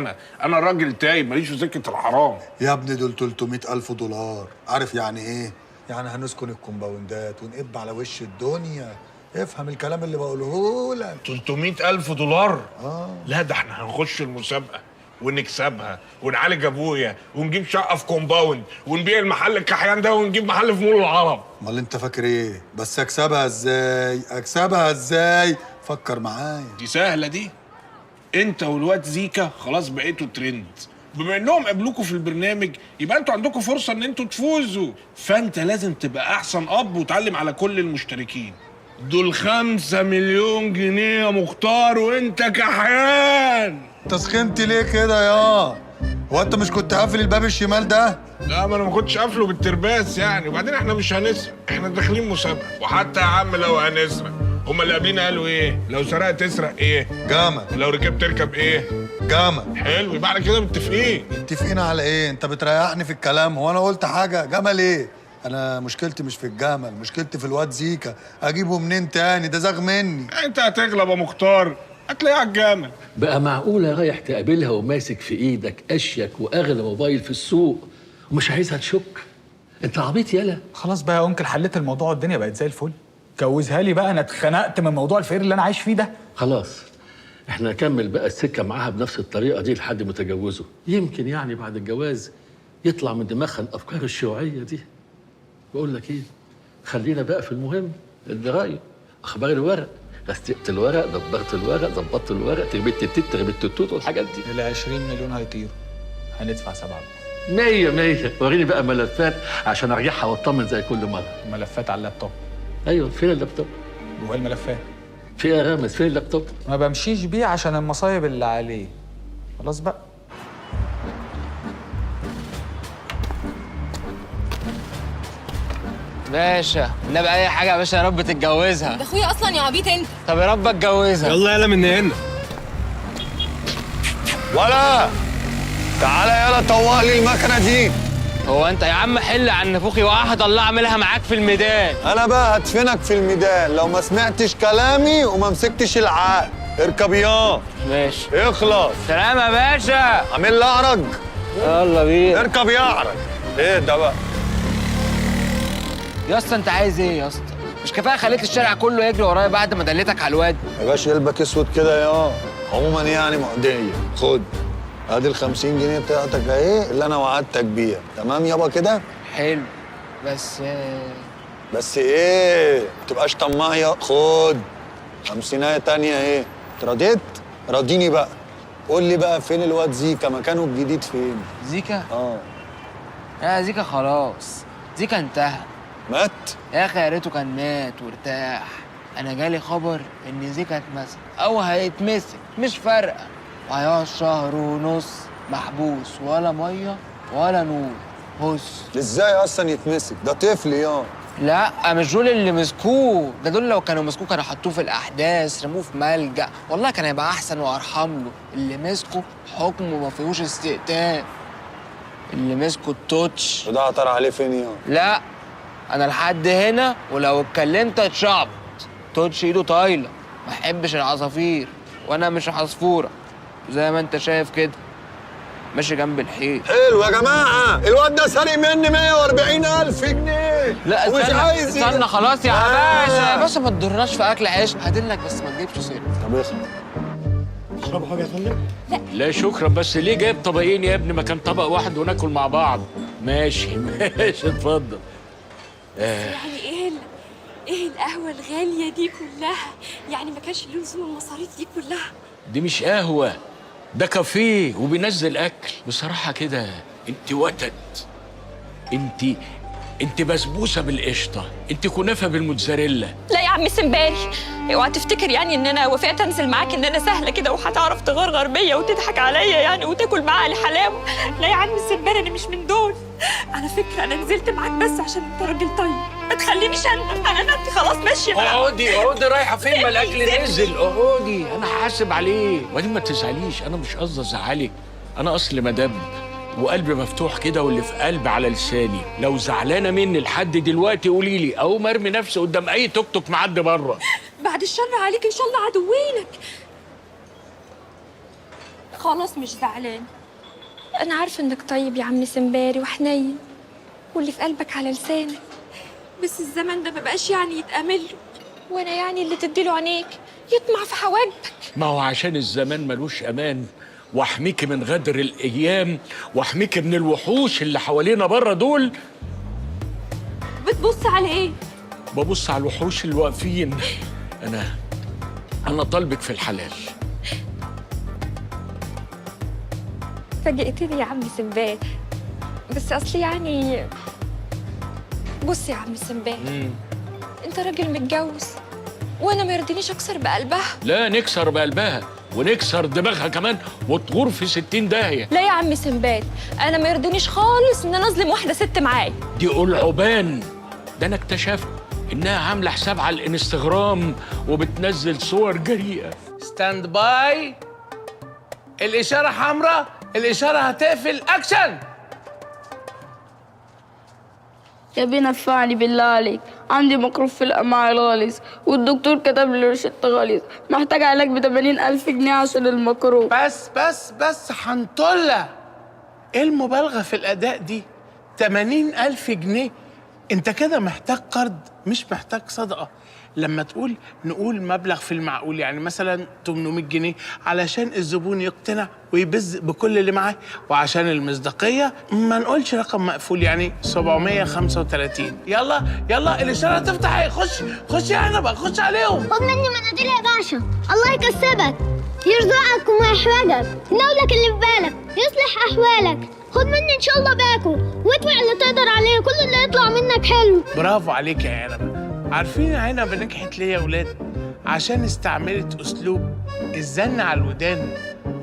انا راجل تايب ماليش في سكة الحرام. يا ابني دول $300,000، عارف يعني ايه؟ يعني هنسكن الكومباوندات ونقب على وش الدنيا. افهم الكلام اللي بقوله لك. $300,000؟ لا ده احنا هنخش المسابقة ونكسبها ونعالج ابويا ونجيب شقه في كومباوند ونبيع المحل الكحيان ده ونجيب محل في مول العرب. امال انت فاكر ايه؟ بس اكسبها ازاي؟ اكسبها ازاي؟ فكر معايا. دي سهلة دي. انت والواد زيكا خلاص بقيتوا ترند. بما انهم قابلوكوا في البرنامج يبقى انتوا عندكم فرصة ان انتوا تفوزوا، فانت لازم تبقى احسن اب وتعلم على كل المشتركين. دول 5 مليون جنيه يا مختار وانت كحيان. انت سخنت ليه كده يا؟ هو انت مش كنت قافل الباب الشمال ده؟ لا ما انا ما كنتش قافله بالترباس يعني. وبعدين احنا مش هنسرق، احنا داخلين مسابقة. وحتى يا عم لو هنسرق، هما اللي قبلينا قالوا ايه؟ لو سرقت تسرق ايه؟ جامد. لو ركبت تركب ايه؟ جامد. حلو، يبقى احنا كده متفقين. متفقين على ايه؟ انت بتريحني في الكلام. هو انا قلت حاجة؟ جمل ايه؟ انا مشكلتي مش في الجمل، مشكلتي في الواد زيكا. اجيبه منين تاني؟ ده زاغ مني. انت هتغلب يا مختار، هتلاقيه على الجمل. بقى معقولة رايح تقابلها وماسك في ايدك اشيك واغلى موبايل في السوق ومش عايزها تشك؟ انت عبيط يالا. خلاص بقى يا انكل، حليت الموضوع والدنيا بقت زي الفل. جوزها لي بقى، انا اتخنقت من موضوع الفقير اللي انا عايش فيه ده. خلاص احنا نكمل بقى السكة معاها بنفس الطريقة دي لحد ما تجوزه. يمكن يعني بعد الجواز يطلع من دماغها الافكار الشيوعية دي. بقول لك ايه، خلينا بقى في المهم، الدراية، اخبار الورق، غسلت الورق، دبرت الورق، ظبطت الورق، تربيت التيت، تربيت التوت والحاجات دي. ال 20 مليون هيطيروا، هندفع 7. 100 100. وريني بقى ملفات عشان ارجعها واطمن زي كل مرة. ملفات على اللابتوب. ايوه، فين اللابتوب؟ جوه الملفات. في ايه يا رامز؟ فين اللابتوب؟ ما بمشيش بيه عشان المصايب اللي عليه. خلاص بقى. باشا النبي اي حاجة يا باشا، يا رب تتجوزها. ده اخويا اصلا يا عبيط انت. طب يا رب اتجوزها. يلا يلا من هنا. ولا تعالى يلا طوق لي المكنه دي. هو انت يا عم حل عن نفوخي واحد الله اعملها معاك في الميدان. انا بقى هدفنك في الميدان لو ما سمعتش كلامي وما مسكتش العقل. اركب يا ماشي اخلص. سلام يا باشا. عامل لي اعرج. يلا بينا. اركب يا اعرج. ايه ده بقى يا اسطى؟ انت عايز ايه يا اسطى؟ مش كفاية خليت الشارع كله يجري ورايا بعد ما دليتك على الواد؟ يا باشا قلبك اسود كده يا. عموما يعني مقضية. خد ادي ال 50 جنيه بتاعتك اهي اللي انا وعدتك بيها. تمام يابا كده؟ حلو. بس بس ايه؟ ما تبقاش طماع يا. خد 50 تانية اهي. اترضيت؟ راضيني بقى. قول لي بقى فين الواد زيكا؟ مكانه الجديد فين؟ زيكا؟ اه. لا زيكا خلاص، زيكا انتهى. مات؟ يا اخي يا ريته كان مات وارتاح. انا جالي خبر ان زيكا اتمسك او هيتمسك، مش فارقه، وهيقعد 1.5 شهر محبوس، ولا مية ولا نور. بص ازاي اصلا يتمسك؟ ده طفل يا. لا مش دول اللي مسكوه، ده دول لو كانوا مسكوه كانوا حطوه في الاحداث، رموه في ملجأ، والله كان هيبقى احسن وارحم له. اللي مسكه حكمه ما فيهوش استئتاف. اللي مسكه التوتش. وده عطر عليه فين يا؟ لا انا لحد هنا، ولو اتكلمت اتشعبط. توتش ايده طايله، ما احبش العصافير، وانا مش عصفوره زي ما انت شايف كده، ماشي جنب الحيط. حلو يا جماعة، الواد ده سارق مني 140,000 جنيه. لا ومش استنى عايز استنى، خلاص يا باشا يا باشا، ما تضرناش في اكل عيش. هدلك بس ما تجيبش سيره. طب اخلص. تشربوا حاجة يا فندم؟ لا شكرا، بس ليه جايب طبقين يا ابني؟ ما كان طبق واحد وناكل مع بعض. ماشي ماشي اتفضل. يعني ايه القهوة الغالية دي كلها؟ يعني ما كانش له لزوم المصاريف دي كلها. دي مش قهوة، ده كافيه وبينزل اكل. بصراحة كده انت وتد، انت بسبوسه بالقشطه، انت كنافه بالموتزاريلا. لا يا عم سمباري، اوعى تفتكر يعني ان انا وافقت انزل معاك ان انا سهلة كده وهتعرف تغرغر بيا وتضحك عليا يعني وتاكل معاها الحلاوة. لا يا عم سمباري، انا مش من دول. على فكرة انا نزلت معاك بس عشان انت راجل طيب، ما تخلينيش اندم. انا نفسي خلاص ماشية. اقعدي اقعدي، رايحة فين؟ ما الاكل نزل. اقعدي، انا حاسب عليه. وبعدين ما تزعليش، انا مش قصدي ازعلك، انا اصل مدب وقلبي مفتوح كده، واللي في قلبي على لساني. لو زعلانة مني لحد دلوقتي قولي لي، او مرمي نفسي قدام اي توك توك معدي بره. بعد الشر عليك ان شاء الله عدوينك. خلاص مش زعلان، انا عارفه انك طيب يا عم سمباري وحنين، واللي في قلبك على لسانك، بس الزمن ده مبقاش يعني يتأمل له، وانا يعني اللي تديله عينيك يطمع في حواجبك. ما هو عشان الزمان ملوش امان، واحميكي من غدر الايام، واحميكي من الوحوش اللي حوالينا بره دول. بتبص على ايه؟ ببص على الوحوش اللي واقفين. انا طالبك في الحلال. فاجئتني يا عم سمبال، بس اصلي يعني بص يا عم سمبال، انت راجل متجوز، وانا ما يرضينيش اكسر بقلبها. لا نكسر بقلبها ونكسر دماغها كمان، وتغور في 60 داهية. لا يا عم سمبال، انا ما يرضينيش خالص ان انا اظلم واحدة ست معايا. دي قلعبان، ده انا اكتشفت انها عامله حساب على الانستغرام وبتنزل صور جريئة. stand by، الاشارة حمراء، الاشارة هتقفل، اكشن. يا بيه نفعني بالله عليك، عندي مكروب في الأمعاء الغليظ، والدكتور كتب لي روشتة غليظ، محتاج علاج ب 80,000 جنيه عشان المكروب. بس بس بس حنطلة، ايه المبالغة في الأداء دي؟ 80,000 جنيه؟ انت كده محتاج قرض مش محتاج صدقة. لما تقول نقول مبلغ في المعقول، يعني مثلا 800 جنيه، علشان الزبون يقتنع ويبز بكل اللي معاه، وعشان المصداقية ما نقولش رقم مقفول، يعني 735. يلا يلا الإشارة تفتح، خش خش يا عنبة، خش عليهم. خد مني مناديل يا باشا، الله يكسبك، يرزقك وما يحرجك، ينولك اللي في بالك، يصلح أحوالك. خد مني إن شاء الله باكو، وادفع اللي تقدر عليه، كل اللي يطلع منك حلو. برافو عليك يا عنبة. عارفين يا عنبة نجحت ليه يا ولاد؟ عشان استعملت أسلوب الزن على الودان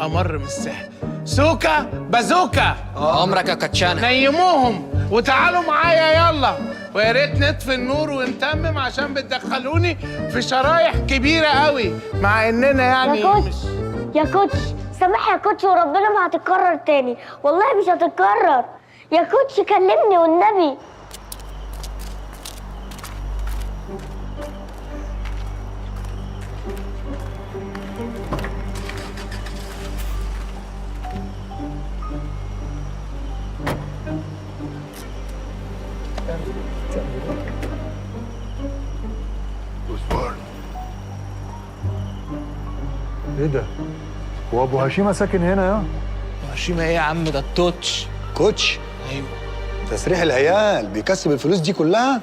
أمر من السحر. سوكا بازوكا، عمرك يا كاتشانا. نيموهم وتعالوا معايا يلا، ويا ريت نطفي النور ونتمم عشان بتدخلوني في شرايح كبيرة قوي، مع إننا يعني يا coach يا coach سامح يا coach، وربنا ما هتتكرر تاني، والله مش هتتكرر يا coach، كلمني والنبي. ايه ده؟ هو ابو هشيمه ساكن هنا يا؟ هشيمه ايه يا عم؟ ده التوتش. coach؟ ايوه. تسريح العيال بيكسب الفلوس دي كلها؟